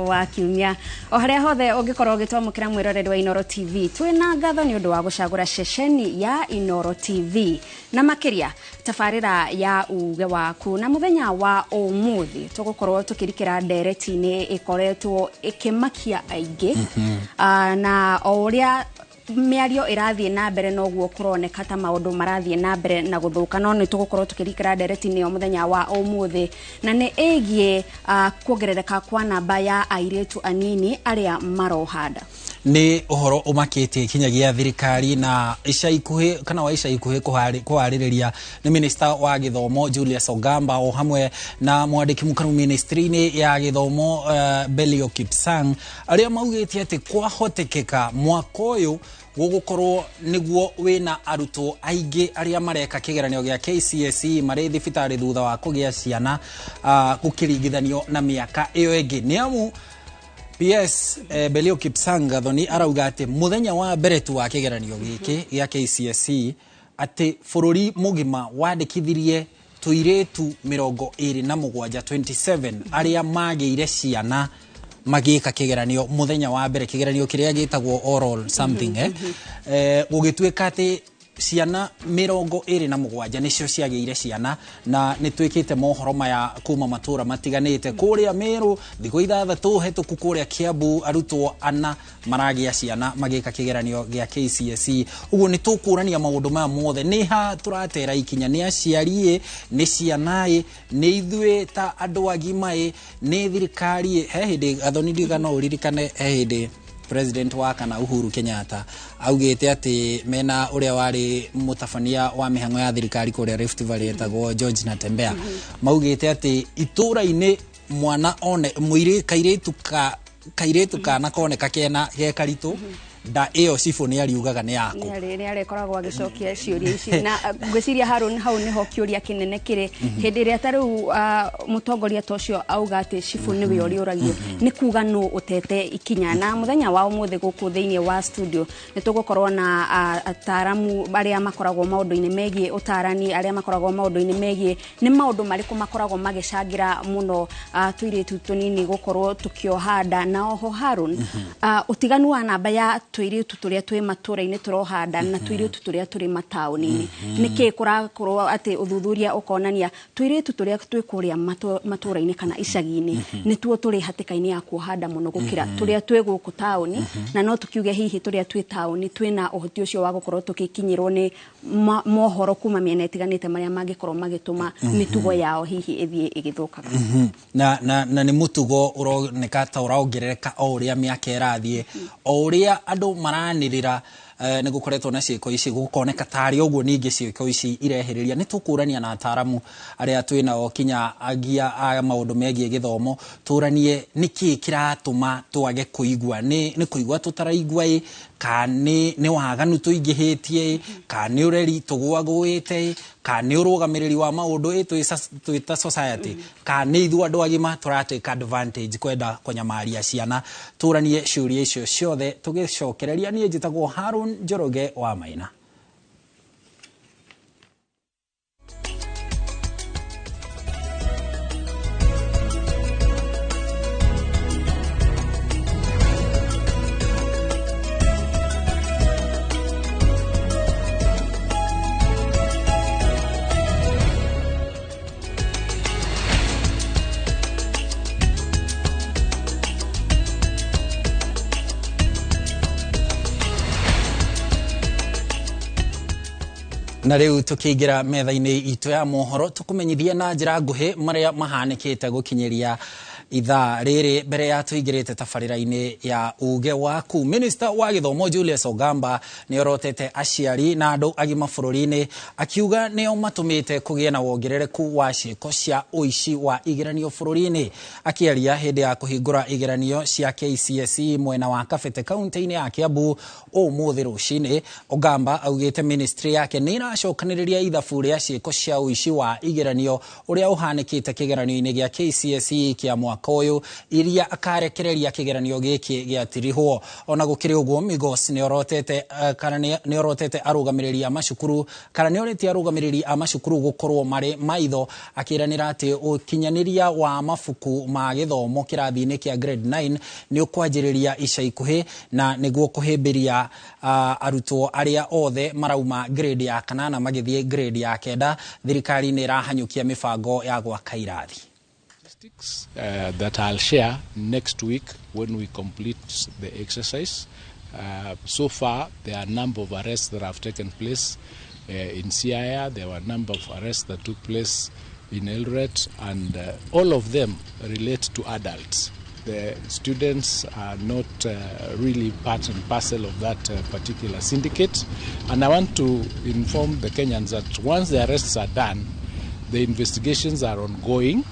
Wa kiumia o harĩa hothe ũngĩkorwo ũgĩtwamũkĩra, mwĩroreri wa Inoro TV, twĩna ngatho nĩ ũndũ wa gũcagũra ceceni ya Inoro TV na makĩria tabarĩra ya Uge Waku. Na mũthenya wa ũmũthĩ tũgũkorwo tũkĩrikĩra ndereti-inĩ ĩkoretwo ĩkĩmakia aingĩ. Na o ũrĩa mĩario ĩrathiĩ na mbere, noguo kũroneka ta maũndũ marathiĩ na mbere na gũthũka. No nĩ tũgũkorwo tũkĩrikĩra ndereti-inĩ ĩyo mũthenya wa ũmũthĩ, na nĩ ĩgiĩ kuongerereka kwa namba ya airĩtu anini arĩa maroha nda. Nĩ ũhoro ũmakĩtie kinyagia thirikari, na ica ikuhĩ kana wa ica ikuhĩ kũharĩrĩria nĩ minista wa gĩthomo Julius Ogamba, o hamwe na mwandĩki mũkaru ministry-inĩ ya gĩthomo Belio Kipsang, arĩa maugĩte atĩ kwahotekeka mwaka ũyũ gũgũkorwo nĩguo wĩna arutwo aingĩ arĩa mareka kĩgeranio gĩa KCSE marĩ thibitarĩ thutha wa kũgĩa ciana, gũkĩringithanio na mĩaka ĩyo ĩngĩ. Nĩ amu PS Belio Kipsang Gathoni arauga atĩ mũthenya wa mbere tu wa kĩgeranio gĩkĩ gĩa KCSE, atĩ bũrũri mũgima wandĩkithirie tũirĩtu 27, 27, arĩa magĩire ciana magĩka kĩgeranio mũthenya wa mbere, kĩgeranio kĩrĩa gĩtagwo oral something, gũgĩtuĩka atĩ ciana 27 nĩcio ciagĩire ciana. Na nĩ twĩkĩte mohoro maya kuma matũra matiganĩte. Kũrĩa Meru thikũ 6 hetũku, kũrĩa Kiambu arutwo 4 maragĩa ciana magĩka kĩgeranio gĩa KCSE. Ũguo nĩ tũkũrania maũndũ maya mothe: nĩ ha tũratera ikinya? Nĩ aciari ĩ, nĩ ciana ĩ, nĩ ithuĩ ta andũ agima ĩ, nĩ thirikari ĩ? He hĩndĩ, Gathoni, ndiuga no ũririkane, he hĩndĩ president wa kana Uhuru Kenyatta augĩte atĩ mena ũrĩa warĩ mũtabania wa mĩhang'o ya thirikari kũrĩa Rift Valley etagwo George Natembeya, maugĩte atĩ itũũra-inĩ mwana one mũirĩ kairĩtu ka kairĩtu kana koneka kena ge karitũ nda ĩyo, cibũ nĩ ariugaga nĩ yaku. Nĩ arĩkoragwo agĩcokia ciũria ici, na ngwĩciria Harun, hau nĩho kĩũria kĩnene kĩrĩ. Hĩndĩ ĩrĩa ta rĩu mũtongoria ta ũcio auga atĩ cibũ nĩwe ũrĩũragio, nĩ kuga nũ ũtete ikinya? Na mũthenya wa ũmũthĩ gũkũ thĩinĩ wa studio nĩ tũgũkorwo na ataaramu arĩa makoragwo maũndũ-inĩ megiĩ ũtarani, arĩa makoragwo maũndũ-inĩ megiĩ nĩ maũndũ marĩkũ makoragwo magĩcangĩra mũno tũirĩtu tũnini gũkorwo tũkĩoha nda. Na oho Harun, ũtiganu wa namba ya tũirĩtu tũrĩa twĩ matũra-inĩ tũroha nda na tũirĩtu tũrĩa tũrĩ mataũni-inĩ, nĩkĩ kũrakorwo atĩ ũthuthuria ũkonania tũirĩtu tũrĩa twĩ kũrĩa matũra-inĩ kana icagi-inĩ nĩtuo tũrĩ hatĩka-inĩ ya kuoha nda mũno gũkĩra tũrĩa twĩ gũkũ taũni? Na no tũkiuge hihi tũrĩa twĩ taũni twĩna ũhoti ũcio wa gũkorwo tũgĩkinyĩrwo nĩ mohoro kuma mĩena ĩtiganĩte marĩa mangĩkorwo magĩtũma mĩtugo yao hihi ĩthiĩ ĩgĩthũkaga. Na nĩ mũtugo ũroneka ta ũrongerereka o ũrĩa mĩaka ĩrathiĩ, o ũrĩa andũ maranĩrĩra nĩ gũkoretwo na ciĩko ici, gũkoneka tarĩ ũguo ningĩ ciĩko ici irehĩrĩria. Nĩ tũkũrania na ataramu arĩa twĩ nao kinya agia a maũndũ megiĩ gĩthomo, tũranie nĩkĩ kĩratũma twage kũigua. Nĩ kũigua tũtaraigua ĩ, ka nĩ waganu tũingĩhĩtie ĩ, ka nĩ ũreri tũgũagũĩte ĩ, ka nĩ ũrũgamĩrĩri wa maũndũ ĩ twĩ ta society, ka nĩ ithuĩ andũ agima tũratake advantage kwenda kũnyamaria ciana? Tũranie ciũria icio ciothe tũgĩcokereria. Niĩ njĩtagwo Harun Njoroge wa Maina. Na rĩu tũkĩingĩra metha-inĩ itũ ya mohoro, tũkũmenyithie na njĩra nguhĩ marĩa mahanĩkĩte gũkinyĩria ithaa rĩrĩ mbere ya tũingĩrĩte tabarĩra-inĩ ya Uge Waku. Minista wa gĩthomo Julius Ogamba nĩ orotete aciari na andũ agima bũrũri-inĩ, akiuga nĩo matũmĩte kũgĩe na wongerereku wa ciĩko cia ũici wa igeranio bũrũri-inĩ. Akĩaria hĩndĩ ya kũhingũra igeranio cia KCSE mwena wa Kabete kaunti-inĩ ya Kiambu ũmũthĩ rũcinĩ, Ogamba augĩte ministry yake nĩ ĩracokanĩrĩria ithabu rĩa ciĩko cia ũici wa igeranio ũrĩa ũhanĩkĩte kĩgeranio-inĩ gĩa KCSE kĩa mwaka. mwaka ũyũ iria akarekereria kĩgeranio gĩkĩ gĩatirihwo. Ona gũkĩrĩ ũguo, Migos nĩorotete kana nĩorotete arũgamĩrĩri a macukuru kana nĩorĩtie arũgamĩrĩri a macukuru gũkorwo marĩ maitho, akĩranĩra atĩ ũkinyanĩria wa mabuku ma gĩthomo kĩrathi-inĩ kĩa grade 9 nĩ ũkwanjĩrĩria ica ikuhĩ na nĩguo kũhĩmbĩria arutwo arĩa othe marauma grade ya kanana magĩthiĩ grade ya kenda. Thirikari nĩ ĩrahanyũkia mĩbango ya gwaka irathi. That I'll share next week when we complete the exercise. So far, there are a number of arrests that have taken place in Siaya. There were a number of arrests that took place in Eldoret, and all of them relate to adults. The students are not really part and parcel of that particular syndicate. And I want to inform the Kenyans that once the arrests are done, the investigations are ongoing,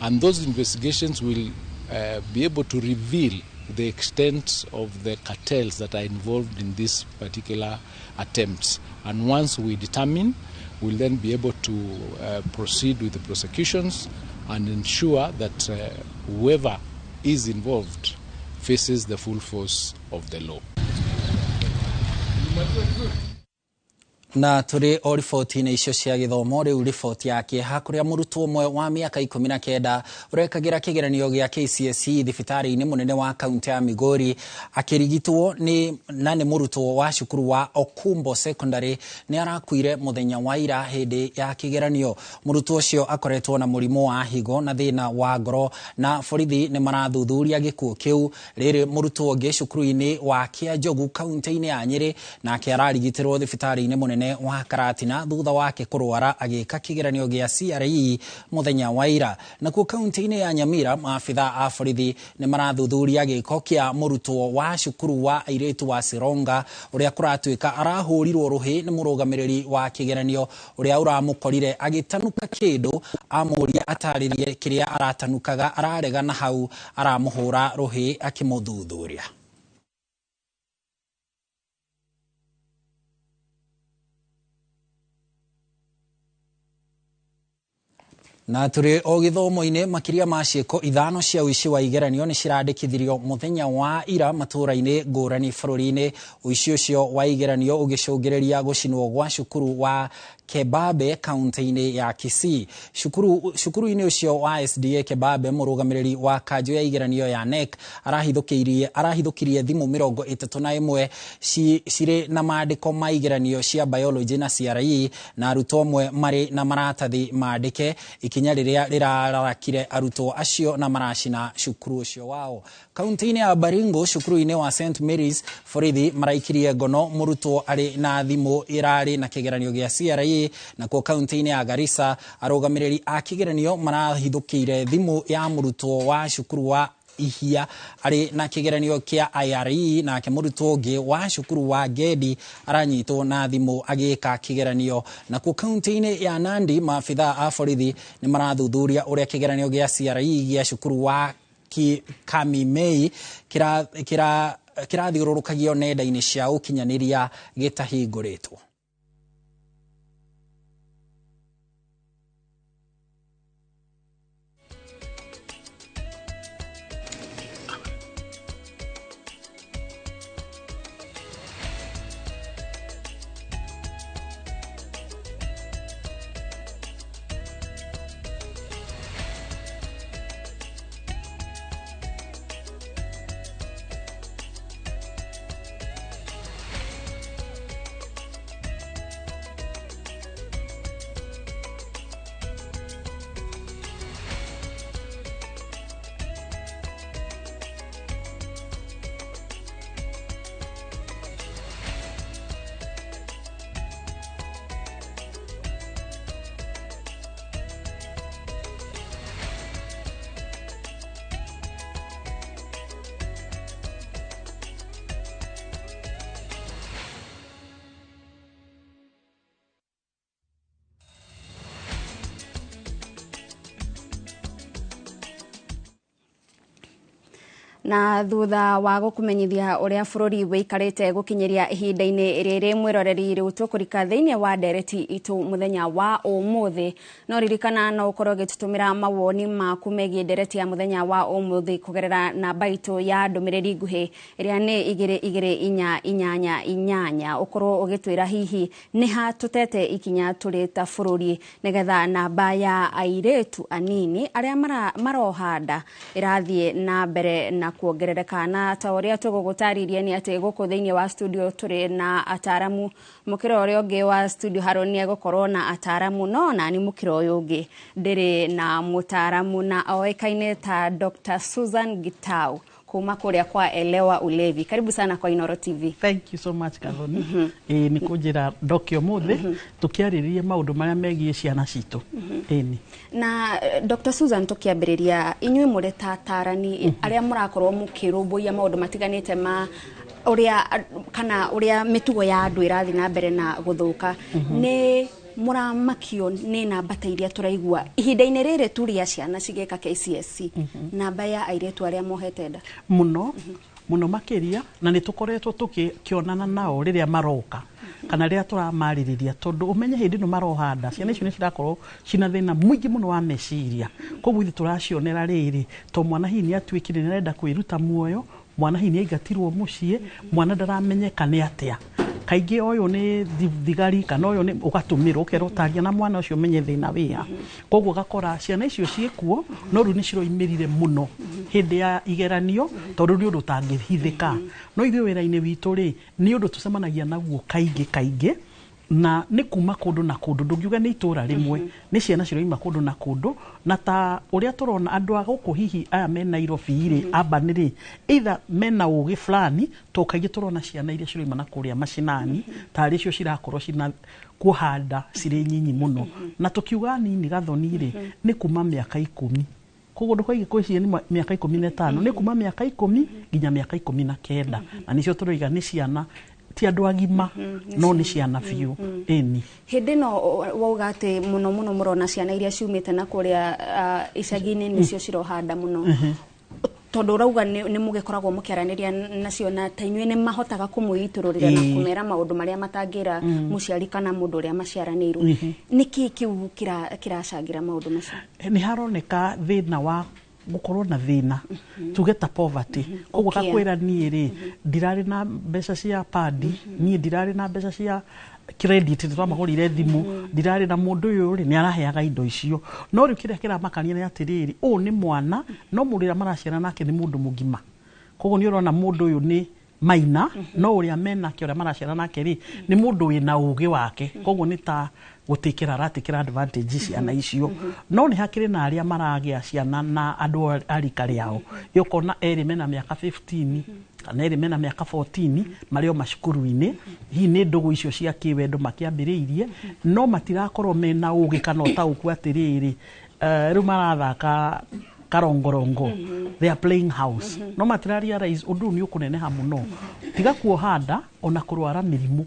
and those investigations will be able to reveal the extent of the cartels that are involved in this particular attempts. And once we determine, we'll then be able to proceed with the prosecutions and ensure that whoever is involved faces the full force of the law. Na tũrĩ o riboti-inĩ icio cia gĩthomo, rĩu riboti ya kĩeha kũrĩa mũrutwo ũmwe wa mĩaka 19 ũrekagĩra kĩgeranio gĩa KCSE thibitarĩ-inĩ mũnene wa kaunti ya Migori akĩrigitwo nĩ na nĩ mũrutwo wa cukuru wa Okumbo Secondary nĩ arakuire mũthenya wa ira hĩndĩ ya kĩgeranio. Mũrutwo ũcio akoretwo na mũrimũ wa higo na thĩna wa ngoro na borithi nĩ marathuthuria gĩkuũ kĩu. Rĩrĩ mũrutwo ũngĩ cukuru-inĩ wa Kĩanjogu kaunti-inĩ ya Nyĩrĩ nake ararigitĩrwo thibitarĩ-inĩ mũnene wa Karatina thutha wake kũrwara agĩka kĩgeranio gĩa CRE mũthenya wa ira. Nakuo kaunti-inĩ ya Nyamira, maabitha a borithi nĩ marathuthuria gĩko kĩa mũrutwo wa cukuru wa airĩtu wa Sironga ũrĩa kũratuĩka arahũrirwo rũhĩ nĩ mũrũgamĩrĩri wa kĩgeranio ũrĩa ũramũkorire agĩtanuka kĩndũ amũria atarĩrie kĩrĩa aratanukaga ararega na hau aramũhũra rũhĩ akĩmũthuthuria. Na tũrĩ o gĩthomo-inĩ, makĩria ma ciĩko 5 cia ũici wa igeranio nĩ cirandĩkithirio mũthenya wa ira matũũra-inĩ ngũrani bũrũri-inĩ. Ũici ũcio wa igeranio ũgĩcũngĩrĩria gũcinwo gwa cukuru wa Kebabe kaunti-inĩ ya Kisii. Cukuru-inĩ ũcio wa SDA Kebabe, mũrũgamĩrĩri wa kanjũ ya igeranio ya NEC arahithũkirie thimũ 31 cirĩ na maandĩko ma igeranio cia biology na CRE na arutwo amwe marĩ na maratathi maandĩke, ikinya rĩrĩa rĩrararakire arutwo acio na maracina cukuru ũcio wao. Kaunti-inĩ ya Baringo, cukuru-inĩ wa St Mary's, borithi maraikirie ngono mũrutwo arĩ na thimũ ĩrarĩ na kĩgeranio gĩa CRE. Nakuo kaunti-inĩ ya Garissa, arũgamĩrĩri a kĩgeranio marahithũkĩire thimũ ya mũrutwo wa cukuru wa Ihia arĩ na kĩgeranio kĩa IRE, nake mũrutwo ũngĩ wa cukuru wa Gedi aranyitwo na thimũ agĩka kĩgeranio. Nakuo kaunti-inĩ ya Nandi, maabitha a borithi nĩ marathuthuria ũrĩa kĩgeranio gĩa CRE gĩa cukuru wa Kamimei kĩrathiũrũrũkagio nenda-inĩ cia ũkinyanĩria gĩtahingũrĩtwo. Na thutha wa gũkũmenyithia ũrĩa bũrũri wĩikarĩte gũkinyĩria ihinda-inĩ rĩrĩ, mwĩroreri, rĩu tũkũrika thĩinĩ wa ndereti itũ mũthenya wa ũmũthĩ. No ririkana no ũkorwo ũgĩtũtũmĩra mawoni maku megiĩ ndereti ya mũthenya wa ũmũthĩ kũgerera namba itũ ya ndũmĩrĩri nguhĩ ĩrĩa nĩ 22488, ũkorwo ũgĩtwĩra hihi nĩ ha tũtete ikinya tũrĩ ta bũrũri nĩgetha namba ya airĩtu anini arĩa maroha nda ĩrathiĩ na mbere na kuongerereka. Na ta ũrĩa tũgũgũtarĩria nĩ atĩ gũkũ thĩinĩ wa studio tũrĩ na ataramu. Mũkĩra ũrĩa ũngĩ wa studio Harũni nĩ egũkorwo na ataramu, no nani mũkĩra ũyũ ũngĩ ndĩrĩ na mũtaramu na oĩkaine ta Dr. Susan Gitau kuma kũrĩa kwa Elewa Ulevi. Karibu sana kwa Inoro TV. Thank you so much, Gathoni. Ĩĩ, nĩ kũnjĩra ndoke ũmũthĩ tũkĩarĩrĩrie maũndũ marĩa megiĩ ciana citũ. Ĩni. Na Dr. Susan, tũkĩambĩrĩria, inyuĩ mũrĩ ta atarani arĩa mũrakorwo mũkĩrũmbũiya maũndũ matiganĩte ma ũrĩa kana ũrĩa mĩtugo ya andũ ĩrathiĩ na mbere na gũthũka, nĩ mũramakio nĩ namba ta iria tũraigua ihinda-inĩ rĩrĩ tu rĩa ciana cigĩka KCSE, namba ya airĩtu arĩa mohete nda? Mũno mũno makĩria, na nĩ tũkoretwo tũkĩonana nao rĩrĩa maroka kana rĩrĩa tũramarĩrĩria, tondũ ũmenye hĩndĩ ĩno maroha nda, ciana icio nĩ cirakorwo cina thĩna mũingĩ mũno wa meciria. Koguo ithuĩ tũracionera rĩrĩ to mwana hihi nĩ atuĩkire nĩ arenda kwĩruta muoyo, mwana hihi nĩ aingatirwo mũciĩ, mwana ndaramenyeka nĩ atĩa, kaingĩ ũyũ nĩ thigari kana ũyũ nĩ ũgatũmĩrwo ũkerwo taria na mwana ũcio ũmenye thĩna wĩha. Koguo ũgakora ciana icio ciĩkuo, no rĩu nĩ ciroimĩrire mũno hĩndĩ ya igeranio, tondũ nĩ ũndũ ũtangĩhithĩka. No ithuĩ wĩra-inĩ witũ rĩ, nĩ ũndũ tũcemanagia naguo kaingĩ kaingĩ, na nĩ kuma kũndũ na kũndũ, ndũngiuga nĩ itũra rĩmwe, nĩ ciana ciroima kũndũ na kũndũ. Na ta ũrĩa tũrona andũ a gũkũ, hihi aya me Nairobi rĩ, urban rĩ, either mena ũgĩ fulani, to kaingĩ tũrona ciana iria ciroima na kũrĩa macinani tarĩ cio cirakorwo cina kuoha nda cirĩ nyinyi mũno. Na tũkiuga nini, Gathoni, rĩ, nĩ kuma mĩaka 10. Koguo ndũkoige kwĩ ciana mĩaka 15, nĩ kuma mĩaka 10 nginya mĩaka 19, na nĩcio tũroiga nĩ ciana, ti andũ agima, no nĩ ciana biũ. Ĩni. Hĩndĩ ĩno wauga atĩ mũno mũno mũrona ciana iria ciumĩte na kũrĩa icagi-inĩ nĩcio ciroha nda mũno, tondũ ũrauga nĩ mũgĩkoragwo mũkĩaranĩria nacio, na ta inyuĩ nĩ mahotaga kũmwĩitũrũrĩra na kũmera maũndũ marĩa matangĩra mũciari kana mũndũ ũrĩa maciaranĩirwo. Nĩ kĩĩ kĩu kĩracangĩra maũndũ macio? Nĩ haroneka thĩna wa gũkorwo na thĩna, tuge ta poverty. Koguo Ũkĩa. Gakwĩra niĩ rĩ, ndirarĩ na mbeca cia padi, niĩ ndirarĩ na mbeca cia credit, nĩ twamagũrire thimũ, ndirarĩ na mũndũ ũyũ rĩ nĩ araheaga indo icio. No rĩu kĩrĩa kĩramakania nĩ atĩrĩrĩ, ũũ nĩ mwana, no mũndũ ũrĩa maraciara nake nĩ mũndũ mũgima. Koguo nĩ ũrona mũndũ ũyũ nĩ maina, no ũrĩa menake, ũrĩa maraciara nake rĩ, nĩ mũndũ wĩna ũgĩ wake. Koguo nĩ ta gũtĩkĩra aratĩkĩra advantage ciana icio. No nĩ hakĩrĩ na arĩa maragĩa ciana na andũ a rika rĩao, ũkona erĩ mena mĩaka 15 kana erĩ mena mĩaka 14, marĩ o macukuru-inĩ. Hihi nĩ ndũgũ icio cia kĩwendo makĩambĩrĩirie, no matirakorwo mena ũgĩ kana ũtaũku atĩrĩrĩ, rĩu marathaka karongorongo, they are playing house, no matira realize ũndũ ũyũ nĩ ũkũneneha mũno. Tiga kuoha nda, ona kũrwara mĩrimũ.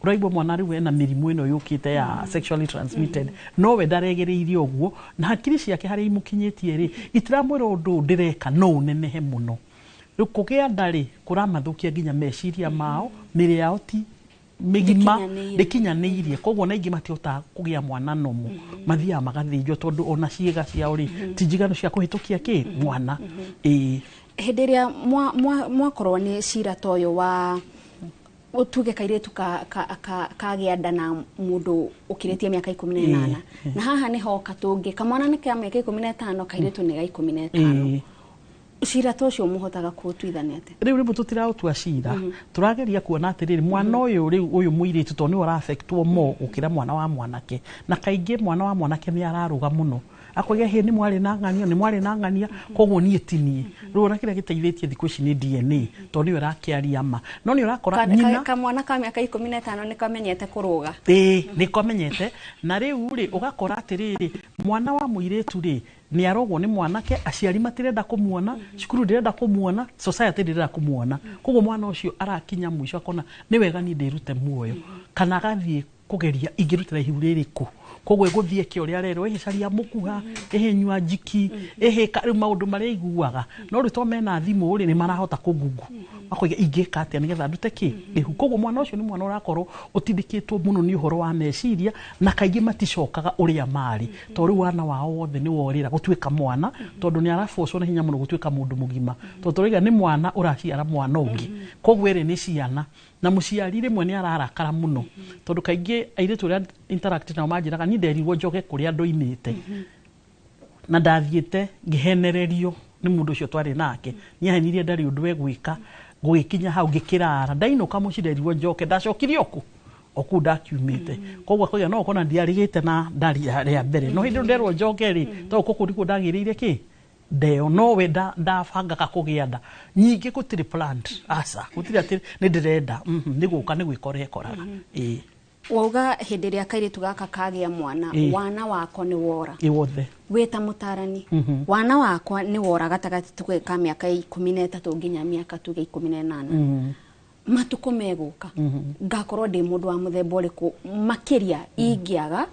Ũraigua mwana rĩu ena mĩrimũ ĩno yũkĩte ya sexually transmitted, no we ndaregereirie ũguo, na hakiri ciake harĩa imũkinyĩtie rĩ, itiramwĩra ũndũ ũyũ ndĩreka no ũnenehe mũno. Rĩu kũgĩa nda rĩ, kũramathũkia nginya meciria mao, mĩrĩ yao ti mĩgima. Ndĩkinyanĩire. Ndĩkinyanĩirie. Koguo na aingĩ matihotaga kũgĩa mwana nomo, mathiaga magathĩnjwo, tondũ ona ciĩga ciao rĩ, ti njiganu cia kũhĩtũkia kĩ mwana. Ĩĩ. Hĩndĩ ĩrĩa mwakorwo nĩ cira ta ũyũ wa tuge kairĩtu kagĩa nda na mũndũ ũkĩrĩtie mĩaka 18, na haha nĩho katũngĩ kamwana nĩ ka mĩaka 15, kairĩtu nĩ ga 15, cira ta ũcio mũhotaga kũũtuithania atĩa? Rĩu rĩmwe tũtiraũtua cira, tũrageria kuona atĩrĩrĩ, mwana ũyũ rĩu, ũyũ mũirĩtu, tondũ nĩwe ũraffectwo more gũkĩra mwana wa mwanake. Na kaingĩ mwana wa mwanake nĩ ararũga mũno, akoiga hĩ nĩ mwarĩ na ng'ania, nĩ mwarĩ na ng'ania, koguo niĩ ti niĩ. Rĩu ona kĩrĩa gĩteithĩtie thikũ ici nĩ DNA, tondũ nĩyo ĩrakĩaria ma. No nĩ ũrakora nyina Kamwana ka mĩaka 15 nĩ kamenyete kũrũga. Ĩĩ, nĩ kamenyete. Na rĩu rĩ, ũgakora atĩrĩrĩ, mwana wa mũirĩtu rĩ, nĩ arogwo nĩ mwanake, aciari matirenda kũmuona, cukuru ndĩrenda kũmuona, society ndĩrenda kũmuona. Koguo mwana ũcio arakinya mũico akona nĩ wega niĩ ndĩrute muoyo kana agathiĩ. Kũgeria ingĩrutĩra ihu rĩrĩ kũ. Koguo ĩgũthiĩ ĩke ũrĩa arerwo, ĩhĩ caria mũkuha, ĩhĩ nyua njiki, ĩhĩ rĩu maũndũ marĩa aiguaga. No rĩu to mena thimũ rĩ, nĩ marahota kũgungu makoiga ingĩka atĩa nĩgetha ndute kĩ ihu. Koguo mwana ũcio nĩ mwana ũrakorwo ũtindĩkĩtwo mũno nĩ ũhoro wa meciria, na kaingĩ maticokaga ũrĩa marĩ, tondũ rĩu wana wao wothe nĩ worĩra gũtuĩka mwana, tondũ nĩ arabocwo na hinya mũno gũtuĩka mũndũ mũgima, tondũ tũrauga nĩ mwana ũraciara mwana ũngĩ. Koguo ĩrĩ nĩ ciana na mũciari rĩmwe nĩ ararakara mũno, tondũ kaingĩ airĩtu arĩa interact nao manjĩraga, niĩ nderirwo njoge kũrĩa ndoimĩte na ndathiĩte ngĩhenererio nĩ mũndũ ũcio twarĩ nake, nĩahenirie ndarĩ ũndũ egwĩka. Gũgĩkinya hau ngĩkĩrara, ndainũka mũciĩ nderirwo njoke, ndacokire o kũ o kũu ndakiumĩte. Koguo akauga no ũkona ndiarĩgĩte na ndari rĩa mbere, no hĩndĩ ĩyo nderwo njoke rĩ, tondũ kũkũ nĩkuo ndagĩrĩire kĩ ndeo nowe ndabangaga kũgĩa nda nyingĩ. Gũtirĩ planned, aca, gũtirĩ atĩ nĩ ndĩrenda, nĩ gũka nĩ gwĩkora ĩkoraga, ĩĩ. Wauga hĩndĩ ĩrĩa kairĩtu gaka kagĩa mwana, wana wako nĩ wora. Ĩ wothe. Wĩ ta mũtarani, wana wakwa nĩ wora gatagatĩ tuge ka mĩaka 13 nginya mĩaka tuge 18, matukũ megũka ngakorwo ndĩ mũndũ wa mũthemba ũrĩkũ makĩria ingĩaga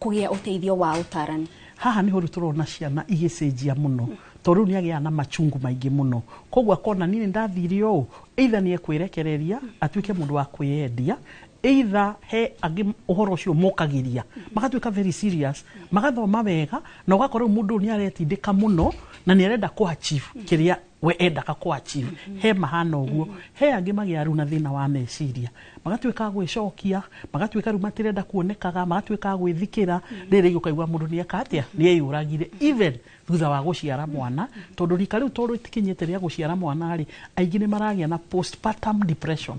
kũgĩa ũteithio wa ũtarani? Haha nĩho rĩu tũrona ciana igĩcenjia mũno, tondũ rĩu nĩ agĩaga na machungu maingĩ mũno. Koguo akona niĩ nĩ ndathire ũũ, either nĩ ekwĩrekereria atuĩke mũndũ wa kwĩyendia, either he angĩ ũhoro ũcio mokagĩria magatuĩka very serious, magathoma wega, na ũgakora rĩu mũndũ ũyũ nĩ aretindĩka mũno na nĩ arenda kũ achieve kĩrĩa we endaga kũ achieve. He mahana ũguo, he angĩ magĩa rĩu na thĩna wa meciria, magatuĩka a gwĩcokia, magatuĩka rĩu matirenda kuonekaga, magatuĩka a gwĩthikĩra. Rĩrĩ ũkaigua mũndũ nĩ eka atĩa, nĩ eyũragire even thutha wa gũciara mwana, tondũ rika rĩu tondũ itikinyĩte rĩa gũciara mwana rĩ, aingĩ nĩ maragĩa na postpartum depression,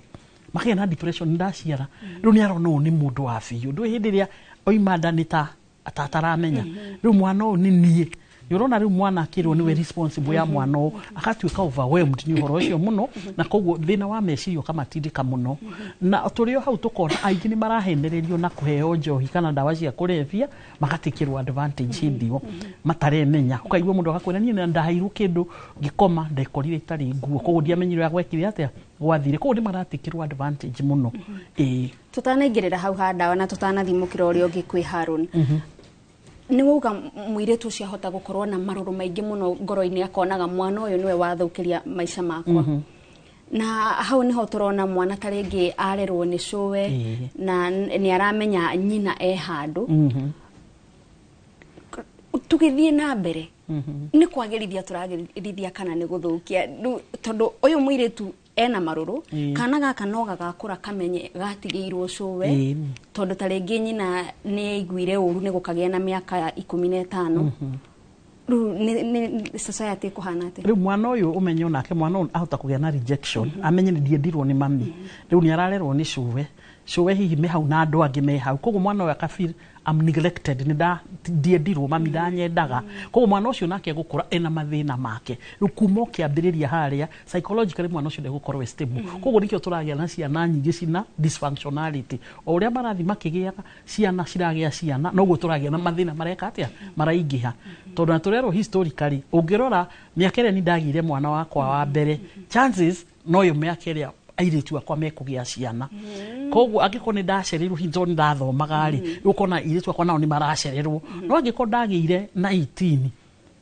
makagĩa na depression. Ndaciara rĩu nĩ arona ũyũ nĩ mũndũ wa biũ, ndũĩ hĩndĩ ĩrĩa oima nda nĩ ta ataramenya rĩu mwana ũyũ nĩ niĩ. Nĩ ũrona rĩu mwana akĩrwo nĩwe responsible ya mwana ũyũ, agatuĩka overwhelmed nĩ ũhoro ũcio mũno, na koguo thĩna wa meciria ũkamatindĩka mũno. Na tũrĩ o hau tũkona aingĩ nĩ marahenererio na kũheo njohi kana ndawa cia kũrebia, magatikĩrwo advantage hĩndĩ ĩyo mataremenya. Ũkaigua mũndũ agakwĩra, niĩ na ndaheirwo kĩndũ ngĩkoma, ndekorire itarĩ nguo, koguo ndiamenyire ũrĩa gwekire atĩa gwathire. Koguo nĩ maratikĩrwo advantage mũno, ĩĩ. Tutanaingĩrĩra hau ha ndawa na tutanathimũkĩra ũrĩa ũngĩ kwĩ Harun, nĩ wauga mũirĩtu ũcio ahota gũkorwo na marũrũ maingĩ mũno ngoro-inĩ, akonaga mwana ũyũ nĩwe wathũkĩria maica makwa, na hau niho tũrona mwana ta rĩngĩ arerwo nĩ cũwe na nĩ aramenya nyina e handũ. Tũgĩthiĩ na mbere, nĩ kwagĩrithia tũragĩrithia kana nĩ gũthũkia? Rĩu tondũ ũyũ mũirĩtu ena marũrũ, kana gaka no gagakũra kamenye gatigĩirwo cũwe, tondũ ta rĩngĩ nyina nĩ aiguire ũru nĩ gũkagĩa na mĩaka 15. Rĩu nĩ society ĩkũhana atĩa? Rĩu mwana ũyũ, ũmenye onake mwana ũyũ ahota kũgĩa na rejection, amenye nĩ ndiendirwo nĩ mami, rĩu nĩ ararerwo nĩ cũwe, cũwe hihi me hau na andũ angĩ me hau. Koguo mwana ũyũ akafeel I'm neglected, nĩ nda ndiendirwo, mami ndanyendaga. Koguo mwana ũcio nake egũkũra ena mathĩna make. Rĩu kuma ũkĩambĩrĩria harĩa psychologically mwana ũcio ndegũkorwo e stable. Koguo nĩkĩo tũragĩa na ciana nyingĩ cina dysfunctionality. O ũrĩa marathiĩ makĩgĩaga ciana, ciragĩa ciana, noguo tũragĩa na mathĩna mareka atĩa, maraingĩha, tondũ na tũrerwo historically, ũngĩrora mĩaka ĩrĩa ni ndagĩire mwana wakwa wa mbere, chances noyo mĩaka ĩrĩa airĩtu akwa mekũgĩa ciana. Koguo angĩkorwo nĩ ndacereirwo hihi tondũ nĩ ndathomaga rĩ, rĩu ũkona airĩtu akwa nao nĩ maracererwo. No angĩkorwo ndagĩire na 18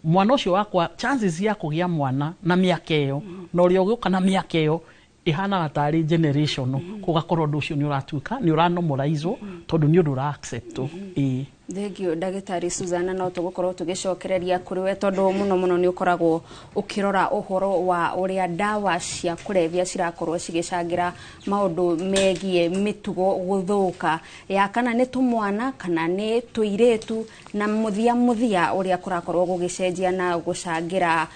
mwana ũcio wakwa, chances ya kũgĩa mwana na mĩaka ĩyo na ũrĩa ũgũka na mĩaka ĩyo ĩhanaga tarĩ generational. Gũgakorwo ũndũ ũcio nĩ ũratuĩka nĩ ũranormalizwo, tondũ nĩ ũndũ ũra acceptwo, ĩĩ. Thank you, ndagĩtarĩ Suzana. No tũgũkorwo tũgĩcokereria kũrĩ we, tondũ mũno mũno nĩ ũkoragwo ũkĩrora ũhoro wa ũrĩa ndawa cia kũrebia cirakorwo cigĩcangĩra maũndũ megiĩ mĩtugo gũthũka ya kana nĩ tũmwana kana nĩ tũirĩtu, na mũthia mũthia ũrĩa kũrakorwo gũgĩcenjia na gũcangĩra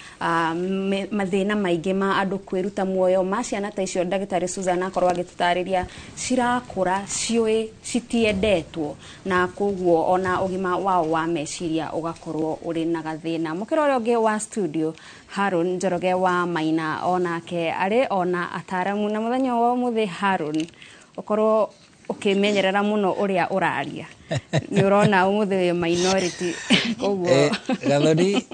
mathĩna maingĩ ma andũ kwĩruta muoyo ma ciana ta icio. Ndagĩtarĩ Suzana akorwo agĩtũtarĩria cirakũra ciũĩ citiendetwo, na koguo ona ũgima wao wa meciria ũgakorwo ũrĩ na gathĩna. Mũkĩra ũrĩa ũngĩ wa studio, Harun Njoroge wa Maina, onake arĩ ona ataramu. Na mũthenya wa ũmũthĩ, Harun, ũkorwo ũkĩmenyerera mũno ũrĩa ũraria, nĩ ũrona ũmũthĩ wĩ minority, koguo Gathoni,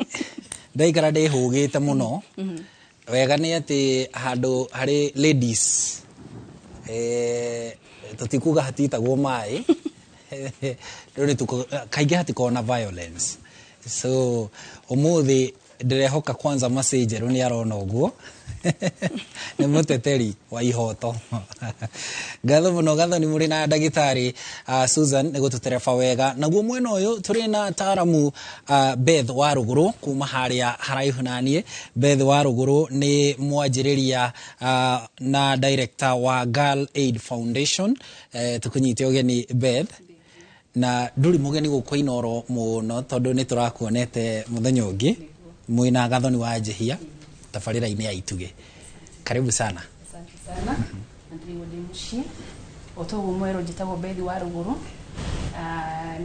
ndaikara ndĩhũgĩte mũno. Wega nĩ atĩ handũ harĩ ladies, tũtikuga hatitagwo maĩ. Rĩu nĩ kaingĩ hatikoragwo na violence, so ũmũthĩ ndĩrehoka kwanza Mercy Njerũ nĩ arona ũguo nĩ mũteteri wa ihoto. Ngatho mũno Gathoni mũrĩ na ndagĩtarĩ Susan nĩ gũtũtereba wega. Naguo mwena ũyũ tũrĩ na ataramu Beth wa Rũgũrũ kuma harĩa haraihu naniĩ. Beth wa Rũgũrũ nĩ mwanjĩrĩria na director wa Girl Aid Foundation. Tũkũnyite ũgeni Beth, na ndũrĩ mũgeni gũkũ Inoro mũno tondũ nĩ tũrakuonete mũthenya ũngĩ mwĩna Gathoni wa Njihia tabarĩra-inĩ ya Itugĩ. Karibu sana. Asante sana, na ndĩrĩguo ndĩ mũciĩ. O toguo mwerũ, njĩtagwo Bethi wa Rũgũrũ.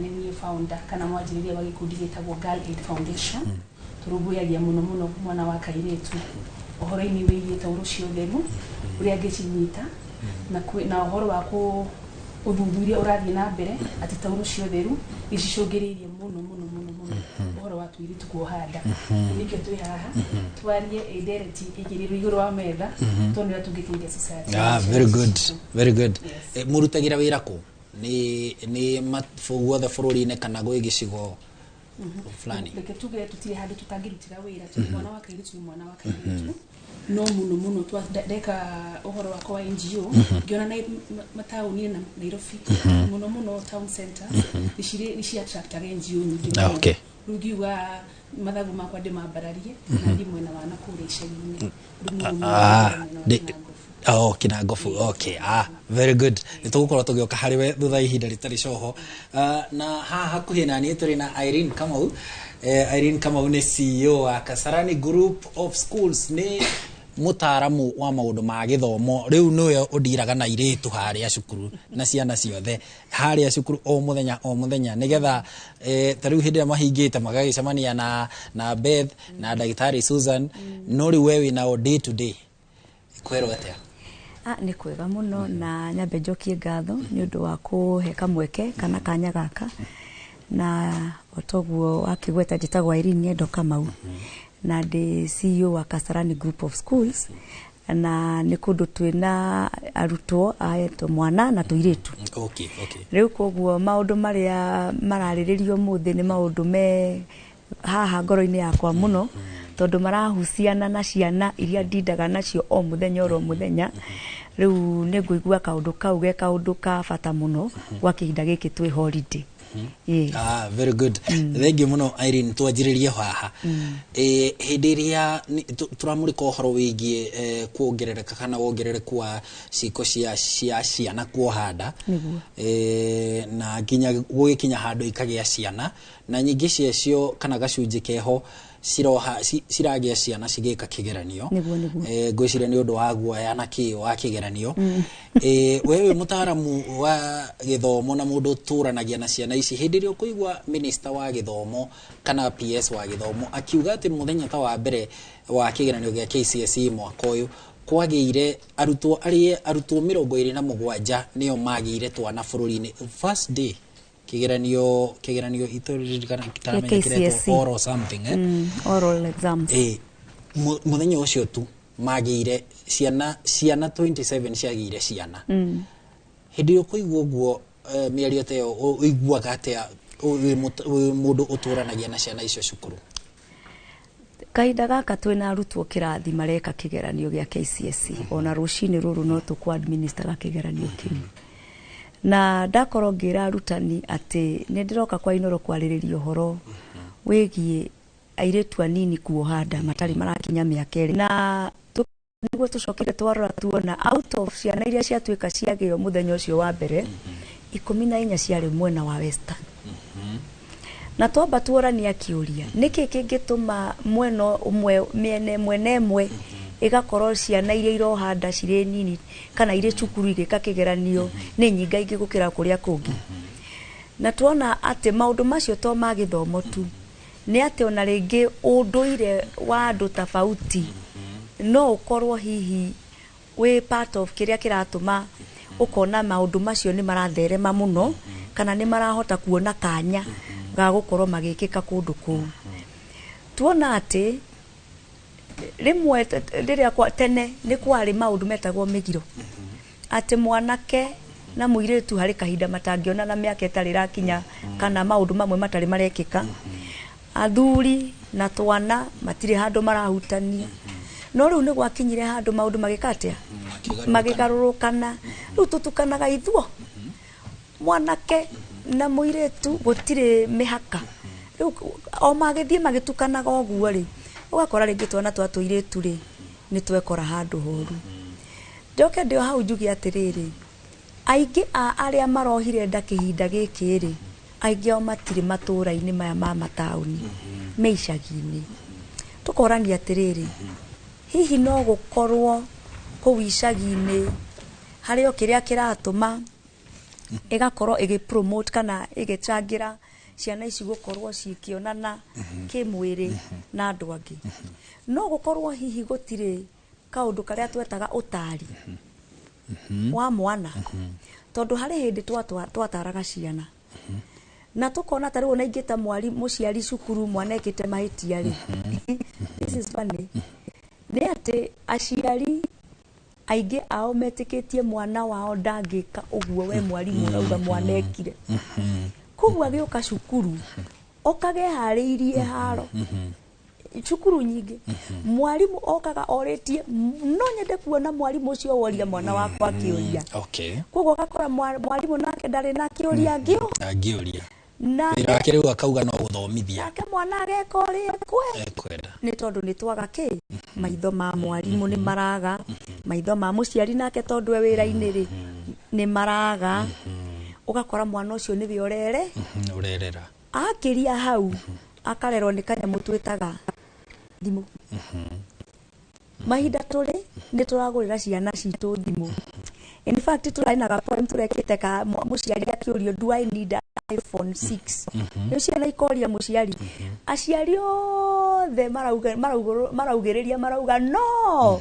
Nĩ niĩ founder kana mwanjĩrĩria wa gĩkundi gĩtagwo Girl Aid Foundation. Tũrũmbũyagia mũno mũno mwana wa kairĩtu ũhoro-inĩ wĩgiĩ taurũ cia ũtheru, ũrĩa angĩcinyita, na ũhoro wa kũ ũthuthuria ũrathiĩ na mbere atĩ taurũ cia ũtheru nĩ cicũngĩrĩirie mũno mũno mũno mũno ũhoro wa tũirĩtu kuoha nda. Nĩkĩo twĩ haha twarie ndereti ĩigĩrĩrwo igũrũ wa metha tuone ũrĩa tũngĩteithia society. Ah, very good, very good. Yes. Mũrutagĩra wĩra kũ? Nĩ guothe bũrũri-inĩ kana gwĩ gĩcigo fulani? Reke tuge tũtirĩ handũ tũtangĩrutĩra wĩra, tondũ mwana wa kairĩtu nĩ mwana wa kairĩtu. No mũno mũno ndeka ũhoro wakwa wa NGO ngĩona mataũni na Nairobi mũno mũno town center nĩ ci attractaga NGO nyingĩ mũno. Rĩu ngiuga mathagu makwa ndĩmambararie na thiĩ mwena wa nakũrĩa icagi-inĩ. Rĩu mũno mũno mwena wa Kinangofu. Oh, Kinangofu. Okay. Ah, very good. Nĩ tũgũkorwo tũgĩũka harĩ we thutha wa ihinda rĩtarĩ coho. Na haha hakuhĩ na niĩ tũrĩ na Irene Kamau. Irene Kamau nĩ CEO wa Kasarani Group of Schools, nĩ mũtaaramu wa maũndũ ma gĩthomo. Rĩu nĩwe ũndiraga na airĩtu harĩa cukuru na ciana ciothe harĩa cukuru o mũthenya o mũthenya, nĩgetha ta rĩu hĩndĩ ĩrĩa mahingĩte magagĩcemania na Beth na ndagĩtarĩ Susan. No rĩu we wĩnao day to day, kwerwo atĩa? Ah, nĩ kwega mũno, na nyambe njokie ngatho nĩ ũndũ wa kũhe kamweke kana kanya gaka. Na o toguo wakĩgweta, njĩtagwo Irene Ng'endo Kamau na ndĩ CEO wa Kasarani Group of Schools, na nĩ kũndũ twĩna arutwo a mwana na tũirĩtu. Rĩu koguo maũndũ marĩa mararĩrĩrio ũmũthĩ nĩ maũndũ me haha ngoro-inĩ yakwa mũno, tondũ marahuciana na ciana iria ndindaga nacio o mũthenya oro mũthenya. Rĩu nĩ ngũigua kaũndũ kau ge kaũndũ ka bata mũno gwa kĩhinda gĩkĩ twĩ holiday. Ĩĩ. Ah, very good. Thengiũ mũno Irene. Twanjĩrĩrie haha. Hĩndĩ ĩrĩa tũramũrĩka ũhoro wĩgiĩ kuongerereka kana wongerereku wa ciĩko cia ciana kuoha nda. Na nginya gũgĩkinya handũ ikagĩa ciana, na nyingĩ ciacio kana gacunjĩ keho ciroha ciragĩa ciana cigĩka kĩgeranio. Nĩguo, nĩguo. Ngwĩciria nĩ ũndũ wa guoya na kĩ wa kĩgeranio. We wĩ mũtaaramu wa gĩthomo na mũndũ ũtũranagia na ciana ici, hĩndĩ ĩrĩa ũkũigua minister wa gĩthomo kana PS wa gĩthomo akiuga atĩ mũthenya ta wa mbere wa kĩgeranio gĩa KCSE mwaka ũyũ kwagĩire arutwo arĩa arutwo 27 nĩo magĩire twana bũrũri-inĩ first day kĩgeranio itũririkana Gĩa KCSE. Oral something, eh? Oral exams. Mũthenya ũcio tu magĩire ciana 27 ciagĩire ciana. Hĩndĩ ĩrĩa ũkũigua ũguo, mĩario ta ĩyo, ũiguaga atĩa wĩ mũndũ ũtũranagia na ciana icio cukuru? Kahinda gaka twĩna arutwo kĩrathi mareka kĩgeranio gĩa KCSE. Ona rũcinĩ rũrũ no tũkũ administer kĩgeranio kĩu, na ndakorwo ngĩra arutani atĩ nĩ ndĩroka kwa Inoro kwarĩrĩria ũhoro wĩgiĩ airĩtu anini kuoha nda matarĩ marakinya mĩaka 2, na nĩguo tũcokire twarora tuona out of ciana iria ciatuĩka ciagĩo mũthenya ũcio wa mbere, 14 ciarĩ mwena wa Western. Na twamba tuorania kĩũria, nĩkĩ kĩngĩtũma mwena ũmwe, mĩena mwena ĩmwe ĩgakorwo ciana iria iroha nda cirĩ nini kana irĩ cukuru igĩka kĩgeranio nĩ nyingaingĩ gũkĩra kũrĩa kũngĩ? Na tuona atĩ maũndũ macio to ma gĩthomo tu, nĩ atĩ ona rĩngĩ ũndũire wa andũ tofauti no ũkorwo hihi wĩ part of kĩrĩa kĩratũma ũkona maũndũ macio nĩ maratherema mũno kana nĩ marahota kuona kanya ga gũkorwo magĩkĩka kũndũ kũu. Tuona atĩ rĩmwe rĩrĩa tene nĩ kwarĩ maũndũ metagwo mĩgiro, atĩ mwanake na mũirĩtu harĩ kahinda matangĩonana mĩaka ĩtarĩ ĩrakinya kana maũndũ mamwe matarĩ marekĩka. Athuri na twana matirĩ handũ marahutania. No rĩu nĩ gwakinyire handũ maũndũ magĩka atĩa? Magĩgarũrũkana. Rĩu tũtukanaga ithuo. Mwanake na mũirĩtu gũtirĩ mĩhaka. Rĩu o magĩthiĩ magĩtukanaga ũguo rĩ, ũgakora rĩngĩ twana twa tũirĩtu rĩ nĩ twekora handũ horu. Njoke ndĩ o hau njuge atĩrĩrĩ, aingĩ a arĩa marohire nda kĩhinda gĩkĩ rĩ, aingĩ ao matirĩ matũra-inĩ maya ma mataũni, me icagi-inĩ. Tũkorania atĩrĩrĩ, hihi no gũkorwo kũu icagi-inĩ harĩ o kĩrĩa kĩratũma ĩgakorwo ĩgĩ promote kana ĩgĩcangĩra ciana ici gũkorwo cikĩonana kĩmwĩrĩ na andũ angĩ. No gũkorwo hihi gũtirĩ kaũndũ karĩa twetaga ũtari wa mwana, tondũ harĩ hĩndĩ twataraga ciana na tukona ta rĩu ona ingĩta mũciari cukuru mwana ekĩte mahĩtia rĩ, this is funny, nĩ atĩ aciari aingĩ ao metĩkĩtie mwana wao ndangĩka ũguo we mwarimũ ũrauga mwana ekire. Koguo agĩũka cukuru okageharĩirie haro. Cukuru nyingĩ mwarimũ okaga orĩtie, no nyende kuona mwarimũ ũcio woria mwana wakwa kĩũria. Koguo ũgakora mwarimũ nake ndarĩ na kĩũria angĩũria. Wĩra wake rĩu akauga no gũthomithia. Nake mwana ageka ũrĩa ekwenda. Nĩ tondũ nĩ twaga kĩ? Maitho ma mwarimũ nĩ maraga, maitho ma mũciari nake tondũ e wĩra-inĩ rĩ nĩ maraga. Ũgakora mwana ũcio nĩwe ũrerera. Akĩria hau akarerwo nĩ kanyamũ twĩtaga thimũ. Mahinda tũrĩ nĩ tũragũrĩra ciana citũ thimũ. In fact tũrarĩ na ga poem tũrekĩte ka mũciari akĩũrio, do I need an iPhone 6? Rĩu ciana ikoria mũciari. Aciari othe maraugĩrĩria marauga no.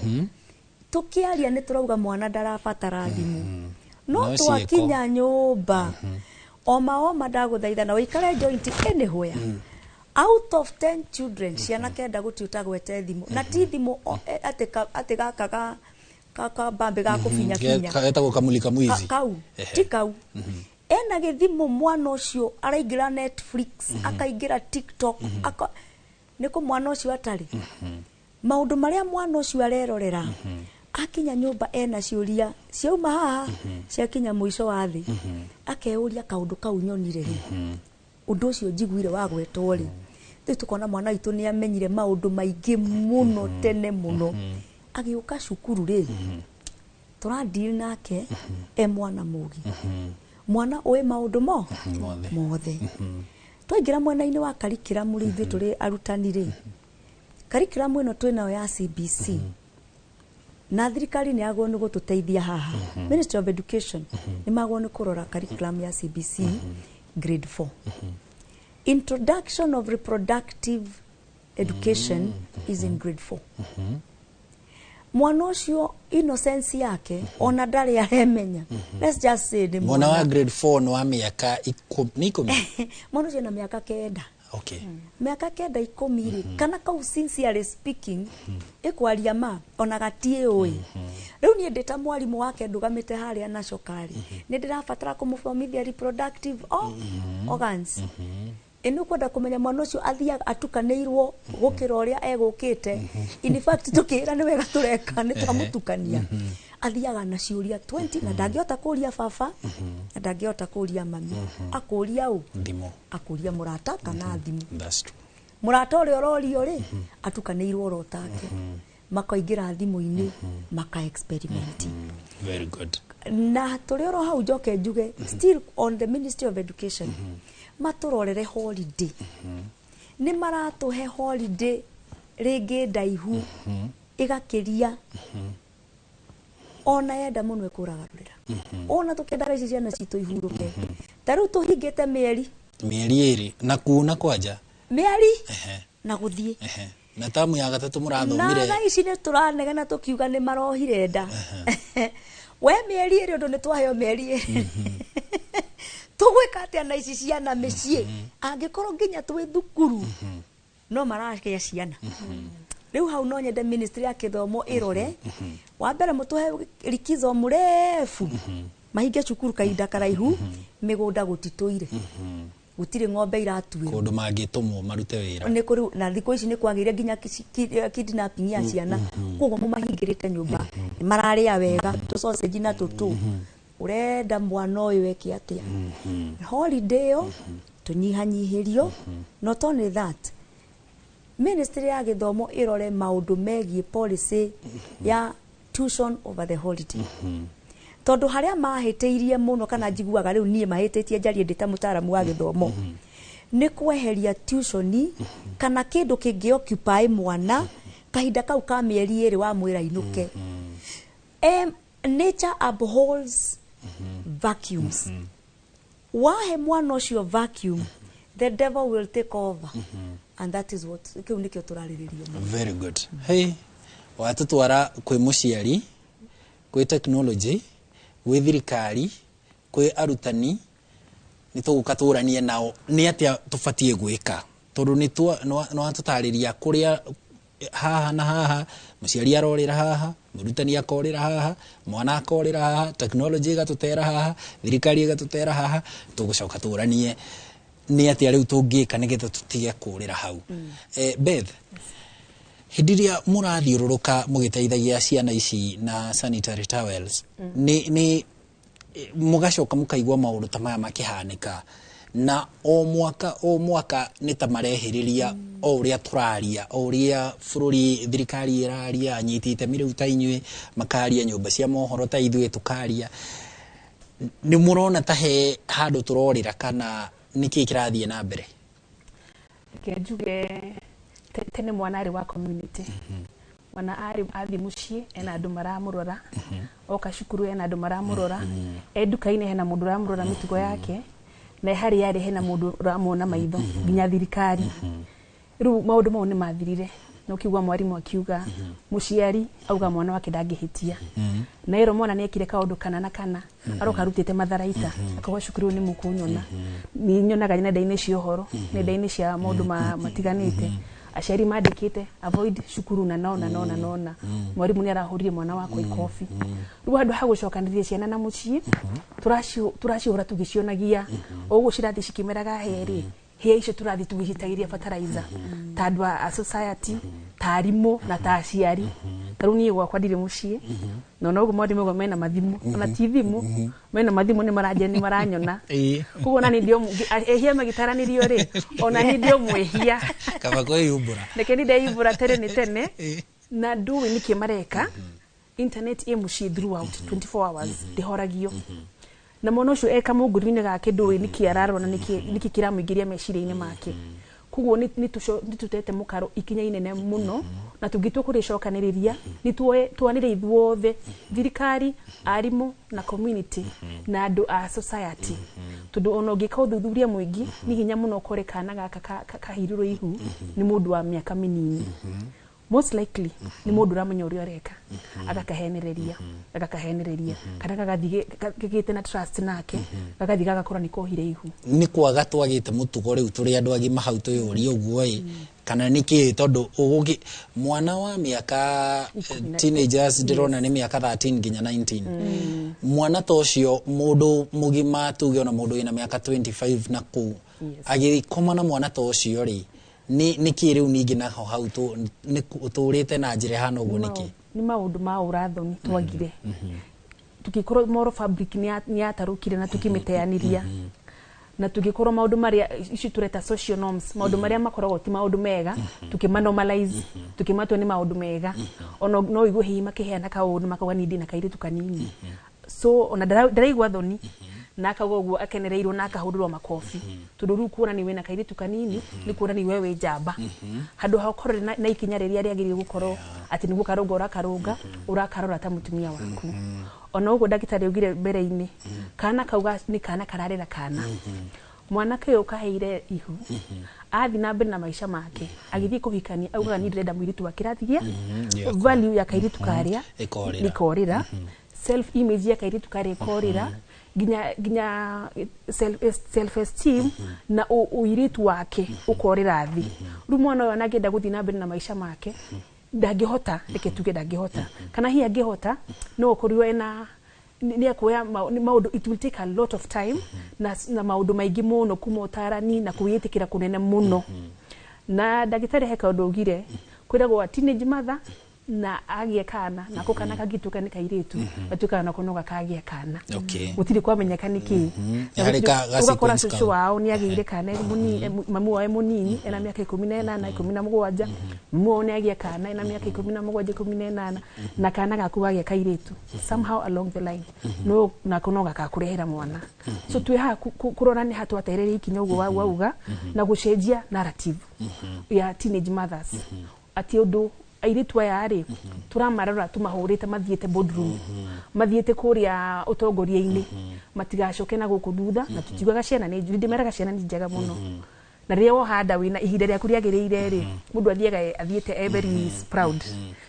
Tũkĩaria nĩ tũrauga mwana ndarabatara thimũ. No twakinya nyũmba oma oma ndagũthaitha na ũikare joint anywhere. Out of 10 children ciana kenda gũtirĩ ũtagwete thimũ. Na ti thimũ atĩ gaka ga bambe ga kũbinya binya. Getagwo kamulika mwizi. Kau, ti kau. Ena gĩthimũ mwana ũcio araingĩra Netflix, akaingĩra TikTok, nĩ kũ mwana ũcio atarĩ. Maũndũ marĩa mwana ũcio arerorera, akinya nyũmba ena ciũria ciauma haha ciakinya mũico wa thĩ, akeyũria kaũndũ kau nyonire rĩ, ũndũ ũcio njiguire wa gwetwo rĩ. Rĩu tũkona mwana witũ nĩ amenyire maũndũ maingĩ mũno tene mũno. Agĩũka cukuru rĩ, tũradeal nake e mwana mũgĩ. Mwana ũĩ maũndũ mothe. Twaingĩra mwena-inĩ wa curriculum rĩ, ithuĩ tũrĩ arutani rĩ, curriculum ĩno twĩnayo ya CBC na thirikari nĩ yagwo nĩ gũtũteithia haha. Ministry of Education nĩ magwo nĩ kũrora curriculum ya CBC grade 4. Introduction of reproductive education is in grade 4. Mwana ũcio innocence yake ona ndarĩ aremenya. Let's just say nĩ mwana wa grade 4 nĩ wa mĩaka 10. Mwana ũcio na mĩaka 9. Okay. Mĩaka 9 10 rĩ, kana kau sincerely speaking ĩkwaria ma ona gatiĩ ũĩ. Rĩu niĩ ndĩ ta mwarimũ wake ndũgamĩte harĩa na cokari, nĩ ndĩrabatara kũmũthomithia reproductive organs. Ĩno kwenda kũmenya mwana ũcio athiaga atukanĩirwo gũkĩra ũrĩa egũkĩte. In fact tũkĩra nĩ wega tũreka nĩ twamũtukania. Athiaga na ciũria 20 na ndangĩhota kũria baba na ndangĩhota kũria mami. Akũria ũ? Thimũ. Akũria mũrata kana thimũ. That's true. Mũrata ũrĩa ũrorio rĩ atukanĩirwo oro take. Makaingĩra thimũ-inĩ maka experiment. Very good. Na tũrĩ oro hau njoke njuge still on the Ministry of Education matũrorere holiday. Nĩ maratũhe holiday rĩngĩ ndaihu ĩgakĩria ona yenda mũno ĩkũragarũrĩra. Ona tũkĩendaga ici ciana citũ ihurũke. Ta rĩu tũhingĩte mĩeri 2 na kuna kwanja mĩeri na gũthiĩ na tamu ya gatatũ mũrathomire. Na thaa ici nĩ tũranegena tũkiuga nĩ marohire nda. We mĩeri 2 ũndũ nĩ twaheo mĩeri 2. Tũgwĩka atĩa na ici ciana mĩciĩ angĩkorwo nginya twĩ thukuru no maragĩa ciana. Rĩu hau no nyende ministry ya gĩthomo ĩrore. Wa mbere mũtũhe likizo mũrefu Mahinge cukuru kahinda karaihu, mĩgũnda gũtitũire, gũtirĩ ng'ombe iratuĩrwo kũndũ mangĩtũmwo marute wĩra. Nĩ kũrĩ na thikũ ici nĩ kwagĩire nginya kidnapping ya ciana. Koguo mũmahingĩrĩte nyũmba, mararĩa wega tũ sausage na tũtũ. Ũrenda mwana ũyũ eke atĩa? Holiday ĩyo tũnyihanyihĩrio. Not only that, ministry ya gĩthomo ĩrore maũndũ megiĩ policy ya tuition over the holiday, tondũ harĩa mahĩtĩirie mũno, kana njiguaga rĩu niĩ mahĩtĩtie, njarie ndĩ ta mũtaaramu wa gĩthomo, nĩ kweheria tuition kana kĩndũ kĩngĩ occupy mwana kahinda kau ka mĩeri 2 wa mwĩra inũke. Nature abhors vacuums. Wahe mwana ũcio vacuum, the devil will take over, and that is what kĩu nĩkĩo tũrarĩrĩria mũno. Very good. Hey, watũtwara kwĩ mũciari, kwĩ technology, gwĩ thirikari, kwĩ arutani. Nĩ tũgũka tũranie nao nĩ atĩa tũbatiĩ gwĩka, tondũ nĩ watũtarĩria kũrĩa haha na haha mũciari arorĩra, haha mũrutani akorĩra, haha mwana akorĩra, haha technology ĩgatũtera, haha thirikari ĩgatũtera haha. Tũgũcoka tũranie nĩ atĩa rĩu tũngĩka nĩgetha tũtige kũrĩra hau. Beth, hĩndĩ ĩrĩa mũrathiũrũrũka mũgĩteithagia ciana ici na sanitary towels, nĩ mũgacoka mũkaigua maũndũ ta maya makĩhanĩka, na o mwaka o mwaka nĩ ta marehĩrĩria, o ũrĩa tũraria, o ũrĩa bũrũri, thirikari ĩraria, anyiti itemi rĩu ta inyuĩ makaria, nyũmba cia mohoro ta ithuĩ tũkaria, nĩ mũrona ta he handũ tũrorĩra kana nĩkĩ kĩrathiĩ na mbere? Reke njuge, tene mwana arĩ wa community. Mwana arĩ athiĩ mũciĩ ena andũ maramũrora, oka cukuru ena andũ maramũrora, e nduka-inĩ hena mũndũ ũramũrora mĩtugo yake, na harĩa arĩ hena mũndũ ũramuona maitho, nginya thirikari. Rĩu maũndũ mau nĩ mathirire, na ũkĩigua mwarimũ akiuga mũciari auga mwana wake ndangĩhĩtia, na ĩro mwana nĩekire kaũndũ kana na kana aroka arutĩte matharaita akauga cukuru nĩ mũkũnyona. Nĩ nyonaga nenda-inĩ cia ũhoro, nenda-inĩ cia maũndũ matiganĩte, aciari mandĩkĩte avoid cukuru na nona nona nona mwarimũ nĩ arahũrire mwana wakwa ikobi. Rĩu handũ ha gũcokanĩrĩria ciana na mũciĩ, tũracihũra tũgĩcionagia o ũguo cirathiĩ cikĩmeraga herĩ hĩa icio, tũrathiĩ tũgĩcitagĩria fertilizer ta andũ a society, ta arimũ na ta aciari. Ta rĩu niĩ gwakwa ndirĩ mũciĩ, na ona ũguo mwarimũ auga mena mathimũ, ona ti thimũ, mena mathimũ, nĩ maranjia, nĩ maranyona. Koguo ona niĩ ndio ehia magĩtaranĩrio rĩ, ona niĩ ndio mwĩhia. Kaba kwĩyumbũra. Reke ni ndeyumbũra tene nĩ tene, na ndũĩ nĩkĩ mareka. Internet ĩ mũciĩ throughout 24 hours, ndĩhoragio, na mwana ũcio eka mũngũri-inĩ gake ndũĩ nĩkĩ ararora, nĩkĩ kĩramũingĩria meciria-inĩ make. Koguo nĩ tũtete mũkaro ikinya inene mũno, na tũngĩtua kũrĩcokanĩrĩria nĩ tuoanĩre ithuothe, thirikari, arimũ na community na andũ a society, tondũ ona ũngĩka ũthuthuria mũingĩ nĩ hinya mũno ũkore kana gaka kahirirwo ihu nĩ mũndũ wa mĩaka mĩnini. Most likely nĩ mũndũ ũramenya ũrĩa ũreka, agakahenereria agakahenereria, kana gagathiĩ gagĩte na trust nake, gagathiĩ gagakora nĩ kohire ihu. Nĩ kwaga twagĩte mũtugo rĩu tũrĩ andũ agima hau twĩyũrie ũguo ĩ, kana nĩ kĩ? Tondũ ũgũkĩ mwana wa mĩaka teenagers ndĩrona nĩ mĩaka 13 nginya 19, mwana ta ũcio, mũndũ mũgima tuge ona mũndũ wĩna mĩaka 25 na kũu agĩkoma na mwana ta ũcio rĩ, nĩ kĩ rĩu ningĩ naho hau nĩ tũrĩte na njĩra ĩhana ũguo nĩkĩ? Nĩ maũndũ ma ũrathoni twagire tũgĩkorwo moral fabric nĩ yatarũkire na tũkĩmĩteanĩria, na tũgĩkorwo maũndũ marĩa icio tũreta social norms, maũndũ marĩa makoragwo ti maũndũ mega, tũkĩma normalize, tũkĩmatua nĩ maũndũ mega. Ona no ũigue hihi makĩheana kaũndũ makauga niĩ ndĩna kairĩtu kanini, so ona ndaraigua thoni, na akauga ũguo akenereirwo na akahũrĩrwo makobi, tondũ rĩu kuona nĩ wĩna kairĩtu kanini nĩ kuona nĩ we wĩ njamba, handũ ha ũkorwo na ikinya rĩrĩa rĩagĩrĩire gũkorwo atĩ nĩguo karũnga ũrakarũnga ũrakarora ta mũtumia waku. Ona ũguo ndagĩtarĩ augire mbere-inĩ, kana kau nĩ kana kararera kana mwanake ũyũ kaheire ihu, athiĩ na mbere na maica make, agĩthiĩ kũhikania augaga niĩ ndĩrenda mũirĩtu wa kĩrathi gĩa value ya kairĩtu karĩa ĩkorĩra. Ĩkorĩra, self image ya kairĩtu karĩa ĩkorĩra, nginya self esteem na ũirĩtu wake ũkorĩra thĩ. Rĩu mwana ũyũ ona angĩenda gũthiĩ na mbere na maica make ndangĩhota, reke tuge ndangĩhota, kana hihi angĩhota no ũkorirwo ena Nĩ ekuoya nĩ maũndũ, it will take a lot of time na maũndũ maingĩ mũno kuma ũtarani na kwĩĩtĩkĩra kũnene mũno. Na ndagĩtarĩ he kaũndũ augire, kwĩragwo teenage mother na agĩe kana nako kana kangĩtuĩka nĩ kairĩtu, gatuĩkaga nako no gakagĩa kana. Gũtirĩ kwamenyeka nĩkĩ. Nĩ harĩ ga ũgakora sequence cũcũ kau. Wao nĩ agĩire kana e mũnini, mamu wao e mũnini ena mĩaka 18, 17, mamu wao nĩ agĩa kana ena mĩaka 17, 18, na kana gaku wagĩa kairĩtu somehow along the line no nako no gakakũrehera mwana. So twĩ haha kũrora nĩ ha twatereria ikinya ũguo wauga na gũcenjia narrative ya teenage mothers, atĩ ũndũ airĩtu aya rĩ tũramarora tũmahũrĩte mathiĩte boardroom, mathiĩte kũrĩa ũtongoria-inĩ, matigacoke na gũkũ thutha. Na tũtiugaga ciana nĩ njũru, ndĩmeraga ciana nĩ njega mũno, na rĩrĩa wohanda wĩna ihinda rĩaku rĩagĩrĩire rĩ, mũndũ athiaga athiĩte e very proud,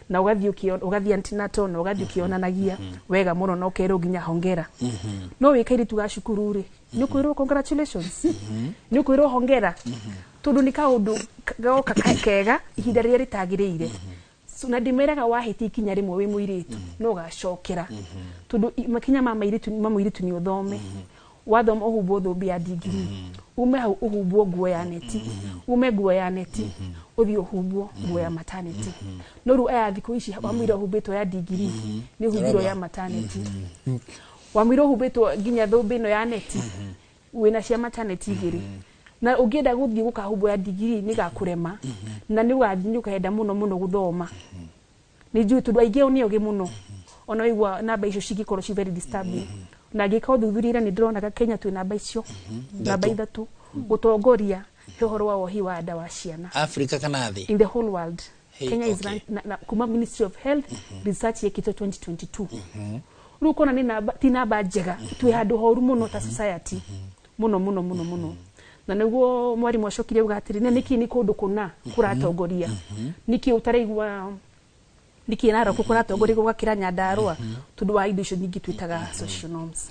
na ũgathiĩ ũgathiĩ antenatal na ũgathiĩ ũkĩonanagia wega mũno na ũkerwo nginya hongera. No wĩ kairĩtu ga cukuru rĩ, nĩ ũkwĩrwo congratulations, nĩ ũkwĩrwo hongera, tondũ nĩ kaũndũ goka kega ihinda rĩrĩa rĩtagĩrĩire. So, na ndĩmeraga wahĩtia ikinya rĩmwe wĩ mũirĩtu no ũgacokera, tondũ makinya ma mairĩtu ma mũirĩtu nĩ ũthome, wathoma ũhumbwo thũmbĩ ya ndigiri, ume hau ũhumbwo nguo ya neti, ume nguo ya neti ũthiĩ ũhumbwo nguo ya maternity. No rĩu aya thikũ ici, wamwĩra ũhumbĩtwo ya ndigiri, nĩ ũhumbirwo ya maternity, wamwĩra ũhumbĩtwo nginya thũmbĩ ĩno ya neti, wĩna cia maternity igĩrĩ, na ũngĩenda gũthiĩ gũkahumbwo ya ndigiri nĩ gakũrema, na nĩ ũgathiĩ nĩ ũkenda mũno mũno gũthoma. Nĩ njũĩ tondũ aingĩ ao nĩ ogĩ mũno, ona waigua namba icio cingĩkorwo ci very disturbing. Na ngĩka ũthuthuria ira nĩ ndĩronaga Kenya twĩ namba icio, namba 3 gũtongoria he ũhoro wa wohi wa nda wa ciana. Africa kana thĩ? In the whole world. Hey, Kenya is ranked na kuma Ministry of Health research yekĩtwo 2022. Rĩu ũkona nĩ namba, ti namba njega, twĩ handũ horu mũno ta society, mũno mũno mũno mũno. Na nĩguo mwarimũ acokire auga atĩrĩ, na nĩkĩ nĩ kũndũ kũna kũratongoria, nĩkĩ ũtaraigua, nĩkĩ Narok kũratongoria gũgakĩra Nyandarũa, tondũ wa indo icio nyingĩ twĩtaga social norms.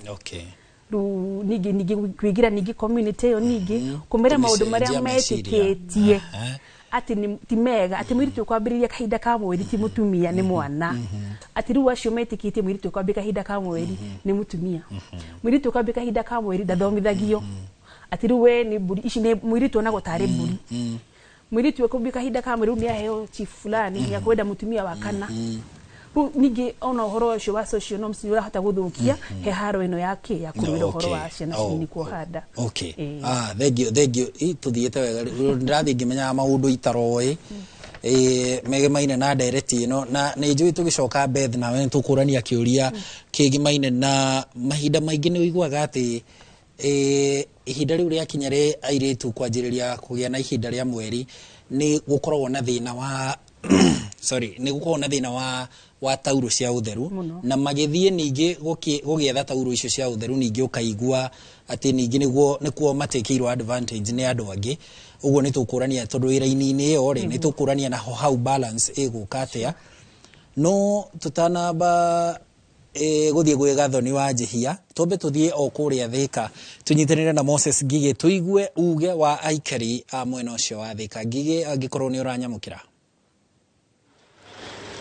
Rĩu ningĩ kwĩgira ningĩ community ĩyo, ningĩ kũmera maũndũ marĩa Kũmĩcenjia meciria. metĩkĩtie atĩ ti mega, atĩ mũirĩtu ũkwambĩrĩria kahinda ka mweri ti mũtumia, nĩ mwana. Atĩ rĩu acio metĩkĩtie mũirĩtu ũkwambĩrĩria kahinda ka mweri nĩ mũtumia, mũirĩtu ũkwambĩrĩria kahinda ka mweri ndathomithagio, atĩ rĩu we nĩ mbũri ici, nĩ mũirĩtu onagwo tarĩ mbũri. Mũirĩtu ũkwambĩrĩria kahinda ka mweri rĩu nĩ aheo chief fulani, nĩ akwenda mũtumia wa kana. Rĩu ningĩ ona ũhoro ũcio wa social norms nĩ ũrahota gũthũkia he haro ĩno yake ya kũrũĩra ũhoro wa ciana cinini kuoha nda. Ah, thank you, thank you. Tuthiĩte wega. Rĩu ndĩrathiĩ ngĩmenyaga maũndũ itaroĩ megemaine na ndereti ĩno, na nĩ njũĩ tũgĩcoka Beth nawe nĩ tũkũrania kĩũria kĩgimaine na mahinda maingĩ nĩ ũiguaga atĩ ihinda rĩu rĩakinya rĩ airĩtu kwanjĩrĩria kũgĩa na ihinda rĩa mweri, nĩ gũkoragwo na thĩna wa, sorry, nĩ gũkoragwo na thĩna wa taurũ cia ũtheru. Mũno. Na magĩthiĩ ningĩ gũgĩetha taurũ icio cia ũtheru, ningĩ ũkaigua atĩ ningĩ nĩguo nĩkuo matekĩirwo advantage nĩ andũ angĩ. Ũguo nĩ tũkũrania, tondũ wĩra-inĩ ĩyo rĩ, nĩ tũkũrania naho hau balance ĩgũka atĩa. No tũtanamba gũthiĩ gwĩ Gathoni wa Njihia, twambe tũthiĩ o kũrĩa Thĩka tũnyitanĩre na Moses Ngigĩ, tũigue uge wa aikari a mwena ũcio wa Thĩka. Ngigĩ, angĩkorwo nĩ ũranyamũkĩra.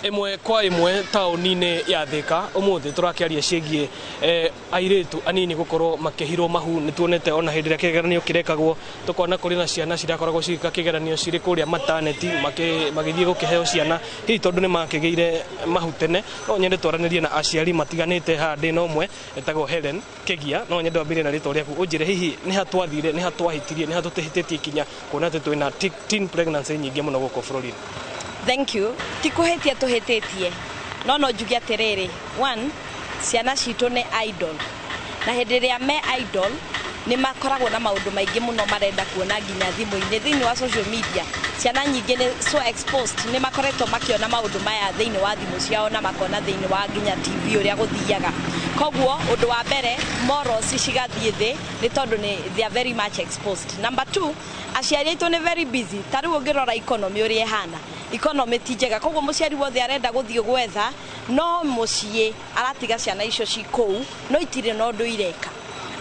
Ĩmwe kwa ĩmwe taũni-inĩ ya Thĩka ũmũthĩ tũrakĩaria ciĩgiĩ airĩtu anini gũkorwo makĩhirwo mahu. Nĩ tuonete ona hĩndĩ ĩrĩa kĩgeranio kĩrekagwo, tũkona kũrĩ na ciana cirakoragwo cigĩka kĩgeranio cirĩ kũrĩa maternity, magĩthiĩ gũkĩheo ciana hihi tondũ nĩ makĩgĩire mahu tene. No nyende twaranĩrie na aciari matiganĩte haha. Ndĩ na ũmwe etagwo Helen Kĩgia. No nyende wambĩrĩrie na rĩtwa rĩaku, ũnjĩre hihi nĩ ha twathire, nĩ ha twahĩtirie, nĩ ha tũtĩhĩtĩtie ikinya kuona atĩ twĩna teen pregnancy nyingĩ mũno gũkũ bũrũri-inĩ? Thank you. Ti kũhĩtia tũhĩtĩtie, no njuge atĩrĩrĩ, one, ciana citũ nĩ idol, na hĩndĩ ĩrĩa me idol nĩ makoragwo na maũndũ maingĩ mũno marenda kuona nginya thimũ-inĩ, thĩinĩ wa social media. Ciana nyingĩ nĩ so exposed, nĩ makoretwo makĩona maũndũ maya thĩinĩ wa thimũ ciao na makona thĩinĩ wa nginya TV ũrĩa gũthiaga. Koguo ũndũ wa mbere, morals cigathiĩ thĩ nĩ tondũ nĩ they are very much exposed. Number two, aciari aitũ nĩ very busy. Ta rĩu ũngĩrora economy ũrĩa ĩhana, economy ti njega, koguo mũciari wothe arenda gũthiĩ gwetha, no mũciĩ aratiga ciana icio ci kũu, no itirĩ na ũndũ ireka.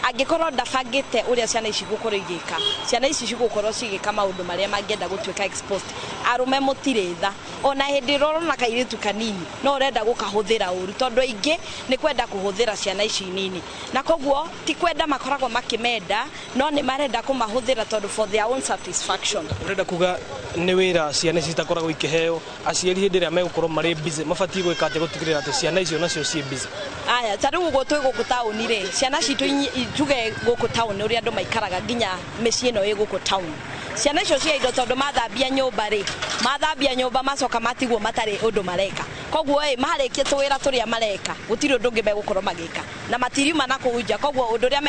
Angĩkorwo ndabangĩte ũrĩa ciana ici igũkorwo igĩka, ciana ici cigũkorwo cigĩka maũndũ marĩa mangĩenda gũtuĩka exposed. Arũme mũtirĩ tha. Ona hĩndĩ ĩrĩa ũrona kairĩtu kanini no ũrenda gũkahũthĩra ũru, tondũ aingĩ nĩ kwenda kũhũthĩra ciana ici nini, na koguo ti kwenda makoragwo makĩmenda, no nĩ marenda kũmahũthĩra tondũ for their own satisfaction. Ũrenda kuga nĩ wĩra ciana ici citakoragwo ikĩheo aciari hĩndĩ ĩrĩa megũkorwo marĩ busy, mabatiĩ gwĩka atĩa gũtigĩrĩra atĩ ciana icio nacio ciĩ busy? Aya, ta rĩu ũguo twĩ gũkũ taũni rĩ, ciana citũ tuge gũkũ taũni ũrĩa andũ maikaraga, nginya mĩciĩ ĩno ĩ gũkũ taũni, ciana icio cia indo, tondũ mathambia nyũmba rĩ, mathambia nyũmba macoka matigwo matarĩ ũndũ mareka. Koguo ĩ marĩkie tũwĩra tũrĩa mareka, gũtirĩ ũndũ ũngĩ megũkorwo magĩka na matiriuma na kũu nja. Koguo ũndũ ũrĩa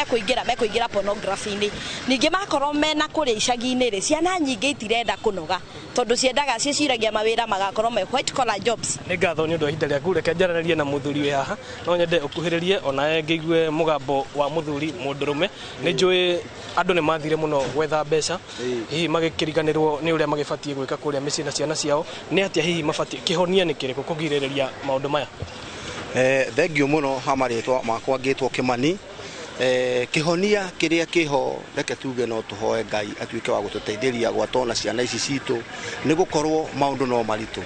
mekũingĩra pornography-inĩ. Ningĩ makorwo mena kũrĩa icagi-inĩ rĩ, ciana nyingĩ itirenda kũnoga, tondũ ciendaga, ciĩciragia mawĩra magakorwo me white collar jobs. Nĩ ngatho nĩ ũndũ wa ihinda rĩaku. Reke njaranĩrie na mũthuri wĩ haha. No nyende ũkuhĩrĩrie onawe ngĩigue mũgambo wa mũthuri mũndũrũme. Nĩ njũĩ andũ nĩ mathire mũno gwetha mbeca, hihi magĩkĩriganĩrwo nĩ ũrĩa magĩbatiĩ gwĩka kũrĩa mĩciĩ na ciana ciao. Nĩ atĩa hihi mabatiĩ, kĩhonia nĩ kĩrĩkũ kũgirĩrĩria maũndũ maya? Thengio mũno. Ha marĩtwa makwa ngĩtwo Kĩmani. Kĩhonia kĩrĩa kĩho, reke tuge no tũhoe Ngai atuĩke wa gũtũteithĩria gwatona ciana ici citũ, nĩ gũkorwo maũndũ no maritũ.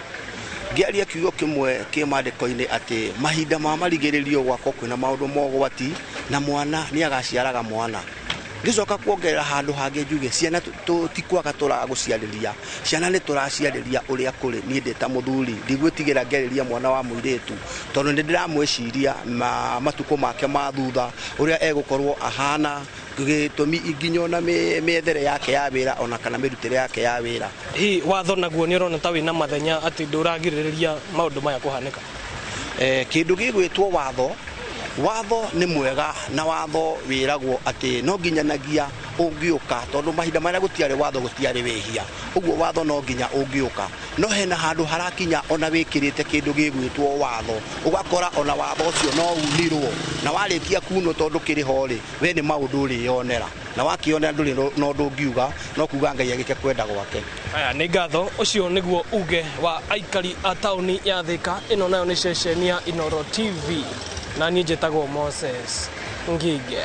Ngĩaria kiugo kĩmwe kĩ maandĩko-inĩ atĩ mahinda ma marigĩrĩrio gwakwo kwĩna maũndũ mogwati, na mwana nĩ agaciaraga mwana. Ngĩcoka kuongerera handũ hangĩ njuge ciana ti kwaga tũragũciarĩria, ciana nĩ tũraciarĩria ũrĩa kũrĩ. Niĩ ndĩ ta mũthuri ndigwĩtigĩra ngĩarĩria mwana wa mũirĩtu, tondũ nĩ ndĩramwĩciria matukũ make ma thutha ũrĩa egũkorwo ahana, gĩtũmi nginya ona mĩethere yake ya wĩra ona kana mĩrutĩre yake ya wĩra. Hihi watho naguo nĩ ũrona ta wĩna mathenya, atĩ ndũragirĩrĩria maũndũ maya kũhanĩka? Kĩndũ gĩgwĩtwo watho, watho nĩ mwega, na watho wĩragwo atĩ no nginyanagia ũngĩũka, tondũ mahinda marĩa gũtiarĩ watho gũtiarĩ wĩhia. Ũguo watho no nginya ũngĩũka, no hena handũ harakinya ona wĩkĩrĩte kĩndũ gĩgwĩtwo watho, ũgakora ona watho ũcio no unirwo, na warĩkia kunwo, tondũ kĩrĩ ho rĩ, we nĩ maũndũ ũrĩyonera, na wakĩonera ndũrĩ na ũndũ ũngiuga no kuga Ngai agĩke kwenda gwake. Aya, nĩ ngatho. Ũcio nĩguo uge wa aikari a taũni ya Thika. Ĩno nayo nĩ ceceni ya Inoro TV, na niĩ njĩtagwo Moses Ngige.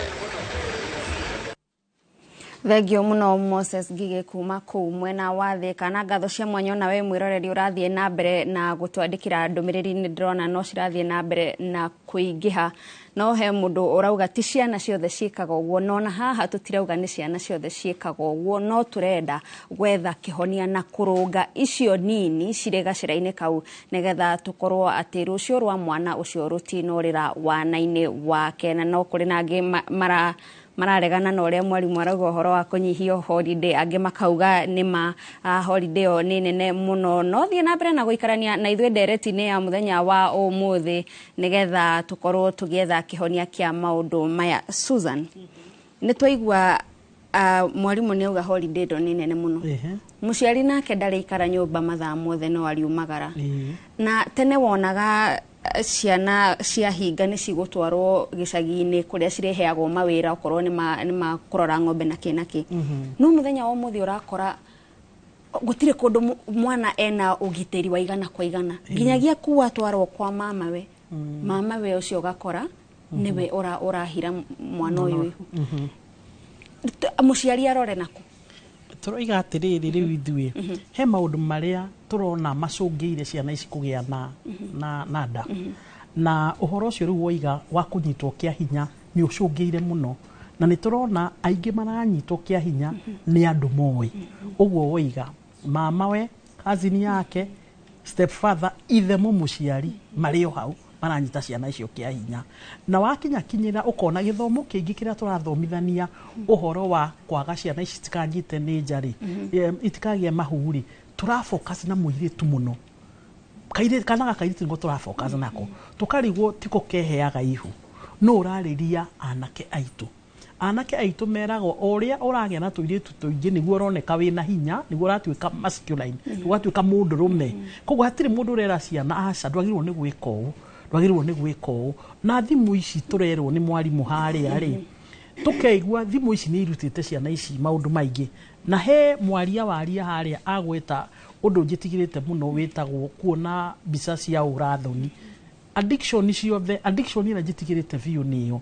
Thengio mũno Moses Ngige kuma kũu mwena wa Thika, na ngatho cia mwanya ona we mwĩroreri ũrathiĩ na mbere na gũtwandĩkĩra ndũmĩrĩri. Nĩ ndĩrona no cirathiĩ na mbere na kũingĩha, no he mũndũ ũrauga ti ciana ciothe ciĩkaga ũguo. No na haha tũtirauga nĩ ciana ciothe ciĩkaga ũguo, no tũrenda gwetha kĩhonia na kũrũnga icio nini cirĩ gacĩra-inĩ kau, nĩgetha tũkorwo atĩ rũciũ rwa mwana ũcio rũtinorĩra wana-inĩ wake. Na no kũrĩ na angĩ mararegana na ũrĩa mwarimũ arauga ũhoro wa kũnyihio holiday, angĩ makauga nĩ ma holiday ĩyo nĩ nene mũno. No thiĩ na mbere na gũikarania na ithuĩ ndereti-inĩ ya mũthenya wa ũmũthĩ, nĩgetha tũkorwo tũgĩetha kĩhonia kĩa maũndũ maya. Susan, nĩ twaigua mwarimũ nĩ auga holiday ĩno nĩ nene mũno. Mũciari nake ndarĩikara nyũmba mathaa mothe, no ariumagara. Na tene wonaga ciana cia hinga nĩ cigũtwarwo gĩcagi-inĩ kũrĩa cirĩheagwo mawĩra, okorwo nĩ ma kũrora ng'ombe na kĩ na kĩ. No mũthenya wa ũmũthĩ ũrakora gũtirĩ kũndũ mwana ena ũgitĩri wa igana kwa igana, nginyagia kuwa atwarwo kwa mamawe, mamawe ũcio ũgakora nĩwe ũrahira mwana ũyũ ihu. Mũciari arore naku? Tũroiga atĩrĩrĩ, rĩu ithuĩ he maũndũ marĩa tũrona macũngĩire ciana ici kũgĩa na nda, na ũhoro ũcio rĩu woiga wa kũnyitwo kĩa hinya nĩ ũcũngĩire mũno, na nĩ tũrona aingĩ maranyitwo kĩa hinya nĩ andũ moĩ. Ũguo woiga mamawe, cousin yake, stepfather, ithe mũmũciari, marĩ o hau maranyita ciana icio kĩa hinya. Na wakinya kinyĩra ũkona gĩthomo kĩingĩ kĩrĩa tũrathomithania ũhoro wa kwaga ciana ici citikanyite nĩ nja rĩ, itikagĩe mahu rĩ, tũrafocus na mũirĩtu mũno. Kana gakairĩtu nĩko tũrafocus nako, tũkarigwo tiko keheaga ihu. No ũrarĩria anake aitũ, anake aitũ meragwo o ũrĩa ũragĩa na tũirĩtu tũingĩ nĩguo ũroneka wĩna hinya, nĩguo ũratuĩka masculine, nĩguo ũratuĩka mũndũrũme. Koguo hatirĩ mũndũ ũrera ciana aca, ndwagĩrĩirwo nĩ gwĩka ũũ, ndwagĩrĩirwo nĩ gwĩka ũũ. Na thimũ ici tũrerwo nĩ mwarimũ harĩa rĩ, tũkeigua thimũ ici nĩ irutĩte ciana ici maũndũ maingĩ. Na he mwaria waria harĩa agweta ũndũ njĩtigĩrĩte mũno wĩtagwo kuona mbica cia ũrathoni. Addiction ciothe, addiction ĩrĩa njĩtigĩrĩte biũ nĩyo,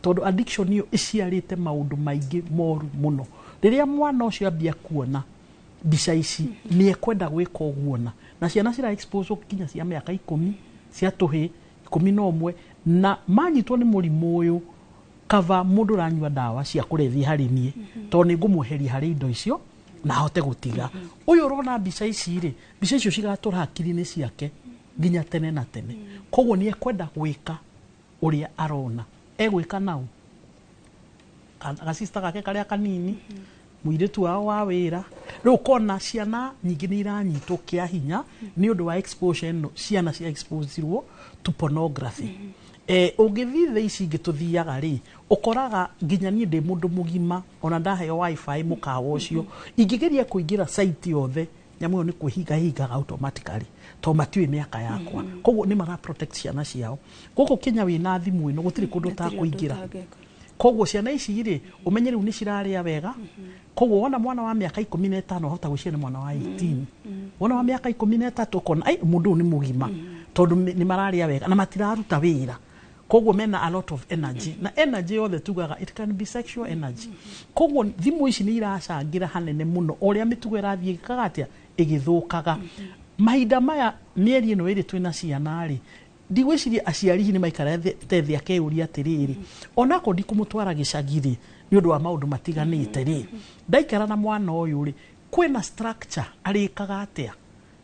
tondũ addiction ĩyo ĩciarĩte maũndũ maingĩ moru mũno. Rĩrĩa mwana ũcio ambia kuona Mbica ici nĩ ekwenda gwĩka ũguo na ciana cira expose nginya cia mĩaka 10, cia tũhĩ 11, na manyitwo nĩ mũrimũ ũyũ, kaba mũndũ ũranyua ndawa cia kũrebia harĩ niĩ, tondũ nĩ ngũmweheria harĩ indo icio na ahote gũtiga. Ũyũ ũrona mbica ici rĩ, mbica icio cigatũra hakiri-inĩ ciake nginya tene na tene. Koguo nĩ ekwenda gwĩka ũrĩa arona egwĩka nau gacista gake karĩa kanini, mũirĩtu wao wa wĩra. Rĩu ũkona ciana nyingĩ nĩ iranyitwo kĩa hinya nĩ ũndũ wa exposure ĩno ciana cia exposirwo to pornography. Ũngĩthiĩ thĩ ici ingĩ tũthiaga rĩ, ũkoraga nginya niĩ ndĩ mũndũ mũgima, ona ndaheo WiFi mũkawa ũcio, ingĩgeria kũingĩra site yothe, nyamũ ĩyo nĩ kwĩhinga hingaga automatically tondũ matiũĩ mĩaka yakwa. Koguo nĩ mara protect ciana ciao. Gũkũ Kenya wĩna thimũ ĩno gũtirĩ kũndũ ũtakũingĩra. Koguo ciana ici rĩ, ũmenye rĩu nĩ cirarĩa wega. Koguo wona mwana wa mĩaka 15 ahota gwĩciria nĩ mwana wa 18, wona wa mĩaka 13 ũkona ai mũndũ ũyũ nĩ mũgima, tondũ nĩ mararĩa wega na matiraruta wĩra. Koguo mena a lot of energy, na energy yothe tugaga it can be sexual energy. Koguo thimũ ici nĩ iracangĩra hanene mũno ũrĩa mĩtugo ĩrathiĩ ĩkaga atĩa ĩgĩthũkaga mahinda maya. Mĩeri ĩno ĩrĩ twĩna ciana rĩ, ndigwĩciria aciari hihi nĩ maikarĩte thĩ akeyũria atĩrĩrĩ, onakorwo ndikũmũtwara gĩcagi rĩ, nĩ ũndũ wa maũndũ matiganĩte rĩ, ndaikara na mwana ũyũ rĩ, kwĩna structure arĩkaga atĩa?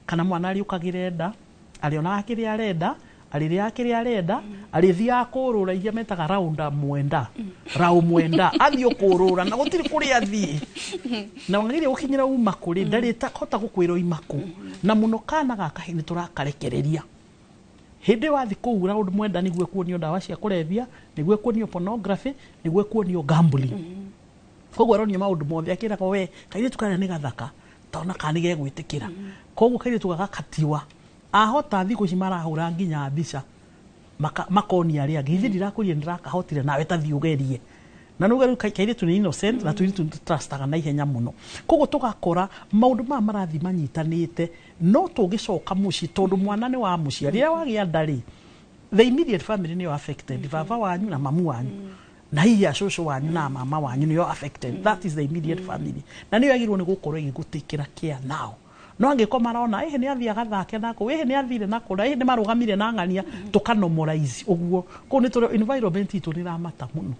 Kana mwana arĩũkagĩra nda, arĩonaga kĩrĩa arenda, arĩrĩaga kĩrĩa arenda, arĩthiaga kũrũra iria metaga raunda mwenda rau mwenda, athiĩ kũrũra na gũtirĩ kũrĩa athiĩ na wagĩrĩire gũkinyĩra uma kũrĩ ndarĩhota gũkwĩra oima kũ. Na mũno kana gaka nĩ tũrakarekereria hĩndĩ wathi kũu round mwenda nĩguo kuonio ndawa cia kũrebia, nĩguo kuonio pornography, nĩguo kuonio gambling. Koguo aronio maũndũ mothe akĩragwo we kairĩtu karĩa nĩ gathaka, tona kana nĩ gegwĩtĩkĩra. Koguo kairĩtu gagakatiwa ahota thikũ ici marahũra nginya mbica makonia arĩa angĩ, ithuĩ ndirakwĩrire ndĩrakahotire, nawe ta thiĩ ũgerie. Na nĩ rĩu kairĩtu nĩ innocent na tũirĩtu nĩ trustaga na ihenya mũno. Koguo tũgakora maũndũ maya marathiĩ manyitanĩte. No tũngĩcoka mũciĩ, tondũ mwana nĩ wa mũciĩ, rĩrĩa wagĩa nda rĩ, the immediate family nĩyo affected, baba wanyu na mamu wanyu na hihi acũcũ wanyu na mama wanyu nĩyo affected. That is the immediate family, na nĩyo yagĩrĩirwo nĩ gũkorwo ĩgĩgũtĩkĩra care now. No angĩkorwo marona ĩhĩ nĩ athiĩ agathake nako, ĩhĩ nĩ athire nako, na ĩhĩ nĩ marũgamire na ng'ania, tũkanomorize ũguo. Koguo nĩ tũrĩ environment itũ nĩ ĩramata mũno,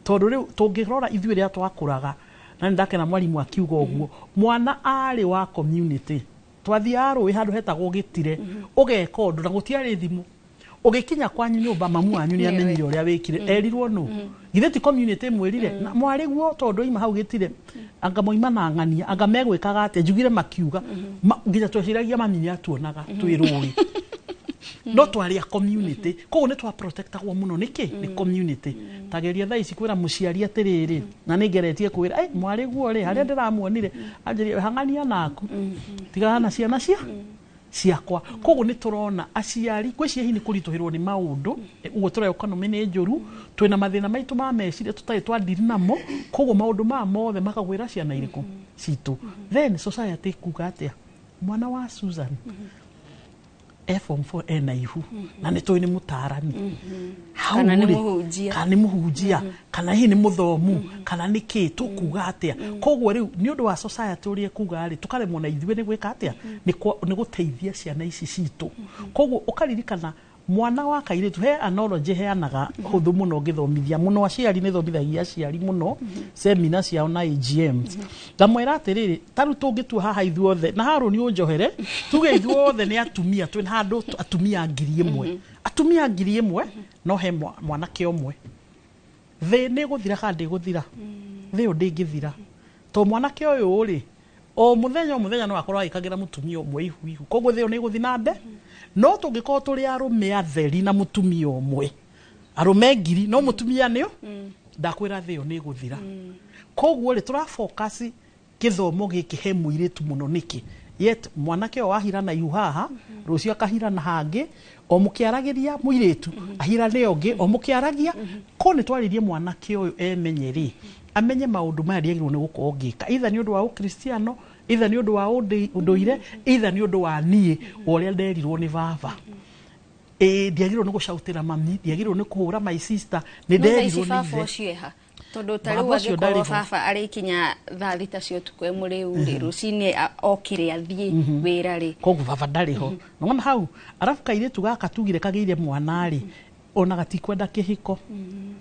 tondũ rĩu tũngĩrora ithuĩ rĩrĩa twakũraga, na nĩ ndakena mwarimũ akiuga ũguo, mwana arĩ wa community, twathiaga rũĩ handũ hetagwo gĩtire, ũgeka ũndũ na gũtiarĩ thimũ, ũgĩkinya kwanyu nyũmba mamu wanyu nĩ amenyire ũrĩa wĩkire, erirwo nũ, githĩ ti community ĩmwĩrire na mwarĩ guo, tondũ oima hau gĩtire anga moima na ng'ania anga megwĩkaga atĩa, njugire makiuga nginya tweciragia mami nĩ atuonaga twĩ rũĩ, no twarĩ a community. Koguo nĩ twa protectagwo mũno nĩkĩ nĩ community. Tageria thaa ici kwĩra mũciari atĩrĩrĩ, na nĩ ngeretie kwĩra mwarĩ guo rĩ, harĩa ndĩramuonire anjĩrie hang'ania naku, tigana na ciana cia ciakwa. Koguo nĩ tũrona aciari gwĩciria hihi nĩ kũritũhĩrwo nĩ maũndũ ũguo tũrĩa economy nĩ njũru, twĩna mathĩna maitũ ma meciria tũtarĩ twandiri namo. Koguo maũndũ maya mothe makagwĩra ciana irĩkũ citũ. Then society kuga atĩa? Mwana wa Susan e form 4 ena ihu na nĩ tũĩ nĩ mũtarani. Hau Kana nĩ rĩ, mũhunjia. Kana nĩ mũhunjia, kana hihi nĩ mũthomu, kana nĩ kĩ, tũkuga atĩa? Koguo rĩu nĩ ũndũ wa society ũrĩa ĩkuga rĩ, tũkaremwo na ithuĩ nĩ gwĩka atĩa, nĩ gũteithia ciana ici citũ. Koguo ũkaririkana mwana wa kairĩtu, he analogy heanaga hũthũ mũno ngĩthomithia mũno aciari, nĩ thomithagia aciari mũno semina ciao na AGMs, ngamwĩra atĩrĩrĩ, ta rĩu tũngĩtua haha ithuothe na Harũni ũnjohere, tuge ithuothe nĩ atumia, twĩ handũ atumia 1000, atumia 1000, no he mwanake ũmwe, thĩ nĩ ĩgũthira kana ndĩgũthira? Thĩ ĩyo ndĩngĩthira, to mwanake ũyũ rĩ, o mũthenya o mũthenya no akorwo agĩkagĩra mũtumia ũmwe ihu ihu. Koguo thĩ ĩyo nĩ ĩgũthiĩ na mbere. No tũngĩkorwo tũrĩ arũme atheri na mũtumia ũmwe, arũme 1000 no mũtumia nĩo, ndakwĩra thĩ ĩyo nĩ ĩgũthira. Koguo rĩ, tũra focus gĩthomo gĩkĩ he mũirĩtu mũno nĩkĩ? Yet mwanake ũyũ wahirana ihu haha, rũciũ akahirana hangĩ, o mũkĩaragĩria mũirĩtu ahirane ũngĩ, o mũkĩaragia ko nĩ twaririe mwanake ũyũ emenye rĩ, amenye maũndũ maya ndiagĩrĩirwo nĩ gũkorwo ngĩka, either nĩ ũndũ wa ũkristiano, either nĩ ũndũ wa ũndũire, either nĩ ũndũ wa niĩ wa ũrĩa nderirwo nĩ baba, ĩĩ ndiagĩrĩirwo nĩ gũcautĩra mami, ndiagĩrĩirwo nĩ kũhũra my sister, nĩ No thaa ici nderirwo nĩ baba ithe. Ũcio eha? Tondũ ta rĩu Baba ũcio angĩkorwo ndarĩ ho. baba arĩkinya thaa 6 cia ũtukũ e mũrĩu rĩ, rũcinĩ okĩre athiĩ wĩra rĩ. Koguo baba ndarĩ ho. Nona hau arabu kairĩtu gaka tugire kagĩire mwana rĩ, ona gatikwenda kĩhiko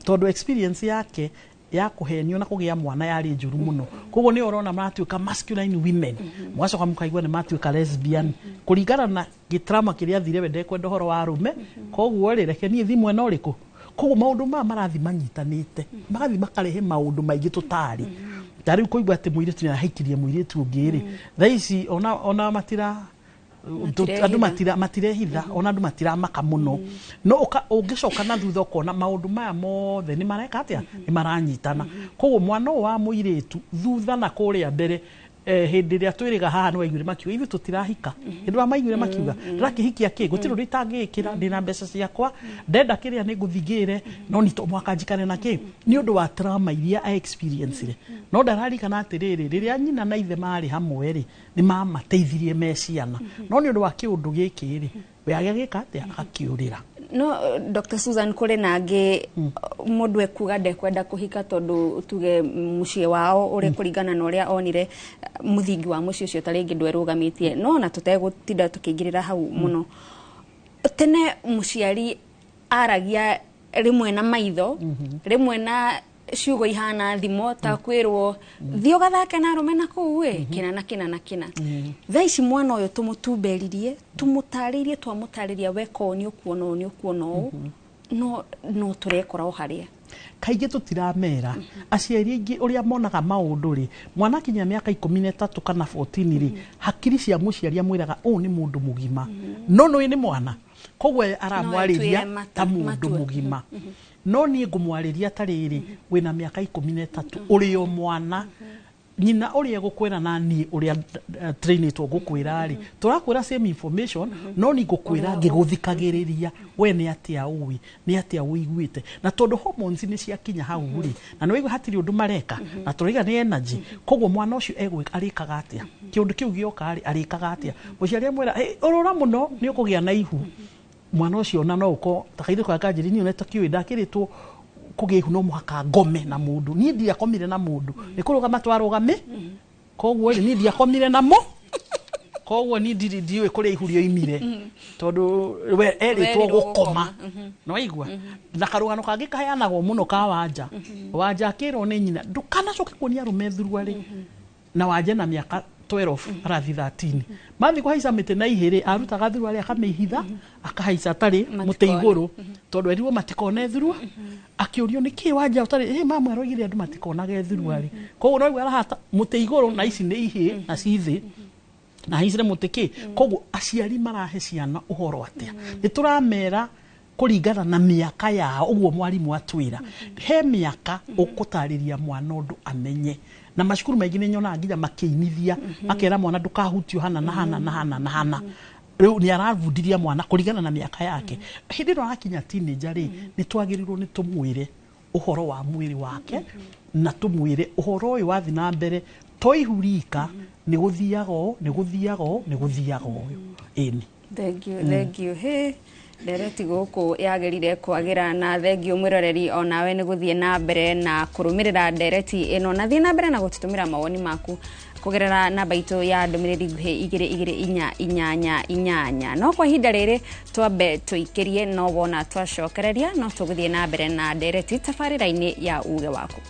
tondũ experience yake ya kũhenio na kũgĩa mwana yarĩ njũru mũno. Koguo nĩ ũrona maratuĩka masculine women, mũgacoka mũkaigua nĩ matuĩka lesbian kũringana na gĩtrama kĩrĩa athire. We ndekwenda ũhoro wa arũme, koguo rĩ, reke niĩ thi mwena ũrĩkũ. Koguo maũndũ maya marathi manyitanĩte, magathi makarehe maũndũ maingĩ tũtarĩ. Ta rĩu kũigua atĩ mũirĩtu nĩ arahikirie mũirĩtu ũngĩ rĩ, thaa ici ona matira andũ matirehitha, ona andũ matiramaka mũno. No ũngĩcoka na thutha ũkona maũndũ maya mothe nĩ mareka atĩa, nĩ maranyitana. Koguo mwana ũyũ wa mũirĩtu thutha na kũrĩa mbere, hĩndĩ ĩrĩa twĩrĩga haha nĩ waiguire makiuga ithuĩ tũtirahika. Hĩndĩ ĩrĩa maiguire makiuga ndĩrakĩhikia kĩ, gũtirĩ ũndũ itangĩĩkĩra, ndĩna mbeca ciakwa, ndenda kĩrĩa nĩ ngũthingĩre, no nĩ to mũhaka njikare na kĩ, nĩ ũndũ wa trauma iria a experience. No ndararikana atĩrĩrĩ, rĩrĩa nyina na ithe marĩ hamwe rĩ, nĩ mamateithirie me ciana, no nĩ ũndũ wa kĩũndũ gĩkĩ rĩ, we agĩgĩka atĩa, agakĩũrĩra. No Dr. Susan, kũrĩ na angĩ mũndũ ekuga ndekwenda kũhika tondũ tuge mũciĩ wao ũrĩa kũringana na ũrĩa onire mũthingi wa mũciĩ ũcio ta rĩngĩ ndwerũgamĩtie. No ona tũtegũtinda tũkĩingĩrĩra hau mũno, tene mũciari aragia rĩmwe na maitho, rĩmwe na ciugo ihana thimo, ta kwĩrwo thiĩ ũgathake na arũme na kũu ĩ kĩna na kĩna na kĩna. Thaa ici mwana ũyũ tũmũtumberirie, tũmũtarĩirie, twamũtarĩria weka ũũ nĩ ũkuona ũũ, nĩ ũkuona ũũ, no tũrekora o harĩa. Kaingĩ tũtiramera aciari aingĩ ũrĩa monaga maũndũ rĩ. Mwana akinya mĩaka 13 kana 14 rĩ, hakiri cia mũciari amwĩraga ũũ nĩ mũndũ mũgima, no nũĩ nĩ mwana, koguo aramwarĩria etwĩre mata- ta mũndũ matua. mũgima. No niĩ ngũmwarĩria ta rĩrĩ, wĩna mĩaka 13, ũrĩ o mwana. Nyina ũrĩa egũkwĩra na niĩ ũrĩa trainĩtwo ngũkwĩra rĩ, tũrakwĩra same information, no ni ngũkwĩra ngĩgũthikagĩrĩria we nĩ atĩa ũĩ, nĩ atĩa ũiguĩte. Na tondũ hormones nĩ ciakinya hau rĩ, na nĩ waigua hatirĩ ũndũ mareka, na tũraiga nĩ energy, koguo mwana ũcio egwĩka arĩkaga atĩa? Kĩũndũ kĩu gĩoka rĩ, arĩkaga atĩa? Mũciari amwĩra, "Hey, ũrũra mũno nĩ ũkũgĩa na ihu." Mwana ũcio ona no ũko ta kairĩtu karĩa kanjĩrire, "Niĩ ona takĩũĩ ndakĩrĩtwo kũgĩa ihu no mũhaka ngome na mũndũ. Niĩ ndiakomire na mũndũ, nĩ kũrũgama twarũgame, koguo rĩ, niĩ ndiakomire namo, koguo niĩ ndirĩ ndiũĩ kũrĩa ihu rĩoimire," tondũ we erĩtwo Werirwo gũkoma. Nĩwaigua na karũgano kangĩ kaheanagwo mũno ka Wanja. Wanja akĩrwo nĩ nyina, "Ndũkanacoke kuonia arũme thuruarĩ." Na Wanja na mĩaka 12 arathi 13, mathiĩ kũhaica mĩtĩ na ihĩrĩ, arutaga thuruarĩ akamĩhitha, akahaica atarĩ mũtĩ Matikone. igũrũ, tondũ erirwo matikone thurua. Akĩũrio nĩ kĩ Wanja ũtarĩ ĩ, mama aroigire andũ matikonage thuruarĩ, koguo no arahata mũtĩ igũrũ na ici nĩ ihĩ na ci thĩ na haicire mũtĩ kĩ. Koguo aciari marahe ciana ũhoro atĩa? Nĩ tũramera kũringana na mĩaka yao. Ũguo mwarimũ atwĩra he mĩaka ũkũtarĩria mwana ũndũ amenye. Na macukuru maingĩ nĩ nyonaga nginya makĩinithia, makera mwana ndũkahutio hana na hana na hana na hana. Rĩu nĩ arabundithia mwana kũringana na mĩaka yake. Hĩndĩ ĩno arakinya teenager rĩ, nĩ twagĩrĩirwo nĩ tũmwĩre ũhoro wa mwĩrĩ wake, na tũmwĩre ũhoro ũyũ wathiĩ na mbere to ihu rika nĩ gũthiaga ũũ, nĩ gũthiaga ũũ, nĩ gũthiaga ũyũ ĩni. Thank you, thank you. He ndereti gũkũ yagĩrire kwagĩra, na thengiũ mwĩroreri onawe nĩ gũthiĩ na mbere na kũrũmĩrĩra ndereti ĩno, na thiĩ na mbere na gũtũtũmĩra mawoni maku kũgerera namba itũ ya ndũmĩrĩri nguhĩ 22488. No kwa ihinda rĩrĩ twambe tũikĩrie, no wona twacokereria no tũgũthiĩ na mbere na ndereti tabarĩra-inĩ ya uge waku.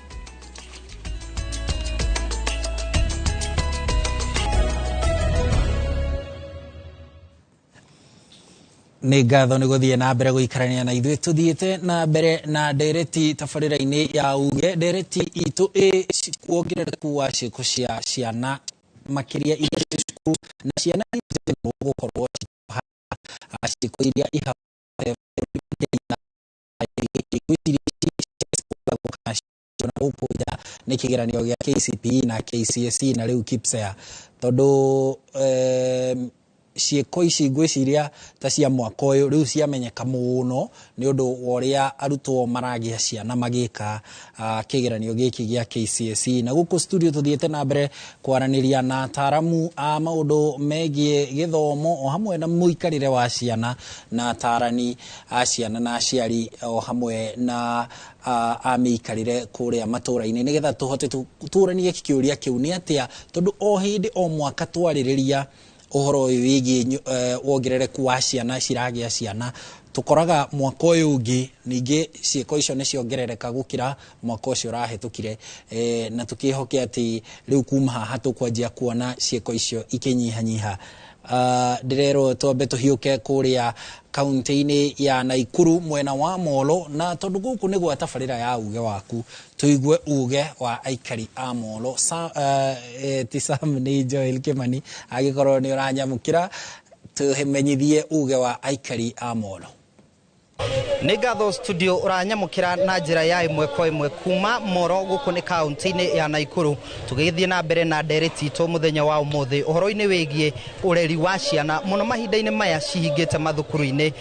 Nĩ ngatho nĩ gũthiĩ na mbere gũikarania na ithuĩ. Tũthiĩte na mbere na ndereti tabarĩra-inĩ ya uge. Ndereti itũ ĩ wongerereku wa ciĩko cia ciana, makĩria iria ciĩ cukuru, na ciana iria gũkorwo cikĩhana ciĩko iria ihate na gũkũ nja nĩ kĩgeranio gĩa KCPE na KCSE na rĩu KPSEA, tondũ Ciĩko ici ngwĩciria ta cia mwaka ũyũ rĩu ciamenyeka mũno nĩ ũndũ wa ũrĩa arutwo maragĩa ciana magĩka kĩgeranio gĩkĩ gĩa KCSE. Na gũkũ studio tũthiĩte na mbere kwaranĩria na ataramu a maũndũ megiĩ gĩthomo o hamwe na mũikarĩre wa ciana, na atarani a ciana na aciari o hamwe na a mĩikarĩre kũrĩa matũra-inĩ, nĩgetha tũhote tũranie kĩũria kĩu nĩ atĩa, tondũ o hĩndĩ o mwaka twarĩrĩria ũhoro ũyũ wĩgiĩ wongerereku wa ciana ciragĩa ciana, tũkoraga mwaka ũyũ ũngĩ ningĩ ciĩko icio nĩ ciongerereka gũkĩra mwaka ũcio ũrahĩtũkire, na tũkĩhoke atĩ rĩu kuma haha tũkwanjia kuona ciĩko icio ikĩnyihanyiha. Ndĩrerwo twambe tũhiũke kũrĩa kaunti-inĩ ya Naikuru mwena wa Molo, na tondũ gũkũ nĩ gwa tabarĩra ya uge waku, tũigue uge wa aikari a Molo. Ti Sam, nĩ Joel Kimani, angĩkorwo nĩ ũranyamũkĩra tũmenyithie uge wa aikari a Molo. Nĩ ngatho studio ũranyamũkĩra na njĩra ya ĩmwe kwa ĩmwe kuma Moro gũkũ nĩ kaunti-inĩ ya Naikuru, tũgĩthiĩ na mbere na ndereti itũ mũthenya wa ũmũthĩ ũhoro-inĩ wĩgiĩ ũreri wa ciana mũno mahinda-inĩ maya cihingĩte mathukuru-inĩ,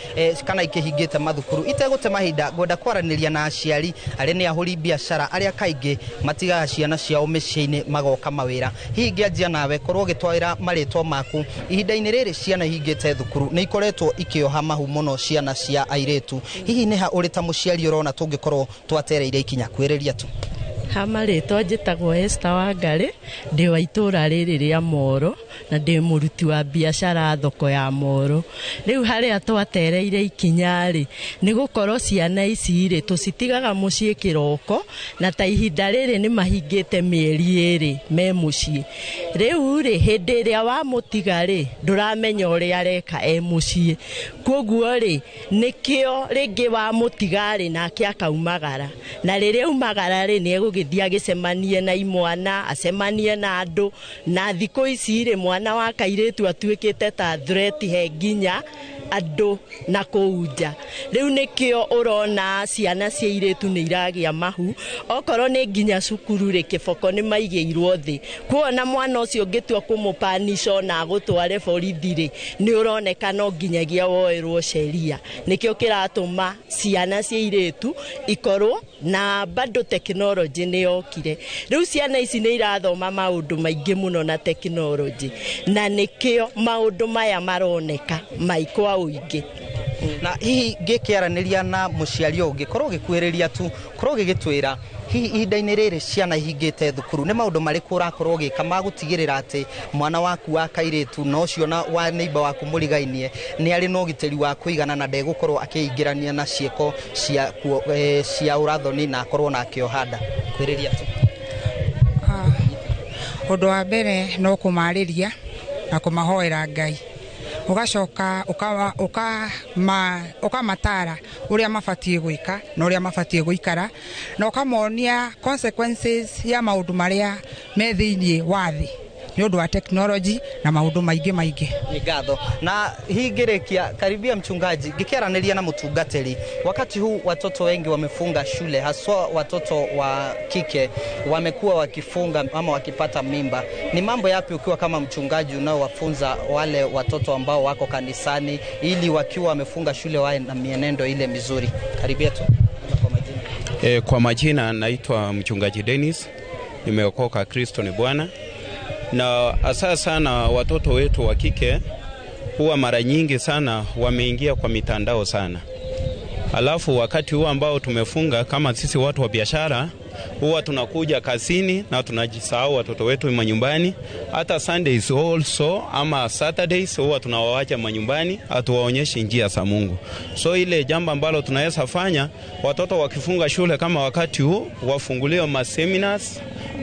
kana ikĩhingĩte mathukuru. Itegũte mahinda, ngwenda kwaranĩria na aciari arĩa nĩ ahũri biacara arĩa kaingĩ matigaga ciana ciao mĩciĩ-inĩ magoka mawĩra. Hihi ngĩanjia nawe, korwo ũgĩtwarĩra marĩtwa maku, ihinda-inĩ rĩrĩ ciana ihingĩte thukuru nĩ ikoretwo ikĩoha mahu mũno ciana cia airĩtu, hihi nĩ ha ũrĩ ta mũciari ũrona tũngĩkorwo twatereire ikinya kwĩrĩria tu? Ha marĩtwa njĩtagwo Esther Wangari, ndĩ wa itũra rĩrĩ rĩa Moro na ndĩ mũruti wa biacara thoko ya Moro. Rĩu harĩa twatereire ikinya rĩ, nĩ gũkorwo ciana ici rĩ tũcitigaga mũciĩ kĩroko, na ta ihinda rĩrĩ nĩ mahingĩte mĩeri 2 me mũciĩ. Rĩu rĩ, hĩndĩ ĩrĩa wamũtiga rĩ, ndũramenya ũrĩa areka e mũciĩ. Koguo rĩ, nĩkĩo rĩngĩ wamũtiga rĩ, nake akaumagara, na rĩrĩa aumagara rĩ, nĩ egũgĩthiĩ agĩcemanie na imwana, acemanie na andũ. Na thikũ ici rĩ, mwana wa kairĩtu atuĩkĩte ta threat he nginya andũ na kũu nja. Rĩu nĩkĩo ũrona ciana cia irĩtu nĩ iragĩa mahu, okorwo nĩ nginya cukuru rĩ, kĩboko nĩ maigĩirwo thĩ. Kuona mwana ũcio ũngĩtua kũmũpanisha na agũtware borithi rĩ, nĩ ũroneka no nginyagia woerwo sheria. Nĩkĩo kĩratũma ciana cia irĩtu ikorwo na bado tekinoronjĩ nĩ yokire. Rĩu ciana ici nĩ irathoma maũndũ maingĩ mũno na tekinoronjĩ, na nĩkĩo maũndũ maya maroneka maikwa ũingĩ. Na hihi ngĩkĩaranĩria na mũciari ũngĩ, korwo ũgĩkuhĩrĩria tu, korwo ũgĩgĩtwĩra hihi ihinda-inĩ rĩrĩ ciana ihingĩte thukuru nĩ maũndũ marĩkũ ũrakorwo ũgĩka ma gũtigĩrĩra atĩ mwana waku wa kairĩtu na ũcio na wa neighbor waku mũrigainie nĩ arĩ na ũgitĩri wa kũigana na ndegũkorwo akĩingĩrania na ciĩko cia ũrathoni na akorwo na akĩoha nda? Kwĩrĩria tu. Ũndũ wa mbere no kũmarĩria na kũmahoera Ngai, ũgacoka ũkamatara ũrĩa mabatiĩ gwĩka na ũrĩa mabatiĩ gũikara, na ũkamonia consequences ya maũndũ marĩa me thĩiniĩ wa thĩ nĩ ũndũ wa technology na maũndũ maingĩ maingĩ. Nĩ ngatho. Na hingĩrĩkia, karibia mchungaji, ngĩkĩaranĩria na mũtungatĩri, wakati huu watoto wengi wamefunga shule, haswa watoto wa kike wamekuwa wakifunga ama wakipata mimba. Ni mambo yapi ukiwa kama mchungaji unaowafunza wale watoto ambao wako kanisani ili wakiwa wamefunga shule wae na mienendo ile mizuri? Karibia tu. Kwa majina. Kwa majina naitwa mchungaji Dennis, nimeokoka, Kristo ni Bwana. Na hasa sana watoto wetu wa kike huwa mara nyingi sana wameingia kwa mitandao sana. Alafu wakati huo ambao tumefunga kama sisi watu wa biashara huwa tunakuja kazini na tunajisahau watoto wetu manyumbani. Hata Sundays also ama Saturdays huwa tunawaacha manyumbani, hatuwaonyeshi njia za Mungu. So ile jambo ambalo tunaweza fanya, watoto wakifunga shule kama wakati huu wafunguliwe ma seminars,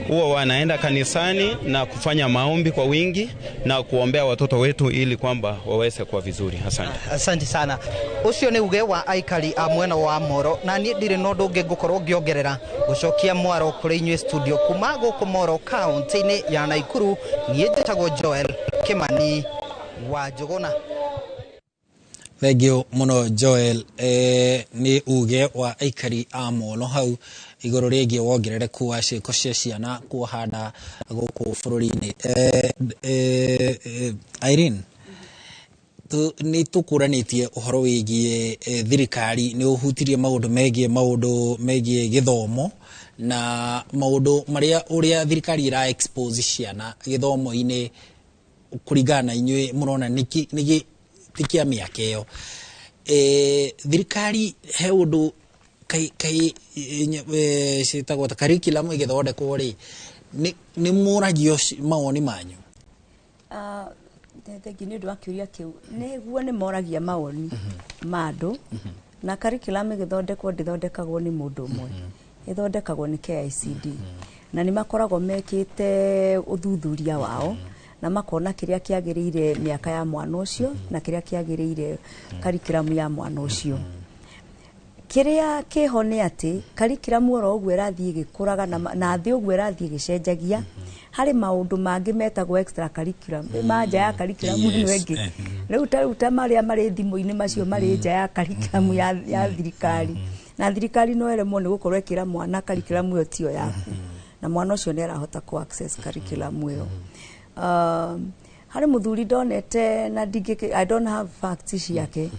huwa wanaenda kanisani na kufanya maombi kwa wingi na kuombea watoto wetu ili kwamba waweze kuwa vizuri. Asante. Asante sana. Ucio nĩ uge wa aikari a mwena wa Moro, na niĩ ndirĩ na ũndũ ũngĩ ngũkorwo ngĩongerera gũcokia mwaro kũrĩ inyuĩ studio kuma gũkũ Moro kaunti-inĩ ya Naikuru. Niĩ njĩtagwo Joel Kimani wa Njũgũna. Thank you mũno Joel. Nĩ uge wa aikari a Molo hau igũrũ rĩgiĩ wongerereku wa ciĩko cia ciana kuoha nda gũkũ bũrũri-inĩ. Irene, Nĩ tũkũranĩtie ũhoro wĩgiĩ thirikari, nĩ ũhutirie maũndũ megiĩ gĩthomo na maũndũ marĩa ũrĩa thirikari ĩra expose ciana gĩthomo-inĩ. Kũringana na inyuĩ, mũrona nĩkĩ ti kĩa mĩaka ĩyo? Thirikari he ũndũ kai ciĩtagwo ta curriculum ĩgĩthondekwo rĩ, nĩ mũragio mawoni manyu? Ah, thengi nĩ ũndũ wa kĩũria kĩu. Nĩguo, nĩ moragia mawoni ma andũ, na curriculum ĩgĩthondekwo ndĩthondekagwo nĩ mũndũ ũmwe, ĩthondekagwo nĩ KICD, na nĩ makoragwo mekĩte ũthuthuria wao na makona kĩrĩa kĩagĩrĩire mĩaka ya mwana ũcio na kĩrĩa kĩagĩrĩire curriculum ya mwana ũcio. Kĩrĩa kĩho nĩ atĩ curriculum oro ũguo ĩrathiĩ ĩgĩkũraga na thĩ ũguo ĩrathiĩ ĩgĩcenjagia, harĩ maũndũ mangĩ metagwo extra curriculum, ma nja ya curriculum ĩno ĩngĩ. Rĩu ta marĩa marĩ thimũ-inĩ, macio marĩ nja ya curriculum ya thirikari, na thirikari no ĩremwo nĩ gũkorwo ĩkĩra mwana curriculum ĩyo tiyo yaku, na mwana ũcio nĩ arahota kũ access curriculum ĩyo. Harĩ mũthuri ndonete na ndingĩ, I don't have facts ciake,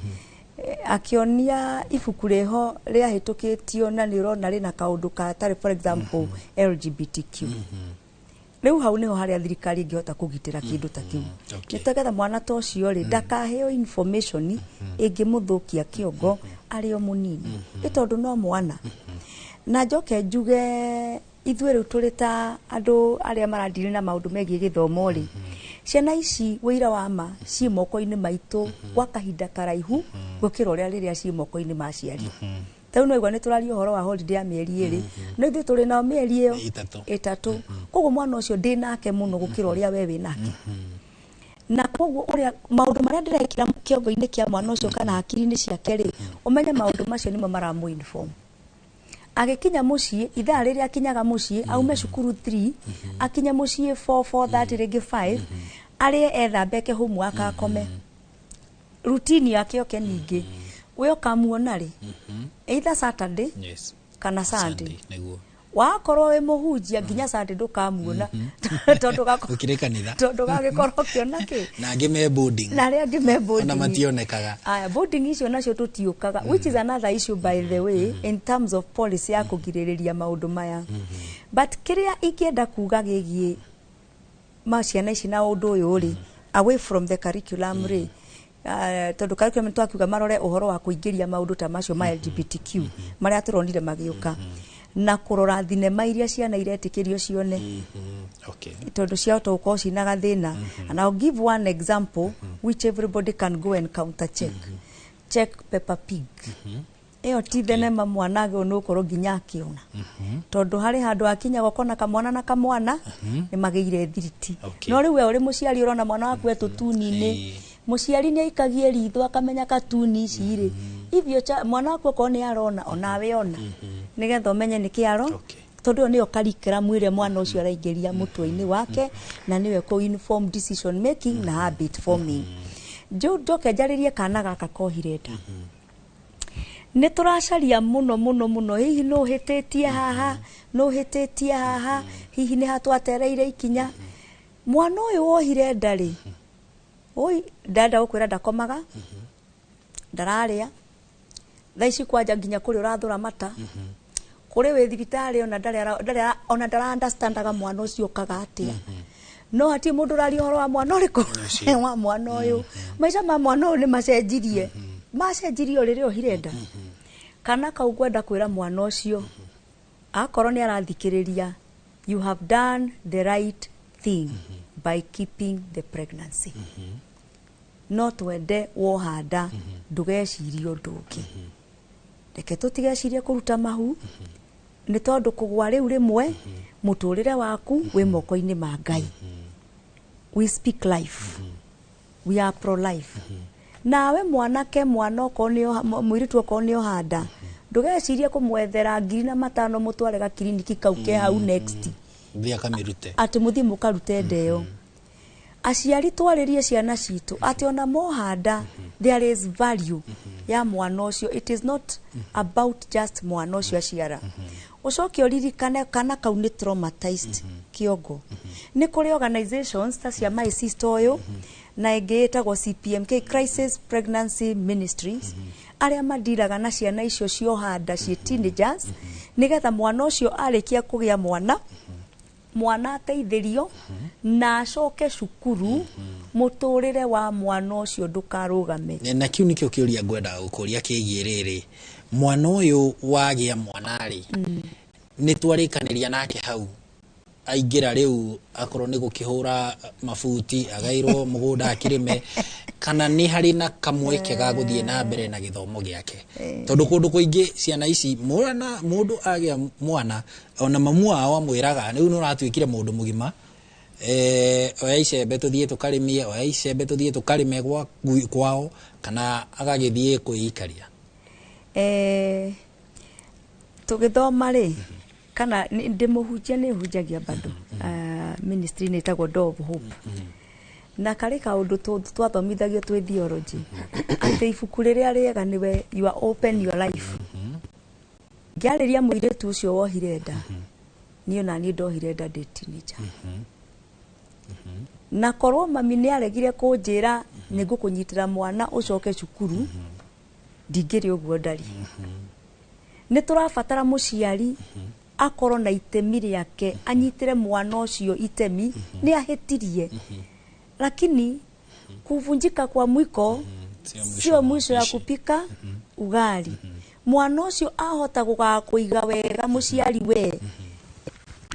akĩonia ibuku rĩho rĩahĩtũkĩtio na nĩ ũrona rĩna kaũndũ gatarĩ, for example, LGBTQ. Rĩu hau nĩho harĩa thirikari ĩngĩhota kũgitĩra kĩndũ ta kĩu, nĩ tũgetha mwana ta ũcio rĩ ndakaheo information ĩngĩmũthũkia kĩongo arĩ o mũnini, ĩ tondũ no mwana. Na njoke njuge ithuĩ rĩu tũrĩ ta andũ arĩa maradiri na maũndũ megiĩ gĩthomo rĩ, ciana ici wĩira wa ma ciĩ moko-inĩ maitũ gwa kahinda karaihu gũkĩra ũrĩa rĩrĩa ciĩ moko-inĩ ma aciari. Ta rĩu no igua nĩ tũraria ũhoro wa holiday ya mĩeri 2, no ithuĩ tũrĩ nao mĩeri ĩyo 3. 3. Koguo mwana ũcio ndĩ nake mũno gũkĩra ũrĩa we wĩ nake, na koguo ũrĩa maũndũ marĩa ndĩrekĩra kĩongo-inĩ kĩa mwana ũcio kana hakiri-inĩ ciake rĩ, ũmenye maũndũ macio nĩmo maramũ inform agĩkinya mũciĩ. Ithaa rĩrĩa akinyaga mũciĩ, aume cukuru 3, akinye mũciĩ 4, 4:30, rĩngĩ 5, arĩe, ethambeke, homework, akome, routine yake yoke. Ningĩ we ũkamuona rĩ, either Saturday kana Sunday. Wakorwo wĩ mũhunjia, nginya Sunday ndũkamuona tondũ Gũkĩrĩ kanitha. Tondũ gagĩkorwo ũkĩona kĩ Na angĩ me boarding. Na arĩa angĩ me boarding. Ona mationekaga. Aya, boarding icio nacio tũtiũkaga, which is another issue, by the way, in terms of policy ya kũgirĩrĩria maũndũ maya. But kĩrĩa ingĩenda kuga gĩgiĩ ma ciana ici na ũndũ ũyũ rĩ, away from the curriculum rĩ, tondũ curriculum twakiuga marore ũhoro wa kũingĩria maũndũ ta macio ma LGBTQ marĩa tũronire magĩũka, na kũrora thinema iria ciana iretĩkĩrio cione, tondũ ciahota gũkorwo cina gathĩna. And I'll give one example which everybody can go and counter check. Check Peppa Pig. Ĩyo ti thenema mwana agĩrĩirwo nĩ gũkorwo nginya akĩona, tondũ harĩ handũ hakinyaga ũkona kamwana na kamwana nĩ magĩire thiriti. No rĩu we ũrĩ mũciari ũrona mwana waku e tũtuni-inĩ, mũciari nĩ aikagie ritho akamenya katuni ici rĩ ivyo mwana waku okorwo nĩ arona, onawe ona, nĩgetha ũmenye nĩkĩ aro, tondũ ĩyo nĩyo curriculum ĩrĩa mwana ũcio araingĩria mũtwe-inĩ wake, na nĩwe kũ inform decision making na habit forming. Njoke njarĩrie kana gaka kohire nda. Nĩ tũracaria mũno mũno mũno, hihi nũ ũhĩtĩtie haha, nũ ũhĩtĩtie haha, hihi nĩ hatwatereire ikinya. Mwana ũyũ wohire nda rĩ, oi ndenda gũkwĩra ndakomaga, ndararĩa thaa ici, kwanja nginya kũrĩ ũrathũra mata, kũrĩ wĩ thibitarĩ, ona ndarĩ ona ndara understandaga mwana ũcio okaga atĩa. No hatirĩ mũndũ ũraria ũhoro wa mwana ũrĩkũ, wa mwana ũyũ. Maica ma mwana ũyũ nĩ macenjirie, macenjirie o rĩrĩa ohire nda. Kana kau ngwenda kwĩra mwana ũcio, akorwo nĩ arathikĩrĩria, you have done the right thing by keeping the pregnancy. No twende woha nda ndũgecirie ũndũ ũngĩ, reke tũtigecirie kũruta mahu, nĩ tondũ kũgwa rĩu rĩmwe mũtũrĩre waku wĩ moko-inĩ ma Ngai. We speak life, we are pro life. Nawe mwanake, mwana okorwo nĩ mũirĩtu okorwo nĩ oha nda, ndũgecirie kũmwethera 5,000 mũtware gakiriniki kau ke hau next Thiĩ akamĩrute. Atĩ mũthiĩ mũkarute nda ĩyo. Aciari, twarĩrie ciana citũ atĩ ona moha nda, there is value ya mwana ũcio. It is not about just mwana ũcio aciara. Ũcoke ũririkane kana kau nĩ traumatized kĩongo. Nĩ kũrĩ organizations ta cia my sister ũyũ Na ĩngĩ ĩtagwo CPMK, Crisis Pregnancy Ministries, arĩa mandiraga na ciana icio cioha nda ciĩ teenagers, nĩgetha mwana ũcio arĩkia kũgĩa mwana, mwana ateithĩrio na acoke cukuru, mũtũrĩre wa mwana ũcio ndũkarũgame. Na kiu nikio kiuria ngwendaga gukuria kigie riri, mwana uyu wagĩa mwana rĩ, nĩ twarĩkanĩria nake hau aingĩra rĩu, akorwo nĩ gũkĩhũra mabuti, agairwo mũgũnda akĩrĩme, kana nĩ harĩ na kamweke ga gũthiĩ na mbere na gĩthomo gĩake? Tondũ kũndũ kũingĩ ciana ici, mwana mũndũ agĩa mwana, ona mamu wao amwĩraga, rĩu nĩ ũratuĩkire mũndũ mũgima, oya icembe tũthiĩ tũkarĩmie, oya icembe tũthiĩ tũkarĩme kwao, kana agagĩthiĩ kwĩikaria. Tũgĩthoma rĩ, kana ndĩ mũhunjia, nĩ hunjagia bado ministry nĩ ĩtagwo Door of Hope, na karĩ kaũndũ twathomithagio twĩ theology, atĩ ibuku rĩrĩa rĩega nĩwe you are open your life. Ngĩarĩria mũirĩtu ũcio wohire nda, niĩ ona niĩ ndohire nda ndĩ teenager, na korwo mami nĩ aregire kũnjĩra nĩ ngũkũnyitĩra mwana ũcoke cukuru, ndingĩrĩ ũguo ndari. Nĩ tũrabatara mũciari akorwo na itemi rĩake, anyitĩre mwana ũcio itemi. Nĩ ahĩtirie, lakini kuvunjika kwa mwiko sio mwisho ya kupika ugali. Mwana ũcio ahota gũgakũiga wega mũciari we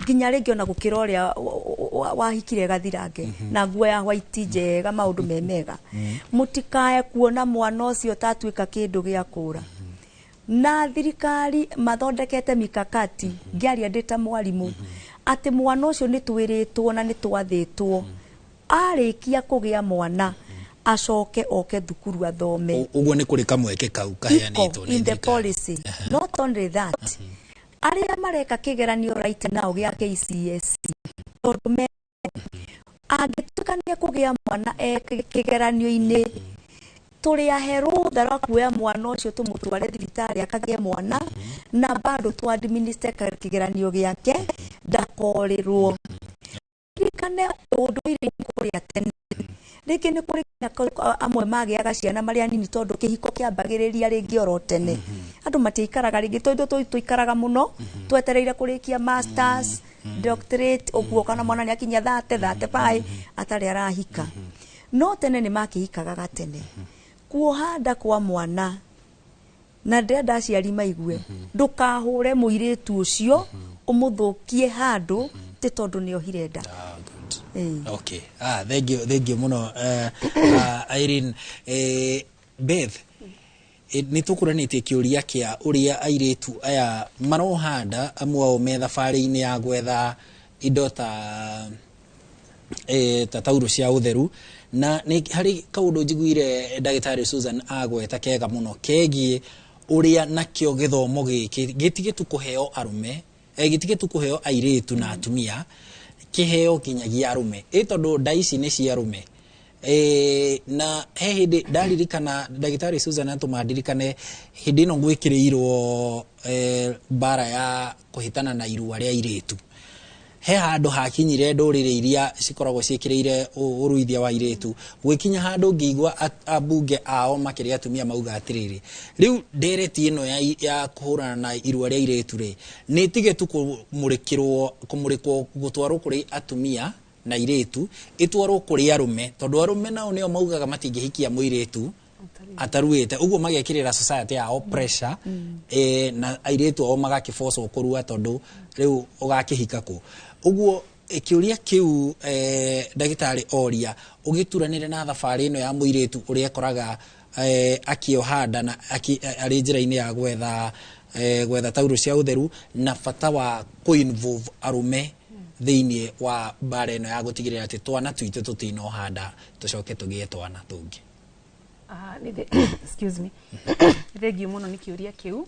nginya rĩngĩ ona gũkĩra ũrĩa wahikire gathirange na nguo ya white njega, maũndũ me mega. Mũtikae kuona mwana ũcio tatuĩka kĩndũ gĩa kũra. Na thirikari mathondekete mikakati, ngĩaria ndĩ ta mwarimũ, atĩ mwana ũcio nĩ twĩrĩtwo na nĩ twathĩtwo arĩkia kũgĩa mwana acoke oke thukuru athome. Ũguo nĩ kũrĩ kamweke kau kaheanĩtwo in the policy. Not only that, arĩa mareka kĩgeranio right now gĩa KCSE, tondũ me angĩtuĩka nĩ kũgĩa mwana e kĩgeranio-inĩ, tũrĩ ahe rũtha rwa kuoya mwana ũcio tũmũtware thibitarĩ akagĩe mwana, na bado tũ administer kĩgeranio gĩake, ndakorĩrwo. Ririkane ũndũire kũrĩa tene rĩngĩ nĩ kũrĩ amwe magĩaga ciana marĩ anini, tondũ kĩhiko kĩambagĩrĩria rĩngĩ oro tene, andũ matiikaraga rĩngĩ, tondũ tũikaraga mũno twetereire kũrĩkia masters, doctorate ũguo, kana mwana nĩ akinya 30, 35 atarĩ arahika. No tene nĩ makĩhikaga gatene. Kuoha nda kwa mwana, na ndĩrenda aciari maigue, ndũkahũre mũirĩtu ũcio ũmũthũkie handũ tĩ tondũ nĩ ohire nda. Okay. Ah, thank you, thank you muno, Irene. Beth, nĩ tũkũranĩtie kĩũria kĩa ũrĩa airĩtu aya marohanda, amwe ao me thabarĩ-inĩ ya gwetha indo ta taurũ cia ũtheru, na nĩ harĩ kaũndũ njiguire ndagĩtarĩ Susan agweta kega mũno kegiĩ ũrĩa nakĩo gĩthomo gĩkĩ gĩtige tu kũheo arũme, gĩtige tu kũheo airĩtu na atumia, kĩheo nginyagia arũme, ĩ tondũ nda ici nĩ cia arũme. Na he hĩndĩ ndaririkana ndagĩtarĩ Susan atũma ndirikane hĩndĩ ĩno gwĩkĩrĩirwo mbara ya kũhĩtana na irua rĩa airĩtu, he handũ hakinyire ndũrĩrĩ iria cikoragwo ciĩkĩrĩire ũruithia wa airĩtu, gwĩkinya handũ ngĩigua ambunge ao makĩria atumia mauga atĩrĩrĩ, rĩu ndereti ĩno ya kũhũrana na irua rĩa airĩtu rĩ, nĩ ĩtige tu kũmũrĩkĩrwo kũmũrĩkwo gũtwarwo kũrĩ atumia na airĩtu, ĩtwarwo kũrĩ arũme, tondũ arũme nao nĩo maugaga matingĩhikia mũirĩtu ataruĩte, ũguo magekĩrĩra society yao pressure, na airĩtu ao magakĩbocwo kũrua tondũ rĩu ũgakĩhika kũ. Ũguo kĩũria kĩu, ndagĩtarĩ oria, ũgĩturanĩre na thabarĩ ĩno ya mũirĩtu ũrĩa ekoraga akĩoha nda na arĩ njĩra-inĩ ya gwetha taurũ cia ũtheru, na bata wa kũ-involve arũme thĩinĩ wa mbara ĩno ya gũtigĩrĩra atĩ twana twitũ tũtinoha nda tũcoke tũgĩe twana tũngĩ. Excuse me, thengiũ mũno nĩ kĩũria kĩu.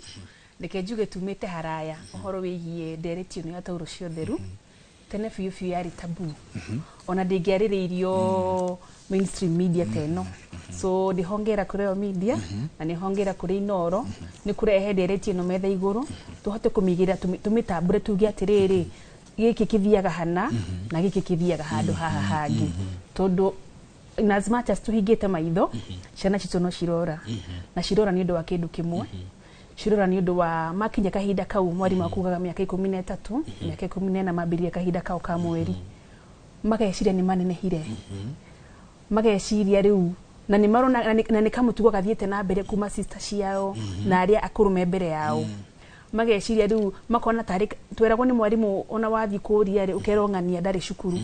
Reke njuge tumĩte haraya ũhoro wĩgiĩ ndereti ĩno ya taurũ cia ũtheru. Tene biũ biũ yarĩ tabu, ona ndĩngĩarĩrĩirio mainstream media ta ĩno. So nĩ hongera kũrĩ o media na nĩ hongera kũrĩ Inoro nĩ kũrehe ndereti ĩno metha igũrũ, tũhote kũmĩigĩrĩra, tũmĩtambũre, tuge atĩrĩrĩ, gĩkĩ kĩthiaga hana na gĩkĩ kĩthiaga handũ haha hangĩ, tondũ In as much as tuhingĩte maitho, ciana citũ no cirora, na cirora nĩ ũndũ wa kĩndũ kĩmwe. Cirora nĩ ũndũ wa makinya kahinda kau mwarimũ akugaga mĩaka 13, mĩaka 14, mambĩrĩria kahinda kau ka mweri, mageciria nĩ manenehire, mageciria rĩu na nĩ marona na nĩ kamũtugo gathiĩte na mbere kuma sister ciao na arĩa akũrũ me mbere yao. Mageciria rĩu makona tarĩ tweragwo nĩ mwarimũ, ona wathiĩ kũria rĩ, ũkerwo ng'ania ndarĩ cukuru,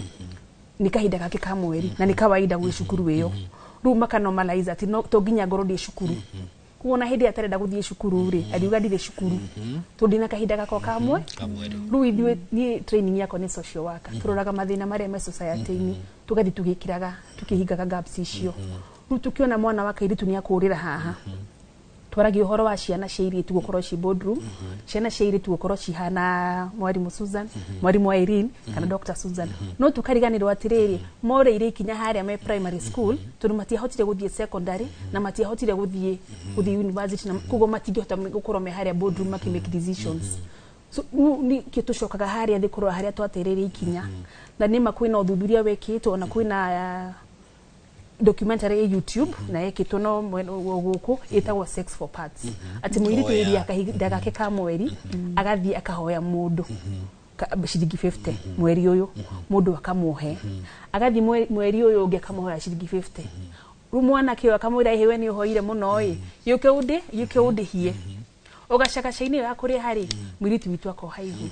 nĩ kahinda gake ka mweri na nĩ kawaida gwĩ cukuru ĩyo. Rĩu makanormalize atĩ no to nginya ngorwo ndĩ cukuru. Koguo ona hĩndĩ ĩrĩa atarenda gũthiĩ cukuru rĩ, ariuga ndirĩ cukuru tondũ ndĩna kahinda gakwa ka mwe. Rĩu ithuĩ, niĩ training yakwa nĩ social worker, tũroraga mathĩna marĩa me society-inĩ, tũgathiĩ tũgĩkĩraga, tũkĩhingaga gaps icio. Rĩu tũkĩona mwana wa kairĩtu nĩ akũrĩra haha, twaragia ũhoro wa ciana cia airĩtu gũkorwo ci boardroom, ciana cia airĩtu gũkorwo cihana mwarimũ Susan, mwarimũ Irene kana Dr Susan, no tukariganĩrwo atĩrĩrĩ, moreire ikinya harĩa me primary school, tondũ matiahotire gũthiĩ secondary na matiahotire gũthiĩ university, na koguo matingĩhota gũkorwo me harĩa boardroom makĩ make decisions. So rĩu nĩkĩo tũcokaga harĩa thĩ kũrora harĩa twatereire ikinya. Na nĩma kwĩna ũthuthuria wĩkĩtwo, ona kwĩna documentary ya YouTube na yekĩtwo no mwena wa gũkũ, ĩtagwo Sex for Parts, atĩ mũirĩtu hĩndĩ ya kahinda gake ka mweri agathiĩ akahoya mũndũ ciringi 50 mweri ũyũ, mũndũ akamuhe, agathiĩ mweri ũyũ ũngĩ akamuhoya ciringi 50. Rĩu mwanake ũyũ akamwĩra, "Ĩhĩ, we nĩ ũhoire mũno ĩ, yũke ũndĩ yũke ũndĩhie." Ũgacagaca-inĩ ĩyo ya kũrĩha rĩ, mũirĩtu witũ akoha ihu.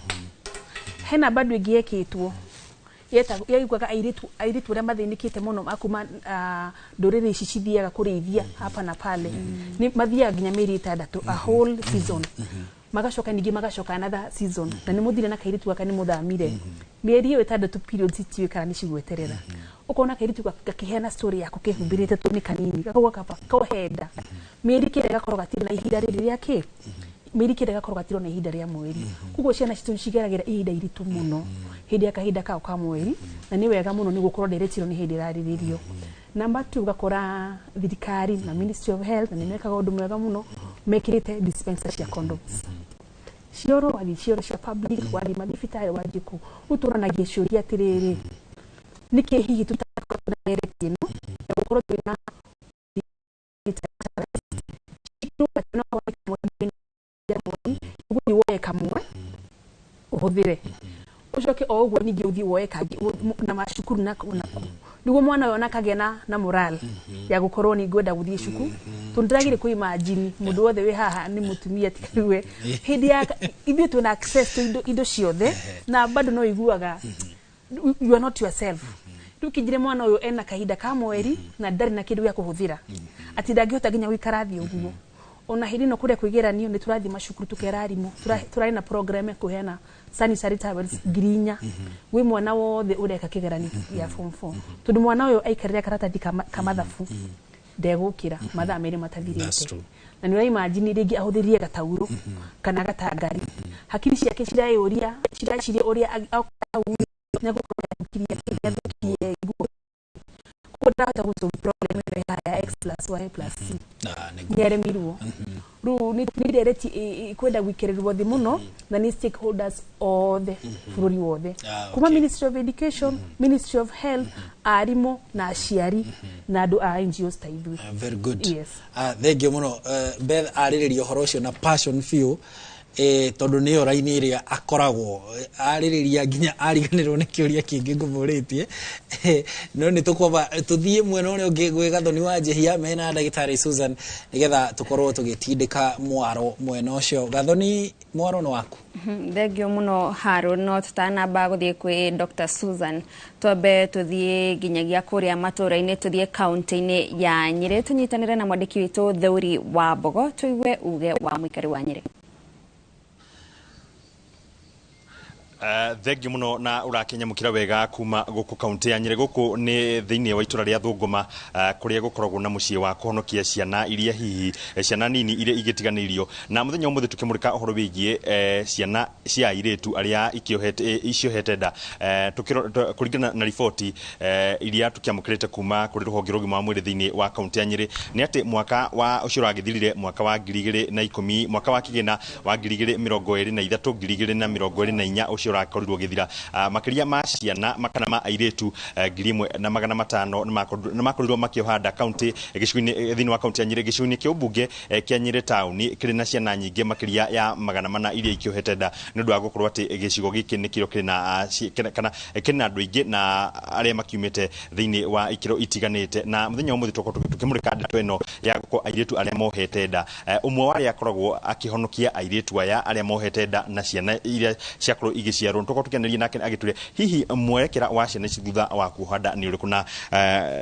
Hena bado ĩngĩ yekĩtwo yaiguaga airĩtu arĩa mathĩnĩkĩte mũno akuma ndũrĩrĩ ici cithiaga kũrĩithia hapa na pale, nĩ mathiaga nginya mĩeri 6, a whole season, magacoka ningĩ magacoka another season, na nĩ mũthire na kairĩtu gaka nĩ mũthamire mĩeri ĩyo 6, periods itiũĩ kana nĩ cigweterera. Ũkona kairĩtu gakĩheana story yako kehumbĩrĩte tũ nĩ kanini, gakauga kaba kohenda mĩeri 9 gakorwo gatirĩ na ihinda rĩrĩ rĩa kĩ, mĩeri 9 gakorwo gatirĩ na ihinda rĩa mweri. Koguo ciana citũ cigeragĩra ihinda iritũ mũno hĩndĩ ya kahinda kao ka mweri, na nĩ wega mũno nĩ gũkorwo nderetiro nĩ hĩndĩ ĩrarĩrĩrio. Number two, ũgakora thirikari na Ministry of Health na nĩ mekaga ũndũ mwega mũno, mekĩrĩte dispenser cia condoms cioro, wathiĩ cioro cia public, wathiĩ mathibitarĩ, wathiĩ kũ. Rĩu tũranagia ciũria atĩrĩrĩ, nĩkĩ hihi tũtakorwo na ndereti ĩno ya gũkorwo twĩna ũgũthiĩ woye kamwe ũhũthĩre, ũcoke o ũguo ningĩ ũthiĩ woye kangĩ na macukuru na kũ na kũ, nĩguo mwana ũyũ ona akagĩa na moral ya gũkorwo nĩ ngwenda gũthiĩ cukuru, tondũ ndĩragĩrĩ kũ imagine mũndũ wothe wĩ haha nĩ mũtumia tiga hĩndĩ ya ithuĩ twĩna access to indo ciothe na bado no iguaga you are not yourself. Rĩu kĩnjire mwana ũyũ ena kahinda ka mweri na ndarĩ na kĩndũ gĩa kũhũthĩra, atĩ ndangĩhota nginya gũikara thĩ ũguo. Ona hĩndĩ ĩno kũrĩa kwĩgeranio nĩ tũrathiĩ macukuru tũkera arimũ, tũrarĩ na program ya kũheana sanitary towels 4,000 gwĩ mwana wothe ũreka kĩgeranio ya form 4, tondũ mwana ũyũ aikarĩra karatathi ka mathabu ndegũkĩra mathaa 2 That's matathirĩte. True. Na nĩ ũraimagine rĩngĩ ahũthĩrie gataurũ kana gatangari, hakiri ciake cireyũria, ciraciria ũrĩa nĩgũkorwo nĩathũkirie nguo, koguo ndarahota gũ solve problem ĩno ya x plus y plus c. Ah, nĩguo. Nĩ aremirwo. Rĩu nĩ ndereti ĩkwenda gũikĩrĩrwo thĩ mũno na nĩ stakeholders othe bũrũri wothe, kuma Ministry of Education, Ministry of Health, arimũ na aciari na andũ a NGOs ta ithuĩ. Ah, very good. Yes. Ah, thank you mũno. Beth arĩrĩria ũhoro ũcio na passion biũ, tondũ nĩyo raini ĩrĩa akoragwo arĩrĩria nginya ariganĩrwo nĩ kĩũria kĩngĩ ngũmũrĩtie. No nĩ tũkwamba tũthiĩ mwena ũrĩa ũngĩ gwĩ Gathoni wa Njehia mena ndagĩtarĩ Susan, nĩgetha tũkorwo tũgĩtindĩka mwaro mwena ũcio. Gathoni, mwaro nĩ waku. Thengio mũno Haru. No tũtanamba gũthiĩ kwĩ Dr Susan, twambe tũthiĩ nginyagia kũrĩa matũra-inĩ, tũthiĩ kaunti-inĩ ya Nyĩrĩ, tũnyitanĩre na mwandĩki witũ Theuri wa Mbogo, tũigue uge wa mũikari wa Nyĩrĩ. Thengiũ mũno na ũrakinyamũkĩra wega kuma gũkũ kaunti ya Nyĩrĩ. Gũkũ nĩ thĩinĩ wa itũra rĩa Thũngũma, kũrĩa gũkoragwo na mũciĩ wa kũhonokia ciana iria hihi ciana nini iria igĩtiganĩirio. Na mũthenya ũmũthĩ tũkĩmũrĩka ũhoro wĩgiĩ ciana cia airĩtu arĩa ikĩohete nda. Kũringana na riboti iria tũkĩamũkĩrĩte kuma kũrĩ rũhonge rwa ũgima wa mwĩrĩ thĩinĩ wa kaunti ya Nyĩrĩ, nĩ atĩ mwaka wa ũcio ũragĩthirire, mwaka wa 2010, mwaka wa kĩgĩna wa 2023, 2024 ũcio. ũcio ũrakorirwo ũgĩthira. Makĩria ma ciana kana ma airĩtu 1500 nĩ makorirwo makĩoha nda kaunti gĩcigo-inĩ thĩinĩ wa kaunti ya Nyĩrĩ, gĩcigo-inĩ kĩa ũmbunge kĩa Nyĩrĩ taũni kĩrĩ na ciana nyingĩ makĩria ya 400 iria ikĩohete nda nĩ ũndũ wa gũkorwo atĩ gĩcigo gĩkĩ nĩkĩo kĩrĩ na kana kĩrĩ na andũ aingĩ na arĩa makiumĩte thĩinĩ wa ikĩro itiganĩte. Na mũthenya wa ũmũthĩ tũkorwo tũkĩmũrĩka ndeto ĩno ya gũkorwo airĩtu arĩa mohete nda. Ũmwe wa arĩa akoragwo akĩhonokia airĩtu aya arĩa mohete nda na ciana iria ciakorwo igĩciarwo, tũkorwo tũkĩanĩria nake agĩtwĩre hihi mwerekera wa ciana ici thutha wa kuoha nda nĩ ũrĩkũ. Na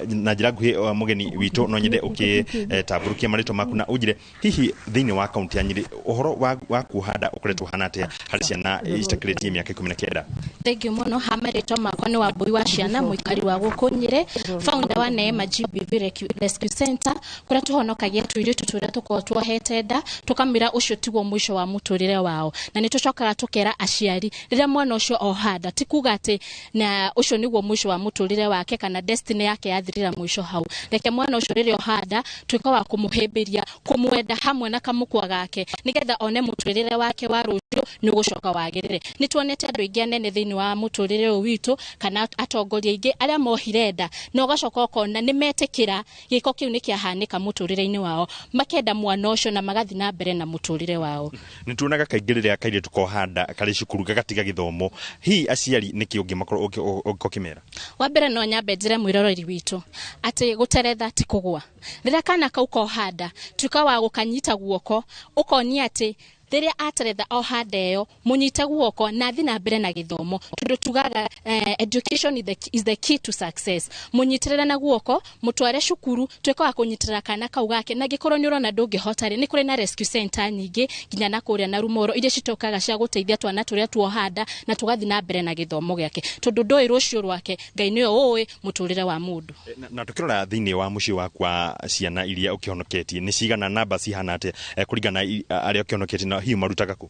na njĩra nguhĩ, mũgeni witũ, no nyende ũkĩtambũrũkia marĩtwa maku na ũnjĩre hihi thĩinĩ wa kaunti ya Nyĩrĩ ũhoro wa kuoha nda ũkoretwo ũhana atĩa harĩ ciana citakĩrĩtie mĩaka 19? Thank you mũno. Ha marĩtwa makwa nĩ Wambui wa Ciana, mũikari wa gũkũ Nyĩrĩ, founder wa Neema GBV Rescue Center, kũrĩa tũhonokagia tũirĩtu tũrĩa tũkoragwo tuohete nda, tũkamĩra ũcio tiguo mũico wa mũtũrĩre wao. Na nĩ tũcokaga tũkera aciari, rĩrĩa mwana ũcio oha nda, ti kuga atĩ na ũcio nĩguo mũico wa mũtũrĩre wake kana destiny yake yathirĩra mũico hau. Reke mwana ũcio rĩrĩa oha nda, tuĩka wa kũmũhĩmbĩria, kũmwenda hamwe na kamũkwa gake, nĩgetha one mũtũrĩre wake wa rũciũ nĩ ũgũcoka wagĩrĩre. Nĩ tuonete andũ aingĩ anene thĩinĩ wa mũtũrĩre ũyũ witũ kana atongoria aingĩ arĩa mohire nda, na ũgacoka ũkona nĩ metĩkĩra gĩko kĩu nĩ kĩahanĩka mũtũrĩre-inĩ wao, makenda mwana ũcio na magathiĩ na mbere na mũtũrĩre wao. Nĩ tuonaga kaingĩ rĩrĩa kairĩtu koha nda karĩ cukuru gagatiga gĩthomo, hihi aciari nĩkĩ ũngĩmakorwo ũkĩmera? Wa mbere no nyambe njĩre mwĩroreri witũ atĩ gũteretha ti kũgũa. Rĩrĩa kana kau koha nda, tuĩka wa gũkanyita guoko, ũkonia atĩ rĩrĩa ateretha oha nda ĩyo, mũnyite guoko na athiĩ na mbere na gĩthomo, tondũ tugaga education is the key to success. Mũnyitĩrĩre na guoko, mũtware cukuru, tuĩke wa kũnyitĩrĩra kana kau gake, na angĩkorwo nĩ ũrona ndũngĩhota rĩ, nĩ kũrĩ na rescue center nyingĩ nginya na kũrĩa na Rumoro iria citokaga cia gũteithia twana tũrĩa tuoha nda na tũgathiĩ na mbere na gĩthomo gĩake, tondũ ndũĩ rũciũ rwake, Ngai nĩwe ũĩ mũtũrĩre wa mũndũ. Na tukĩrora thĩinĩ wa mũciĩ waku wa ciana iria ũkĩhonoketie, nĩ cigana, namba cihana atĩa kũringana na arĩa ũkĩhonoketie, na hihi marutaga kũ?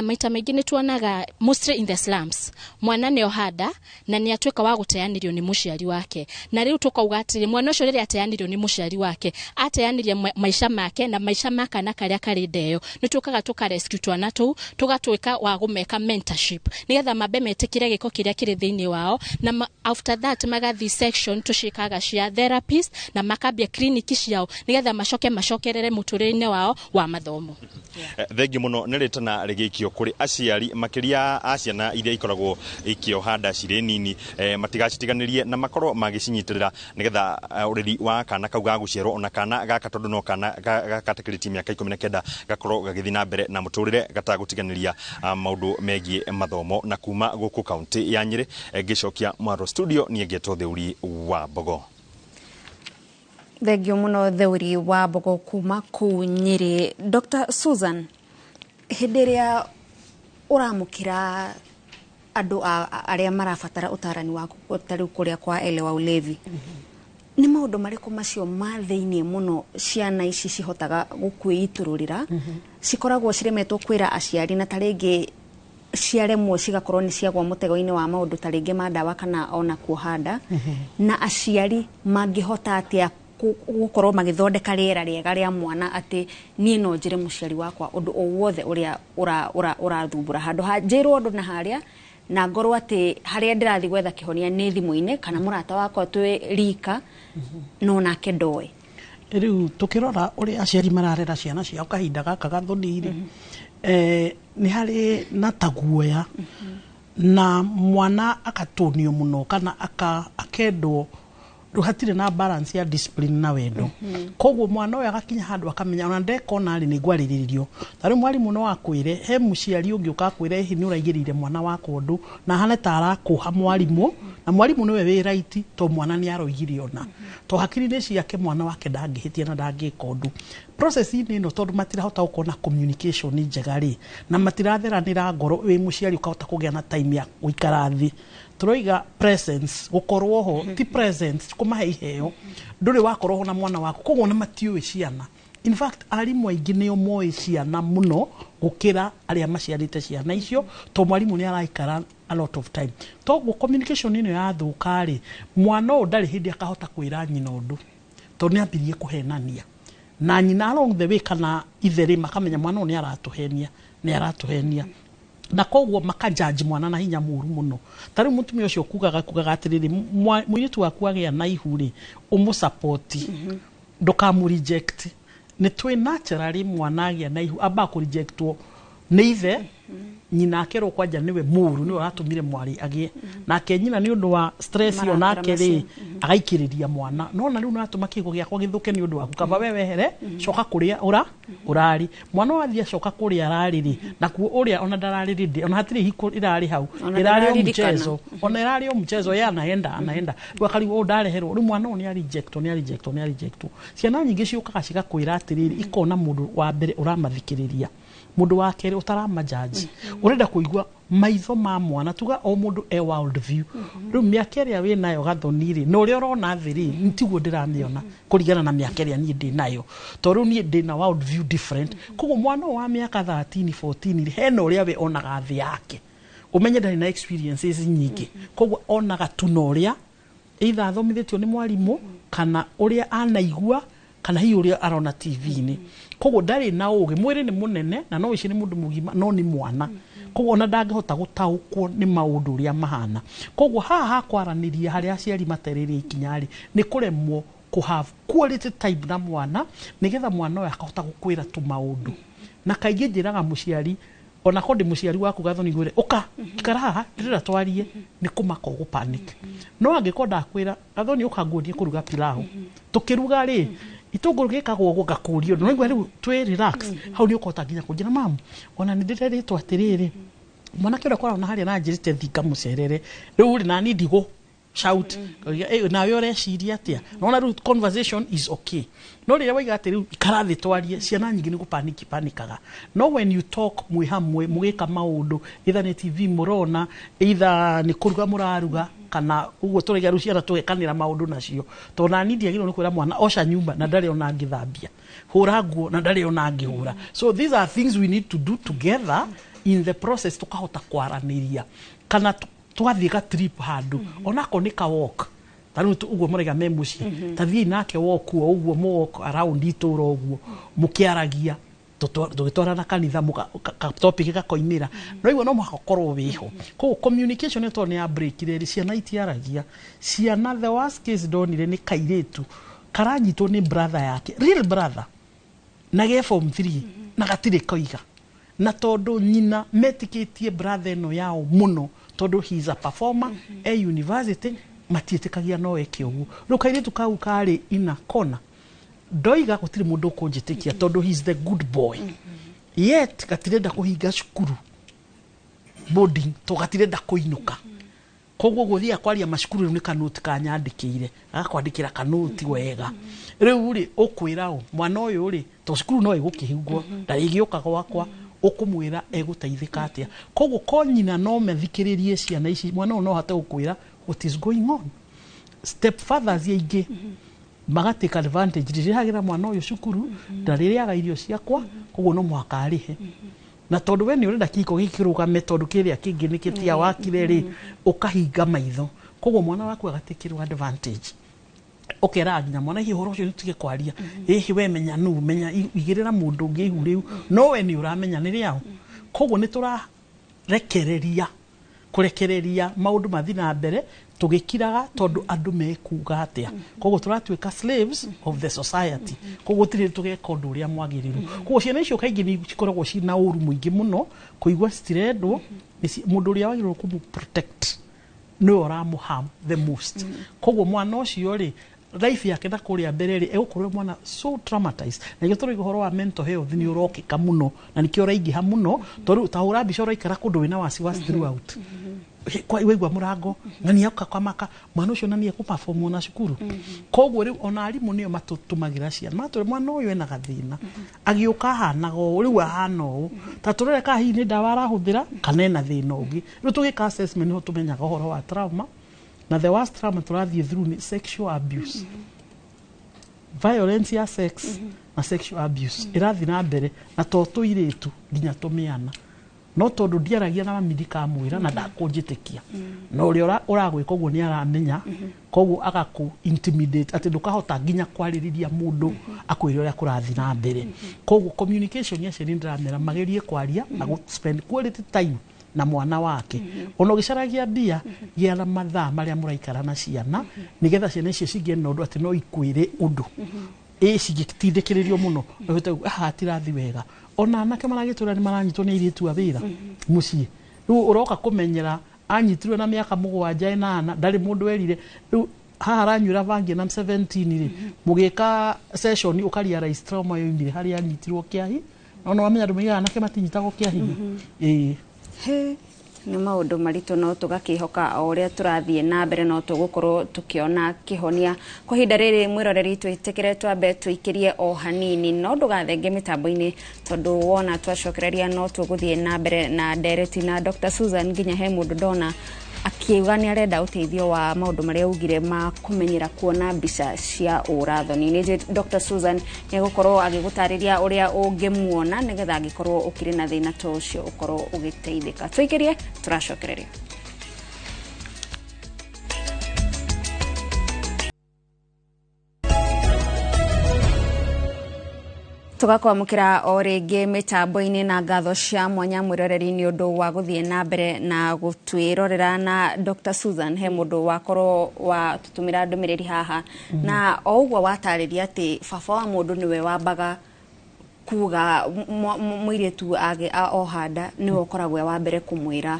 Maita maingĩ nĩ tuonaga mostly in the slums, mwana nĩ oha nda na nĩ atuĩka wa gũteanĩrio nĩ mũciari wake, na rĩu tũkauga atĩrĩ, mwana ũcio rĩrĩa ateanĩrio nĩ mũciari wake, ateanĩria maica make na maica ma kana karĩa karĩ nda ĩyo. Nĩ tũkaga tũka rescue twana tũu, tũgatuĩka wa gũmeka mentorship nĩgetha mambe metĩkĩre gĩko kĩrĩa kĩrĩ thĩinĩ wao, na after that magathiĩ section tũciĩkaga cia therapist na makambia clinic ciao nĩgetha macoke macokerere mũtũrĩre-inĩ wao wa mathomo. Thengiũ mũno. Nĩ rĩtana rĩgĩikio kũrĩ aciari makĩria a ciana iria ikoragwo ikĩoha nda cirĩ nini, matigacitiganĩrie na makorwo magĩcinyitĩrĩra nĩgetha ũreri wa kana kau ga gũciarwo ona kana gaka, tondũ no kana gatakĩrĩtie mĩaka 19, gakorwo gagĩthiĩ na mbere na mũtũrĩre gatagũtiganĩria maũndũ megiĩ mathomo. Na kuma gũkũ kaunti ya Nyĩrĩ, ngĩcokia mwaro studio, niĩ ngetwo Theuri wa Mbogo. Thengio muno, Theuri wa Mbogo, kuma kuu Nyĩrĩ. Dr Susan, hĩndĩ ĩrĩa ũramũkĩra andũ arĩa marabatara ũtarani waku ta rĩu kũrĩa kwa Elewa Ulevi, nĩ maũndũ marĩkũ macio ma thĩiniĩ mũno ciana ici cihotaga gũkwĩitũrũrĩra, cikoragwo ciremetwo kwĩra aciari, na ta rĩngĩ ciaremwo cigakorwo nĩ ciagwa mũtego-inĩ wa maũndũ ta rĩngĩ ma ndawa kana ona kuoha nda, na aciari mangĩhota atĩa gũkorwo magĩthondeka rĩera rĩega rĩa mwana atĩ niĩ no njĩre mũciari wakwa ũndũ o wothe ũrĩa ũrathumbũra, handũ ha njĩrwo ũndũ na harĩa na ngorwo atĩ harĩa ndĩrathiĩ gwetha kĩhonia nĩ thimũ-inĩ kana mũrata wakwa twĩ rika no nake ndoĩ? Rĩu tũkĩrora ũrĩa aciari mararera ciana ciao kahinda gaka gathoni rĩ, nĩ harĩ na taguoya na mwana akatũnio mũno kana akendwo. Rĩu hatirĩ na balance ya discipline na wendo, koguo mwana ũyũ agakinya handũ akamenya ona ndekona rĩ, nĩ ngwarĩrĩrio. Ta rĩu mwarimũ no akwĩre, he mũciari ũngĩ ũka akwĩre hihi nĩ ũraigĩrĩire mwana wakwa ũndũ, na ahane ta arakũha mwarimũ, na mwarimũ nĩwe wĩ right to mwana nĩ aroigire, ona to hakiri-inĩ ciake mwana wake ndangĩhĩtia na ndangĩka ũndũ. Process-inĩ ĩno, tondũ matirahota gũkorwo na communication njega rĩ, na matiratheranĩra ngoro, wĩ mũciari ũkahota kũgĩa na time ya gũikara thĩ, tũroiga presence, gũkorwo ho, ti presence kũmahe iheo, ndũrĩ wakorwo ho na mwana waku, koguo na matiũĩ ciana. In fact, arimũ aingĩ nĩo moĩ ciana mũno gũkĩra arĩa maciarĩte ciana icio, to mwarimũ nĩ araikara a lot of time. Toguo communication ĩno yathũka rĩ, mwana ũyũ ndarĩ hĩndĩ akahota kwĩra nyina ũndũ, tondũ nĩ ambirie kũhenania na nyina along the way, kana ithe rĩ, makamenya mwana ũyũ nĩ aratũhenia, nĩ aratũhenia. Na koguo makajaji mwana na hinya mũru mũno. Ta rĩu mũtumia ũcio kugaga atĩrĩrĩ, mũirĩtu waku agĩa na ihu rĩ, ũmũsapoti, ndũkamũ reject. Nĩ twĩ naturally mwana agĩa na ihu ambaga kũrejectwo nĩ ithe, nyina akerwo kwanja nĩwe mũru, nĩwe ũratũmire mwarĩ agĩe nake nyina nĩ ũndũ wa stress ĩyo, Marakara nake rĩ macio. agaikĩrĩria mwana nona rĩu nĩratũma kĩgo gĩakwa gĩthũke nĩ ũndũ waku, kaba we wehere, coka kũrĩa ũra ũrarĩ. Mwana wathiĩ acoka kũrĩa ararĩ rĩ, nakuo ũrĩa ona ndararĩ rĩ, ona hatirĩ hiko ĩrarĩ hau, Ona ĩrarĩ o ndararirikana. mchezo, ona ĩrarĩ o mchezo ye anaenda rĩu akarigwo ũũ ndareherwo. Rĩu mwana ũyũ nĩ arejectwo, nĩ arejectwo, nĩ arejectwo. Ciana nyingĩ ciũkaga cigakwĩra atĩrĩrĩ, ikona mũndũ wa mbere ũramathikĩrĩria, mũndũ wa kerĩ ũtaramajaji, ũrenda kũigua maitho ma mwana. Tuga o mũndũ e world view. Rĩu mĩaka ĩrĩa wĩ nayo Gathoni rĩ, na ũrĩa ũrona thĩ rĩ, tiguo ndĩramĩona kũringana na mĩaka ĩrĩa niĩ ndĩ nayo, tondũ rĩu niĩ ndĩ na world view different. Koguo mwana ũyũ wa mĩaka 13 14 rĩ, hena ũrĩa we onaga thĩ yake, ũmenye ndarĩ na experiences nyingĩ, koguo onaga tu na ũrĩa either athomithĩtio nĩ mwarimũ kana ũrĩa anaigua kana hihi ũrĩa arona TV-inĩ. Koguo ndarĩ na ũgĩ, mwĩrĩ nĩ mũnene na no ici nĩ mũndũ mũgima no nĩ mwana, koguo ona ndangĩhota gũtaũkwo nĩ maũndũ ũrĩa mahana. Koguo haha hakwaranĩria harĩa aciari matereire ikinya rĩ, nĩ kũremwo kũ have quality time na mwana nĩgetha mwana ũyũ akahota gũkwĩra tũmaũndũ. Na kaingĩ njĩraga mũciari, ona korwo ndĩ mũciari waku Gathoni, ngwĩre ũka ikara haha ndĩrenda twarie, nĩ kũmaka ũgũ panic. No angĩkorwo ndakwĩra, "Gathoni, ũka nguonie kũruga pilau," tũkĩruga rĩ, itũngũrũ gĩkagwo ũguo, ngakũria ũndũ naigua rĩu twĩ relax, hau nĩ ũkũhota nginya kũnjĩra, "Mamu, ona nĩ ndĩrerĩtwo atĩrĩrĩ, mwanake ũrĩa ũkoragwo na harĩa na njĩrĩte thinga mũcerere rĩu rĩ, nani ndigũ shout. Nawe ũreciria atĩa?" Nona rĩu conversation is okay. No rĩrĩa waiga atĩ rĩu ikara thĩ twarie, ciana nyingĩ nĩ gũpaniki panikaga. No when you talk mwĩ hamwe mũgĩka maũndũ, either nĩ TV mũrona, either nĩ kũruga mũraruga, kana ũguo tũraiga rĩu ciana tũgekanĩra maũndũ nacio, tondũ nani ndiagĩrĩirwo nĩ kwĩra mwana oca nyumba na ndarĩ ona ngĩthambia, hũra nguo na ndarĩ ona ngĩhũra. So these are things we need to do together in the process, tukahota kwaranĩria kana twathiĩ ga trip handũ, onakorwo nĩ ka walk, ta rĩu ũguo mũraiga me mũciĩ, ta thiĩi nake walk o ũguo, mũ walk around itũũra ũguo mũkĩaragia, tũgĩtwarana kanitha, ka topic gakoimĩra, no igua no mũhaka ũkorwo wĩho. Koguo communication ĩyo tondũ nĩ ya break rĩrĩ, ciana itiaragia. Ciana, the worst case ndonire nĩ kairĩtu karanyitwo nĩ brother yake, real brother, na ge form 3 na gatirĩ koiga, na tondũ nyina metĩkĩtie brother ĩno yao mũno, tondũ he is a performer e university, matiĩtĩkagia no eke ũguo. Rĩu kairĩtu kau karĩ ina kona, ndoiga gũtirĩ mũndũ ũkũnjĩtĩkia tondũ he is the good boy, yet gatirenda kũhinga cukuru boarding to gatirenda kũinũka. Koguo gũthiaga kwaria macukuru, rĩu nĩ kanoti kanyandĩkĩire, agakwandĩkĩra kanoti wega. Rĩu rĩ, ũkwĩra ũ mwana ũyũ rĩ, to cukuru no ĩgũkĩhingwo, ndarĩgĩũka gwakwa, ũkũmwĩra egũteithĩka atĩa? Koguo ko nyina no mathikĩrĩrie ciana ici, mwana ũyũ no ahote gũkwĩra what is going on. Stepfathers aingĩ magatake advantage, rĩrĩhagĩra mwana ũyũ cukuru, ndarĩrĩaga irio ciakwa, koguo no mũhaka arĩhe. Na tondũ we nĩ ũrenda kĩhiko gĩkĩ kĩrũgame, tondũ kĩrĩa kĩngĩ nĩ kĩtia wakire rĩ, ũkahinga maitho, koguo mwana waku agatakĩrwo advantage. Ũkeraga nginya mwana, "Hihi ũhoro ũcio nĩũtige kwaria, ĩhĩ we menya nũ menya igĩrĩra mũndũ ũngĩ ihu rĩu, no we nĩ ũramenya nĩ rĩao." Koguo nĩ tũrarekereria kũrekereria maũndũ mathiĩ na mbere tũgĩkiraga tondũ andũ mekuga atĩa. Koguo tũratuĩka slaves of the society, koguo gũtirĩ tũgeka ũndũ ũrĩa mwagĩrĩru. Koguo ciana icio kaingĩ nĩ cikoragwo ciĩna ũru mũingĩ mũno kũigua citirendwo. Mũndũ ũrĩa wagĩrĩirwo kũmũ protect nĩwe ũramũ harm the most. Koguo mwana ũcio rĩ, life yake na kũrĩa mbere rĩ, egũkorwo mwana so traumatized. Na nĩkĩo tũrauga ũhoro wa mental health nĩ ũrokĩka mũno na nĩkĩo ũraingĩha mũno, tondũ ta hũra mbica ũraikara kũndũ wĩna wasiwasi throughout. Kwa waigua mũrango ng'ania ũka kwamaka mwana ũcio na nĩ ekũperform na cukuru. Koguo rĩu ona arimũ nĩo matũtũmagĩra ciana, matũre mwana ũyũ ena gathĩna, agĩũka ahanaga ũũ, rĩu ahana ũũ, ta tũrore kana hihi nĩ ndawa arahũthĩra kana ena thĩna ũngĩ. Rĩu tũgĩka assessment nĩho tũmenyaga ũhoro wa trauma. Na the worst trauma tũrathiĩ through nĩ sexual abuse, violence ya sex na sexual abuse ĩrathiĩ na mbere, na to tũirĩtu nginya tũmĩana. No tondũ ndiaragia na mami, ndikamwĩra na ndakũnjĩtĩkia, na ũrĩa ũragwĩka ũguo nĩ aramenya, koguo agakũ intimidate atĩ ndũkahota nginya kwarĩrĩria mũndũ akwĩre ũrĩa kũrathiĩ na mbere. Koguo communication ya ciana, ndĩramera magerie kwaria na gũ spend quality time. Na mwana wake ona ũgĩcaragia mbia, gĩa na mathaa marĩa mũraikara na ciana, nĩgetha ciana icio cigĩe na ũndũ atĩ no ikwĩre ũndũ ĩ cingĩtindĩkĩrĩrio mũno no ũhote haha tirathi wega. Ona anake maragĩtũra nĩ maranyitwo nĩ airĩtu a wĩra mũciĩ. Rĩu ũroka kũmenyera anyitirwe na mĩaka 7, 8, ndarĩ mũndũ erire. Rĩu haha aranyuĩra bangi na 17 rĩ, mũgĩka session ũkarealize trauma yoimire harĩa anyitirwo kĩahi. No no wamenya andũ maigaga anake matinyitagwo kĩa hinya, ĩĩ. He, nĩ maũndũ maritũ, no tũgakĩhoka o ũrĩa tũrathiĩ na mbere no tũgũkorwo tũkĩona kĩhonia. Kwa ihinda rĩrĩ, mwĩroreri, twĩtĩkĩre twambe tũikĩrie o hanini, no ndũgathenge mĩtambo-inĩ, tondũ wona twacokereria no tũgũthiĩ na mbere na ndereti na Dr. Susan. Nginya he mũndũ ndona akiuga nĩ arenda ũteithio wa maũndũ marĩa augire ma kũmenyera kuona mbica cia ũrathoni. Nĩ njũĩ Dr. Susan nĩ egũkorwo agĩgũtarĩria ũrĩa ũngĩmuona, nĩgetha angĩkorwo ũkĩrĩ na thĩna ta ũcio ũkorwo ũgĩteithĩka. Tũikĩrie, tũracokereria. Tugakwamũkĩra o rĩngĩ mĩtambo-inĩ na ngatho cia mwanya, mwĩroreri, nĩ ũndũ wa gũthiĩ na mbere na gũtwĩrorera. Na Dr. Susan, he mũndũ wakorwo wa tũtũmĩra ndũmĩrĩri haha, na o ũguo watarĩria atĩ baba wa mũndũ nĩwe wambaga kuga mũirĩtu oha nda, nĩwe ũkoragwo e wa mbere kũmwĩra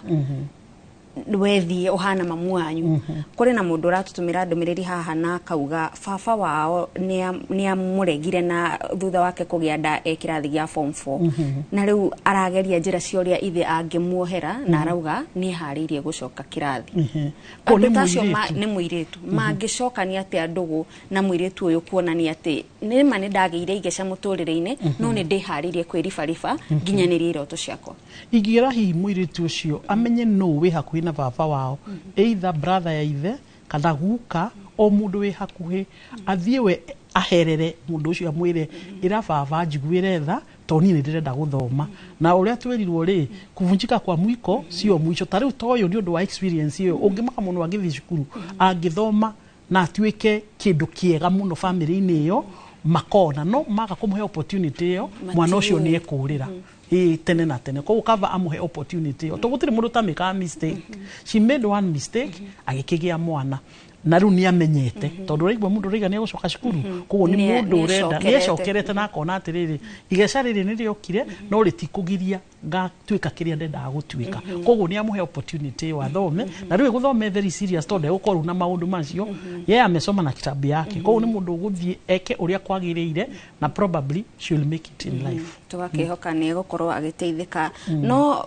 wethiĩ ũhana mamu wanyu. Kũrĩ na mũndũ ũratũtũmĩra ndũmĩrĩri haha na akauga baba wao nĩ amũregire na thutha wake kũgĩa nda e kĩrathi gĩa form 4, na rĩu arageria njĩra cia ũrĩa ithe angĩmuohera, na arauga nĩ eharĩirie gũcoka kĩrathi. Ko nĩ Andũ ta acio mũirĩtu? Nĩ mũirĩtu. Mangĩcokania atĩa ndũgũ na mũirĩtu ũyũ, kuonania atĩ nĩma nĩ ndagĩire igeca mũtũrĩre-inĩ, no nĩ ndĩharĩirie kwĩribariba nginyanĩrie iroto ciakwa? Ingĩra hihi mũirĩtu ũcio amenye nũ wĩ hakuhĩ na baba wao, either brother ya ithe kana guka, o mũndũ wĩ hakuhĩ, athiĩ we aherere mũndũ ũcio, amwĩre, "Ĩra baba njiguĩre tha, tondũ niĩ nĩ ndĩrenda gũthoma." Na ũrĩa twĩrirwo rĩ, kuvunjika kwa mwiko sio mwisho. Ta rĩu ta ũyũ, nĩ ũndũ wa experience ĩyo, ũngĩmaka mũno angĩthiĩ cukuru, angĩthoma na atuĩke kĩndũ kĩega mũno bamĩrĩ-inĩ ĩyo makona, no maga kũmũhe opportunity ĩyo, mwana ũcio nĩ ekũrĩra ĩ tene na tene. Koguo kaba amũhe opportunity ĩyo, tondũ gũtirĩ mũndũ ũtamĩkaga mistake. She made one mistake, agĩkĩgĩa mwana, na rĩu nĩ amenyete, tondũ ũraigua mũndũ ũraiga nĩ egũcoka cukuru, koguo nĩ mũndũ ũrenda nĩecokerete. Nĩecokerete na akona atĩrĩrĩ, igeca rĩrĩ nĩ rĩokire no rĩtikũgiria ngatuĩka kĩrĩa ndendaga gũtuĩka. Koguo nĩ amũhe opportunity ĩyo athome, na rĩu ĩgũthome very serious, tondũ ndegũkorwo rĩu na maũndũ macio. Yeye amesoma na kitabu yake, koguo nĩ mũndũ ũgũthiĩ eke ũrĩa kwagĩrĩire, na probably she will make it in life. Tũgakĩhoka nĩ egũkorwo agĩteithĩka. No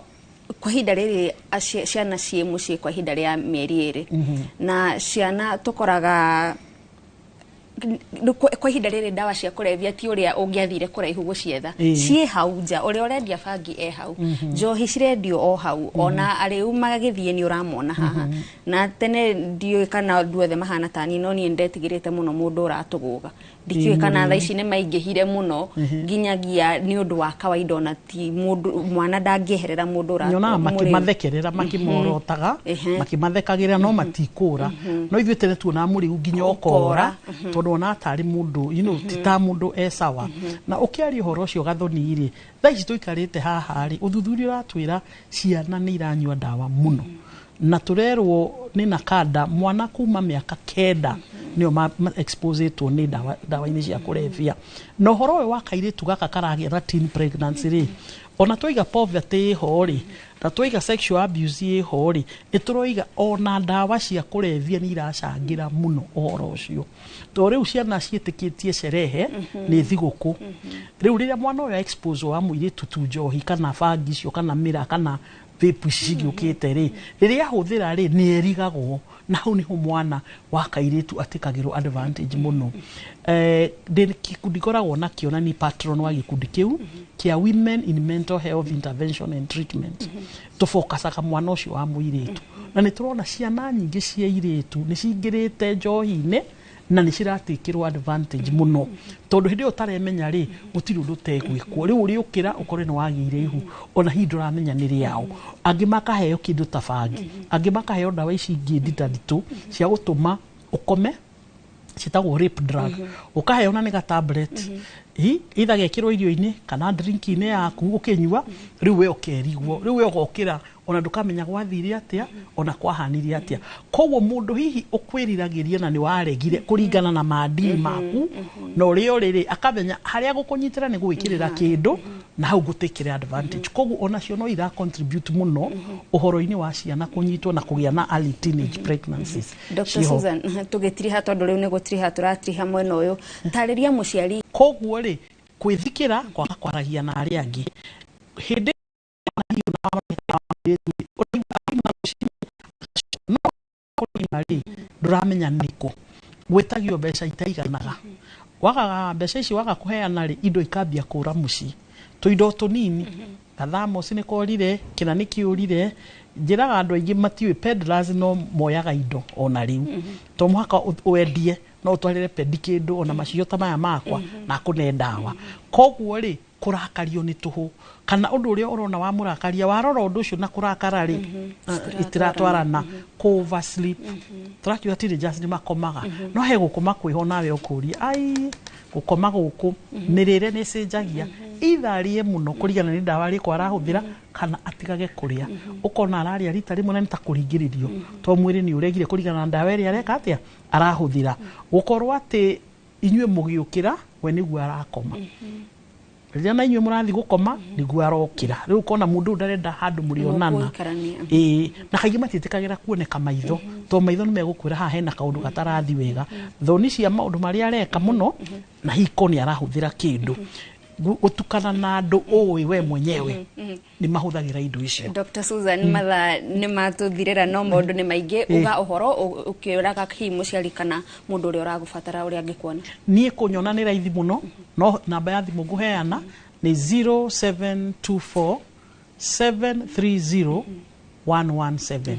kwa ihinda rĩrĩ ciana ciĩ mũciĩ kwa ihinda rĩa mĩeri 2, na ciana tũkoraga kwa ihinda rĩrĩ ndawa cia kũrebia ti ũrĩa ũngĩathire kũraihu gũcietha, ciĩ hau nja. Ũrĩa ũrendia bangi e hau, njohi cirendio o hau, ona arĩu magĩthiĩ nĩ ũramona haha. Na tene ndiũĩ kana andũ othe mahana ta niĩ, no niĩ ndetigĩrĩte mũno mũndũ ũratũgũga. Ndikĩũĩ kana thaa ici nĩ maingĩhire mũno, nginyagia nĩ ũndũ wa kawaida, ona ti mũndũ mwana ndangĩeherera mũndũ nyonaga mũrĩu. Makĩmathekerera, makĩmorotaga, makĩmathekagĩra, no matikũra. No ithuĩ tene tuonaga mũrĩu nginya ũkora, tondũ ona atarĩ mũndũ ti ta mũndũ e sawa. Na ũkĩaria ũhoro ũcio gathoni rĩ, thaa ici tũikarĩte haha rĩ, ũthuthuria ũratwĩra ciana nĩ iranyua ndawa mũno, na tũrerwo nĩ nakanda mwana kuma mĩaka 9 nĩo exposetwo nĩ ndawa, ndawa-inĩ cia kũrebia. Na ũhoro ũyũ wa kairĩtu gaka karagĩa na teen pregnancy rĩ, ona twaiga poverty ĩho rĩ, na twaiga sexual abuse ĩho rĩ, nĩ tũroiga ona ndawa cia kũrebia nĩ iracangĩra mũno ũhoro ũcio, tondũ rĩu ciana ciĩtĩkĩtie sherehe nĩ thigũkũ. Rĩu rĩrĩa mwana ũyũ expose wa mũirĩtu tu njohi kana bangi icio kana mĩra kana vape ici cigĩũkĩte rĩ, rĩrĩa ahũthĩra rĩ, nĩ erigagwo, na hau nĩho mwana wa kairĩtu atĩkagĩrwo advantage mũno. Ndĩ gĩkundi ngoragwo nakĩo, na ni patron wa gĩkundi kĩu kĩa Women in Mental Health Intervention and Treatment. Tũfokacaga mwana ũcio wa mũirĩtu, na nĩ tũrona ciana nyingĩ cia irĩtu nĩ cingĩrĩte njohi-inĩ na nĩ ciratikĩrwo advantage mũno, tondũ hĩndĩ ĩyo ũtaremenya rĩ, gũtirĩ ũndũ ũtegwĩkwo. Rĩu ũrĩũkĩra ũkore nĩ wagĩire ihu, ona hihi ndũramenya nĩ rĩao. Angĩ makaheo kĩndũ ta bangi, angĩ makaheo ndawa ici ingĩ nditanditũ cia gũtũma ũkome, ciĩtagwo rape drug. Ũkaheo na nĩ ga tablet hi either gekĩrwo irio-inĩ kana drink-inĩ yaku, ũkĩnyua rĩu we ũkerigwo, rĩu we ũgokĩra. Ona ndũkamenya gwathire atĩa, ona kwahanire atĩa. Koguo mũndũ hihi ũkwĩriragĩria na nĩ waregire kũringana na maadili maku na ũrĩa ũrĩ rĩ, akamenya harĩa gũkũnyitĩra nĩ gwĩkĩrĩra kĩndũ na hau gũtĩkĩre advantage. Koguo onacio no ira contribute mũno ũhoro-inĩ wa ciana kũnyitwo na kũgĩa na early teenage pregnancies. Dr. Ciĩho. Susan, tũgĩtiriha, tondũ rĩu nĩ gũtiriha tũratiriha mwena ũyũ, tarĩria mũciari. Koguo rĩ, kwĩthikĩra, kwaga kwaragia na arĩa angĩ hĩndĩ no kũrima rĩ, ndũramenya nĩkũ gwĩtagio mbeca itaiganaga. Wagaga mbeca ici, waga kũheana rĩ, indo ikambia kũra mũciĩ, tũindo tũnini, gathamosi nĩ korire, kĩna nĩ kĩũrire. Njĩraga andũ aingĩ matiũĩ peddlers no moyaga indo ona rĩu, to mũhaka wendie, no ũtwarĩre pendi kĩndũ ona macicio ta maya makwa na akũne ndawa. Koguo rĩ, kũrakario nĩ tũhũ kana ũndũ ũrĩa ũrona wamũrakaria, warora ũndũ ũcio na kũrakara rĩ, itiratwarana. Kũ oversleep, tũrakiuga teenagers nĩ makomaga, no he gũkoma kwĩho nawe ũkũria ai gũkoma gũkũ, mĩrĩre nĩ ĩcenjagia, either arĩe mũno kũringana nĩ ndawa rĩkwa arahũthĩra kana atigage kũrĩa, ũkona ararĩa rita rĩmwe na nĩ ta kũringĩrĩrio to mwĩrĩ nĩ ũregire kũringana na ndawa ĩrĩa areka atĩa arahũthĩra. Gũkorwo atĩ inyuĩ mũgĩũkĩra we nĩguo arakoma, rĩrĩa na inyuĩ mũrathiĩ gũkoma nĩguo arokĩra. Rĩu ũkona mũndũ ũyũ ndarenda handũ mũrĩonana. Mũgũikarania. Ĩĩ, na kaingĩ matiĩtĩkagĩra kuoneka maitho to maitho nĩ megũkwĩra haha hena kaũndũ gatarathi wega, thoni cia maũndũ marĩa areka mũno na hiko nĩ arahũthĩra kĩndũ. Gũtukana na andũ ũĩ we mwenyewe nĩ mahũthagĩra indo icio. Dr. Susan, mathaa nĩ matũthirĩra no maũndũ nĩ maingĩ. Uga ũhoro ũkĩũraga hihi mũciari kana mũndũ ũrĩa ũragũbatara ũrĩa angĩkuona. Niĩ kũnyona nĩ raithi mũno, no namba ya thimũ ngũheana nĩ 0724 730 117,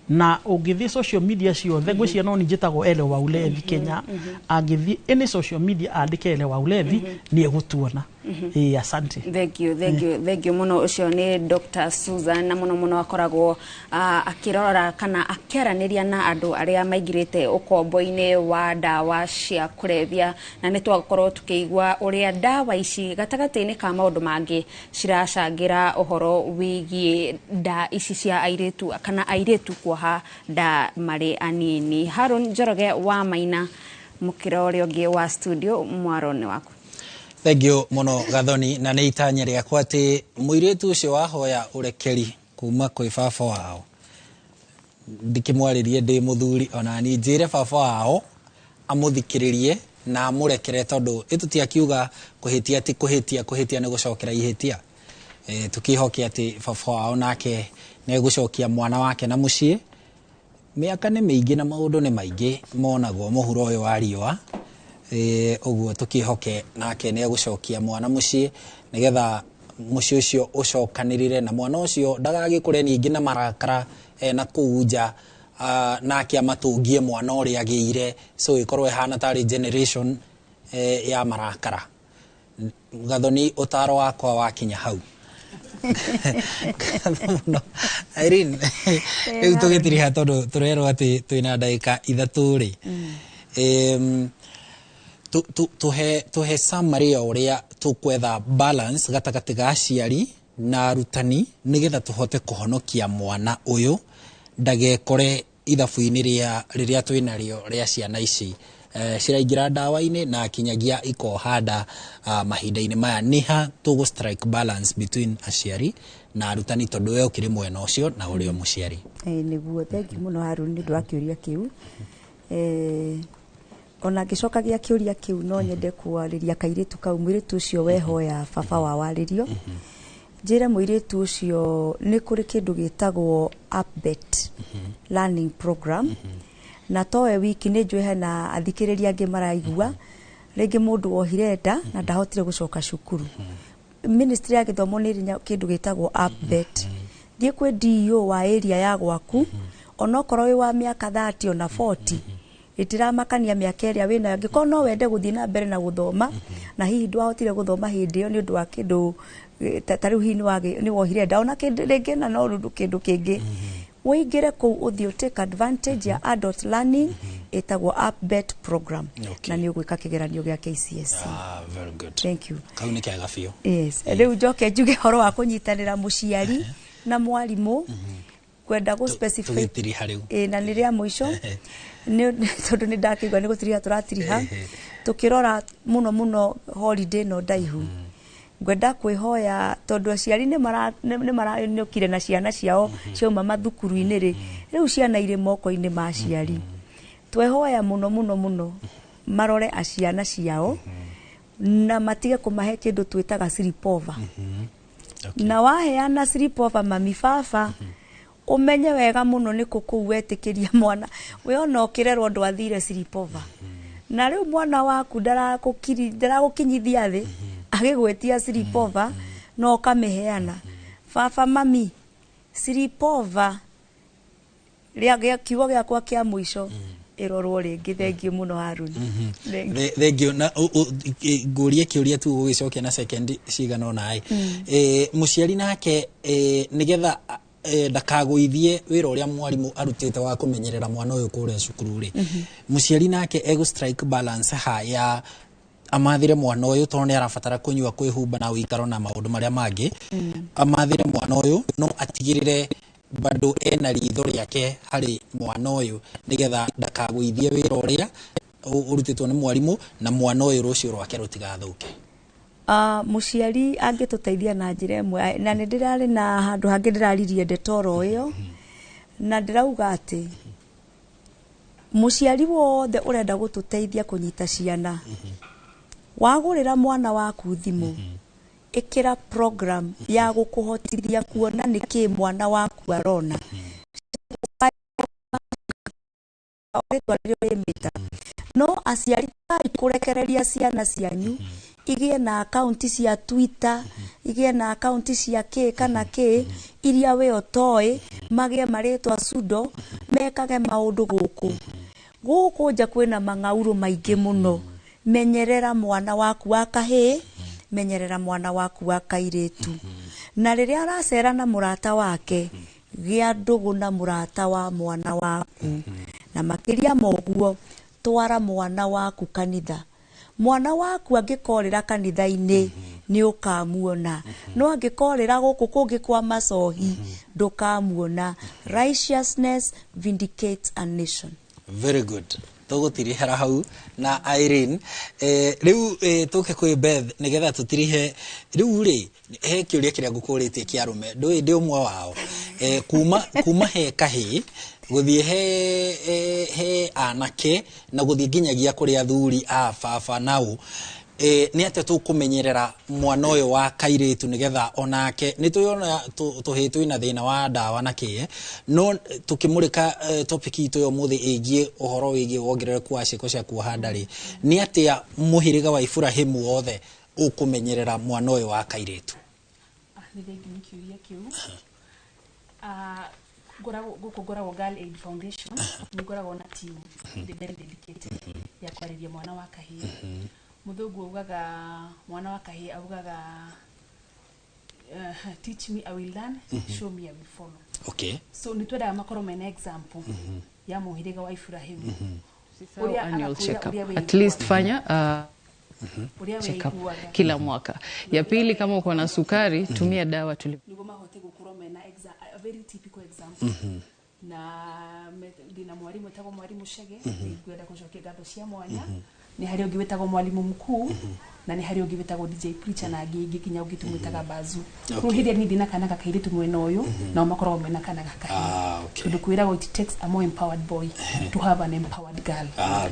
na ũngĩthiĩ social media ciothe ngwĩciria no ni njĩtagwo Ele wa Ulevi Kenya. Angĩthiĩ any social media andĩke Ele wa Ulevi nĩ egũtuona. Ĩĩ, asante. Thank you, thank you, thank you mũno. Ũcio nĩ Dr. Susan, na mũno mũno akoragwo akĩrora kana akĩaranĩria na andũ arĩa maingĩrĩte ũkombo-inĩ wa ndawa cia kũrebia, na nĩ twakorwo tũkĩigua ũrĩa ndawa ici gatagatĩ-inĩ ka maũndũ mangĩ ciracangĩra ũhoro wĩgiĩ nda ici cia airĩtu kana airĩtu kuoha nda marĩ anini. Haron Njoroge wa Maina, mũkĩra ũrĩa ũngĩ wa studio, mwaro nĩ waku. Thank you mũno, Gathoni, na nĩ itanya rĩakwa atĩ mũirĩtu ũcio wahoya ũrekeri kuma kwĩ baba wao, ndikĩmwarĩrie ndĩ mũthuri ona ni njĩre baba wao amũthikĩrĩrie na amũrekere, tondũ ĩtũtiakiuga kũhĩtia ti kũhĩtia, kũhĩtia nĩ gũcokera ihĩtia. Tũkĩhoke atĩ baba wao nake nĩ egũcokia mwana wake na mũciĩ. Mĩaka nĩ mĩingĩ na maũndũ nĩ maingĩ monagwo mũhuro ũyũ wa riũa. Ũguo tũkĩhoke nake nĩ egũcokia mwana mũciĩ nĩgetha mũciĩ ũcio ũcokanĩrĩre na mwana ũcio ndagagĩkũre ningĩ na marakara na kũu nja, nake amatũngie mwana ũrĩa agĩire, so ĩkorwo ĩhana tarĩ generation ya marakara. Gathoni, ũtaro wakwa wakinya hau. Ngatho mũno, Irene. Rĩu tũgĩtiriha tondũ tũrerwo atĩ twĩna ndagĩka 3 rĩ, tuhe summary ya ũrĩa tũkwetha balance gatagatĩ ga aciari na arutani nĩgetha tũhote kũhonokia mwana ũyũ ndagekore ithabu-inĩ rĩa rĩrĩa twĩnarĩo rĩa ciana ici ciraingĩra ndawa-inĩ na kinyagia ikoha nda mahinda-inĩ maya. Nĩ ha tũgũ strike balance between aciari na arutani, tondũ we ũkĩrĩ mwena ũcio na ũrĩ o mũciari? Nĩguo, thank you mũno, Harun, nĩ ũndũ wa kĩũria kĩu. Ona ngĩcokagia kĩũria kĩu, no nyende kwarĩria kairĩtu kau, mũirĩtu ũcio wehoya baba wao arĩrio. Njĩre mũirĩtu ũcio nĩ kũrĩ kĩndũ gĩtagwo UpBet learning program, na towe wiki, nĩ njũĩ hena athikĩrĩria angĩ maraigua rĩngĩ mũndũ wohire nda na ndahotire gũcoka cukuru. Ministry ya gĩthomo nĩ ĩrĩ kĩndũ gĩtagwo UpBet. Thiĩ kwĩ DEO wa area ya gwaku, onokorwo wĩ wa mĩaka 30 ona 40, ĩtiramakania mĩaka ĩrĩa wĩnayo. Angĩkorwo no wende gũthiĩ na mbere na gũthoma na hihi ndwahotire gũthoma hĩndĩ ĩyo nĩ ũndũ wa kĩndũ ta rĩu hihi nĩ wohire nda ona kĩndũ rĩngĩ na no rũndũ kĩndũ kĩngĩ, ũingĩre kũu ũthiĩ take advantage ya adult learning ĩtagwo UpBet program. Na nĩ ũgwĩka kĩgeranio gĩa KCSE. Ah, very good. Thank you. Kau nĩ kega biũ. Yes, rĩu njoke njuge ũhoro wa kũnyitanĩra mũciari. Na mwarimũ kwenda gũ specify Tũgĩtiriha rĩu. Ĩ, na nĩ rĩa mũico tondũ nĩ ndakĩigua nĩ gũtiriha tũratiriha. Tũkĩrora mũno mũno holiday ĩno ndaihu, ngwenda kwĩhoya tondũ aciari nĩ marainũkire na ciana ciao ciauma mathukuru-inĩ rĩ, rĩu ciana irĩ moko-inĩ ma aciari. Twehoya mũno mũno mũno marore aciana ciao na matige kũmahe kĩndũ twĩtaga sleepover. Na waheana sleepover, mami baba, ũmenye wega mũno nĩ kũ kũu wetĩkĩria mwana we ona ũkĩrerwo ndwathire sleepover, na rĩu mwana waku ndaragũkinyithia thĩ agĩgwĩtia sleepover no ũkamĩheana. Baba, mami, sleepover rĩa kiugo gĩakwa kĩa mũico ĩrorwo rĩngĩ. Thengiũ mũno, Haruni. Thengiũ. Thengiũ. Na ngũrie kĩũria tu ũgĩcokia na second cigana ũna ĩ. Mũciari nake nĩgetha ndakagũithie wĩra ũrĩa mwarimũ arutĩte wa kũmenyerera mwana ũyũ kũrĩa cukuru rĩ, mũciari nake egũ strike balance ha ya amathire mwana ũyũ tondũ nĩ arabatara kũnyua, kwĩhumba na ũikaro na maũndũ marĩa mangĩ, amathire mwana ũyũ no atigĩrĩre bado ena ritho rĩake harĩ mwana ũyũ nĩgetha ndakagũithie wĩra ũrĩa ũrutĩtwo nĩ mwarimũ na mwana ũyũ rũciũ rwake rũtigathũke? Mũciari angĩtũteithia na njĩra ĩmwe, na nĩ ndĩrarĩ na handũ hangĩ ndĩraririe ndeto oro ĩyo, na ndĩrauga atĩ mũciari wothe ũrenda gũtũteithia kũnyita ciana, wagũrĩra mwana waku thimũ, ĩkĩra program ya gũkũhotithia kuona nĩkĩ mwana waku arona, rĩtwa rĩrĩa ũrĩmĩta. No aciari tai kũrekereria ciana cianyu igĩe na akaunti cia Twitter, igĩe na akaunti cia kĩ kana kĩ iria we ũtoĩ, magĩe marĩtwa sudo, mekage maũndũ gũkũ gũkũ nja kwĩna mang'aurũ maingĩ mũno. Menyerera mwana waku wa kahĩĩ, menyerera mwana waku wa kairĩtu, na rĩrĩa aracera na mũrata wake, gĩa ndũgũ na mũrata wa mwana waku. Na makĩria ma ũguo, twara mwana waku kanitha. Mwana waku angĩkorĩra kanitha-inĩ nĩ ũkamuona, no angĩkorĩra gũkũ kũngĩ kwa macohi ndũkamuona. Righteousness vindicates a nation. Very good. Tũgũtirihera hau na Irene. Rĩu tũke kwĩ Beth nĩgetha tũtirihe. Rĩu rĩ, he kĩũria kĩrĩa ngũkũrĩtie kĩa arũme, ndũĩ ndĩ ũmwe wao, kuma he kahĩĩ gũthiĩ he anake na gũthiĩ nginyagia kũrĩ athuri a baba nao, nĩ atĩa tũkũmenyerera mwana ũyũ wa kairĩtu nĩgetha onake nĩ tũyona tũhĩĩ twĩna thĩna wa ndawa na kĩĩ? No tũkĩmũrĩka topic itũ ya ũmũthĩ ĩgiĩ ũhoro wĩgiĩ wongerereku wa ciĩko cia kuoha nda rĩ, nĩ atĩa mũhĩrĩga wa Iburahĩmu wothe ũkũmenyerera mwana ũyũ wa kairĩtu? Nĩ thengiũ nĩ kĩũria kĩu. Ngoragwo gũkũ, ngoragwo Girl Aid Foundation, nĩ ngoragwo na team very dedicated ya kwarĩria mwana wa kahĩĩ. Mũthũngũ augaga mwana wa kahĩĩ augaga, "Teach me, I will learn; show me, I will follow." So nĩ twendaga makorwo mena example ya mũhĩrĩga wa Iburahĩmu. Usisahau annual checkup. At least fanya checkup kila mwaka. Ya pili, kama uko na sukari, tumia dawa tuli Nĩguo mahote gũkorwo mena a very typical example. Na ndĩna mwarimũ wĩtagwo mwarimũ Chege, ngwenda gũcokia ngatho cia mwanya. Nĩ harĩ ũngĩ wĩtagwo mwalimu mkuu, na nĩ harĩ ũngĩ wĩtagwo DJ Preacher, na angĩ ingĩ kinya ũngĩ tũmwĩtaga Bazu. Rĩu hĩndĩ ĩrĩa niĩ ndĩna kana gakairĩtu mwena ũyũ, nao makoragwo mena kana gakahĩĩ, tondũ kwĩragwo it takes a more empowered boy to have an empowered girl.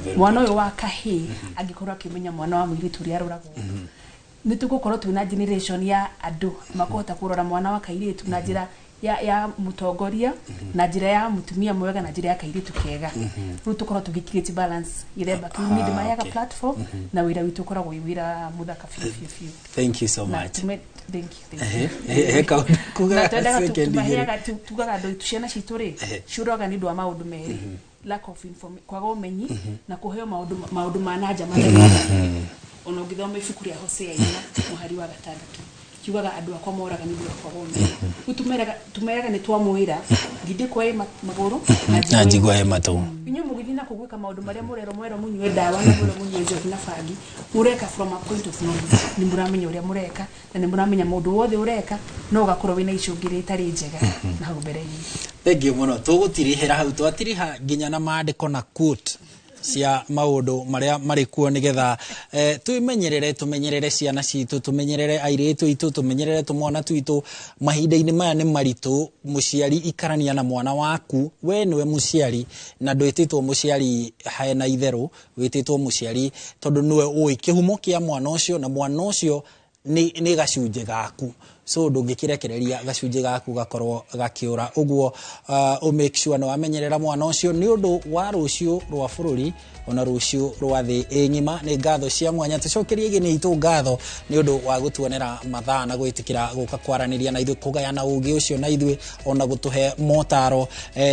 Very Mwana ũyũ wa kahĩĩ angĩkorwo akĩmenya mwana wa mũirĩtu ũrĩa aroragwo, nĩ tũgũkorwo twĩna generation ya andũ makũhota kũrora mwana wa kairĩtu na njĩra ya mũtongoria, na njĩra ya mũtumia mwega, na njĩra ya kairĩtu kega. Rĩu tũkorwo tũgĩ create balance gĩthemba kĩu. Niĩ ndĩmaheaga platform, na wĩra witũ ũkoragwo wĩ wĩra mũthaka biũ biũ biũ. Thank you so Na much. Thank you, thank you. He kaũndũ kuga Na twendaga second igĩrĩ. tumaheaga tugaga andũ aitũ ciana citũ rĩ ciũraga nĩ ũndũ wa maũndũ merĩ: lack of kwaga ũmenyi na kũheo maũndũ ma nanja matarĩ mega. Ona ũngĩthoma ibuku rĩa Hosea 4 mũhari wa 6, kiugaga andũ akwa moraga nĩ ũndũ wa kwaga ũmenyo. Rĩu tumeraga nĩ twamwĩra ngindĩkwo ĩ magũrũ na njigua ĩ matũ. Inyuĩ mũgĩthiĩ na kũu gwĩka maũndũ marĩa mũrerwo, mwerwo mũnyue ndawa na mwerwo mũnyue njohi na bangi, mũreka from a point of knowledge. Nĩ mũramenya ũrĩa mũreka na nĩ mũramenya mũndũ wothe ũreka no ũgakorwo wĩna icũngĩrĩa itarĩ njega na hau mbere-inĩ. Thengiũ mũno. Tũgũtirihĩra hau, twatiriha nginya na maandĩko na quote cia maũndũ marĩa marĩ kuo, nĩgetha twĩmenyerere, tũmenyerere ciana citũ, tũmenyerere airĩtu aitũ, tũmenyerere tũmwana twitũ. Mahinda-inĩ maya nĩ maritũ. Mũciari, ikarania na mwana waku. We nĩwe mũciari, na ndwĩtĩtwo mũciari hena itherũ, wĩtĩtwo mũciari tondũ nĩwe ũĩ kĩhumo kĩa mwana ũcio, na mwana ũcio nĩ gacunjĩ gaku, so ndũngĩkĩrekereria gacunjĩ gaku gakorwo gakĩũra ũguo. Ũ make sure nĩ wamenyerera mwana ũcio nĩ ũndũ wa rũciũ rwa bũrũri, ona rũciũ rwa thĩ ĩ ng'ima. Nĩ ngatho cia mwanya tũcokerie igĩnĩ itũ ngatho nĩ ũndũ wa gũtuonera mathaa na gwĩtĩkĩra gũka kwaranĩria na ithuĩ, kũgayana ũgĩ ũcio na ithuĩ, ona gũtũhe motaro.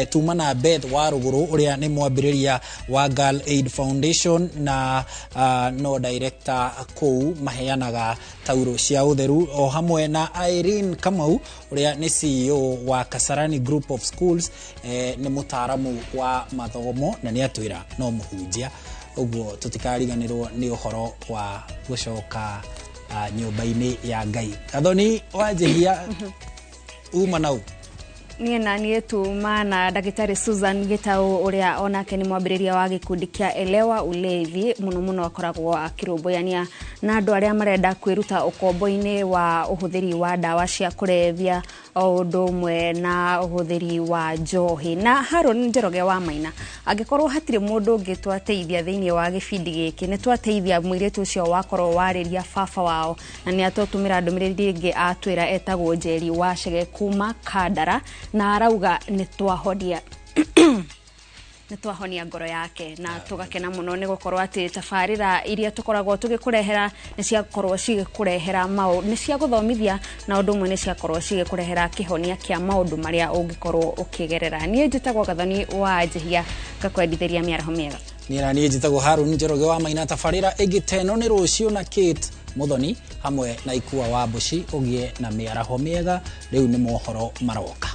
Tuma na Beth wa Rũgũrũ, ũrĩa nĩ mwambĩrĩria wa Girl Aid Foundation na no director kũu maheanaga tauro cia ũtheru, o hamwe na Irene Kamau, ũrĩa nĩ CEO wa Kasarani Group of Schools, nĩ mũtaaramu wa mathomo na nĩ atwĩra no mũhunjia ũguo tũtikariganĩrwo nĩ ũhoro wa gũcoka nyũmba-inĩ ya Ngai. Gathoni Wanjĩhia, uma nau. Niĩ na niĩ tuma na ndagĩtarĩ Susan Gĩtaũ, ũrĩa onake nĩ mwambĩrĩria wa gĩkundi kĩa Elewa Ulevi. Mũno mũno akoragwo akĩrũmbũyania na andũ arĩa marenda kwĩruta ũkombo-inĩ wa ũhũthĩri wa ndawa cia kũrebia, o ũndũ ũmwe na ũhũthĩri wa njohi. Na Haron Njoroge wa Maina, angĩkorwo hatirĩ mũndũ ũngĩ twateithia thĩinĩ wa gĩbindi gĩkĩ, nĩ twateithia mũirĩtu ũcio wakorwo warĩria baba wao, na nĩ atũtũmĩra ndũmĩrĩri ĩngĩ, atwĩra etagwo Njeri wa Chege kuma Kandara, na arauga nĩ twahonia ngoro yake, na tũgakena mũno nĩ gũkorwo atĩ tabarĩra iria tũkoragwo tũgĩkũrehera nĩ ciakorwo cigĩkũrehera maũ nĩ cia gũthomithia, na ũndũ ũmwe nĩ ciakorwo cigĩkũrehera kĩhonia kĩa maũndũ marĩa ũngĩkorwo ũkĩgerera. Niĩ njĩtagwo Gathoni wa Njĩhia, ngakwendithĩria mĩaraho mĩega. Niĩ na niĩ njĩtagwo Harun Njoroge wa Maina. Tabarĩra ĩngĩ ta ĩno nĩ rũciũ na Kate Muthoni hamwe na Ikua wa Mbuci. Ũgĩe na mĩaraho mĩega. Rĩu nĩ mohoro maroka.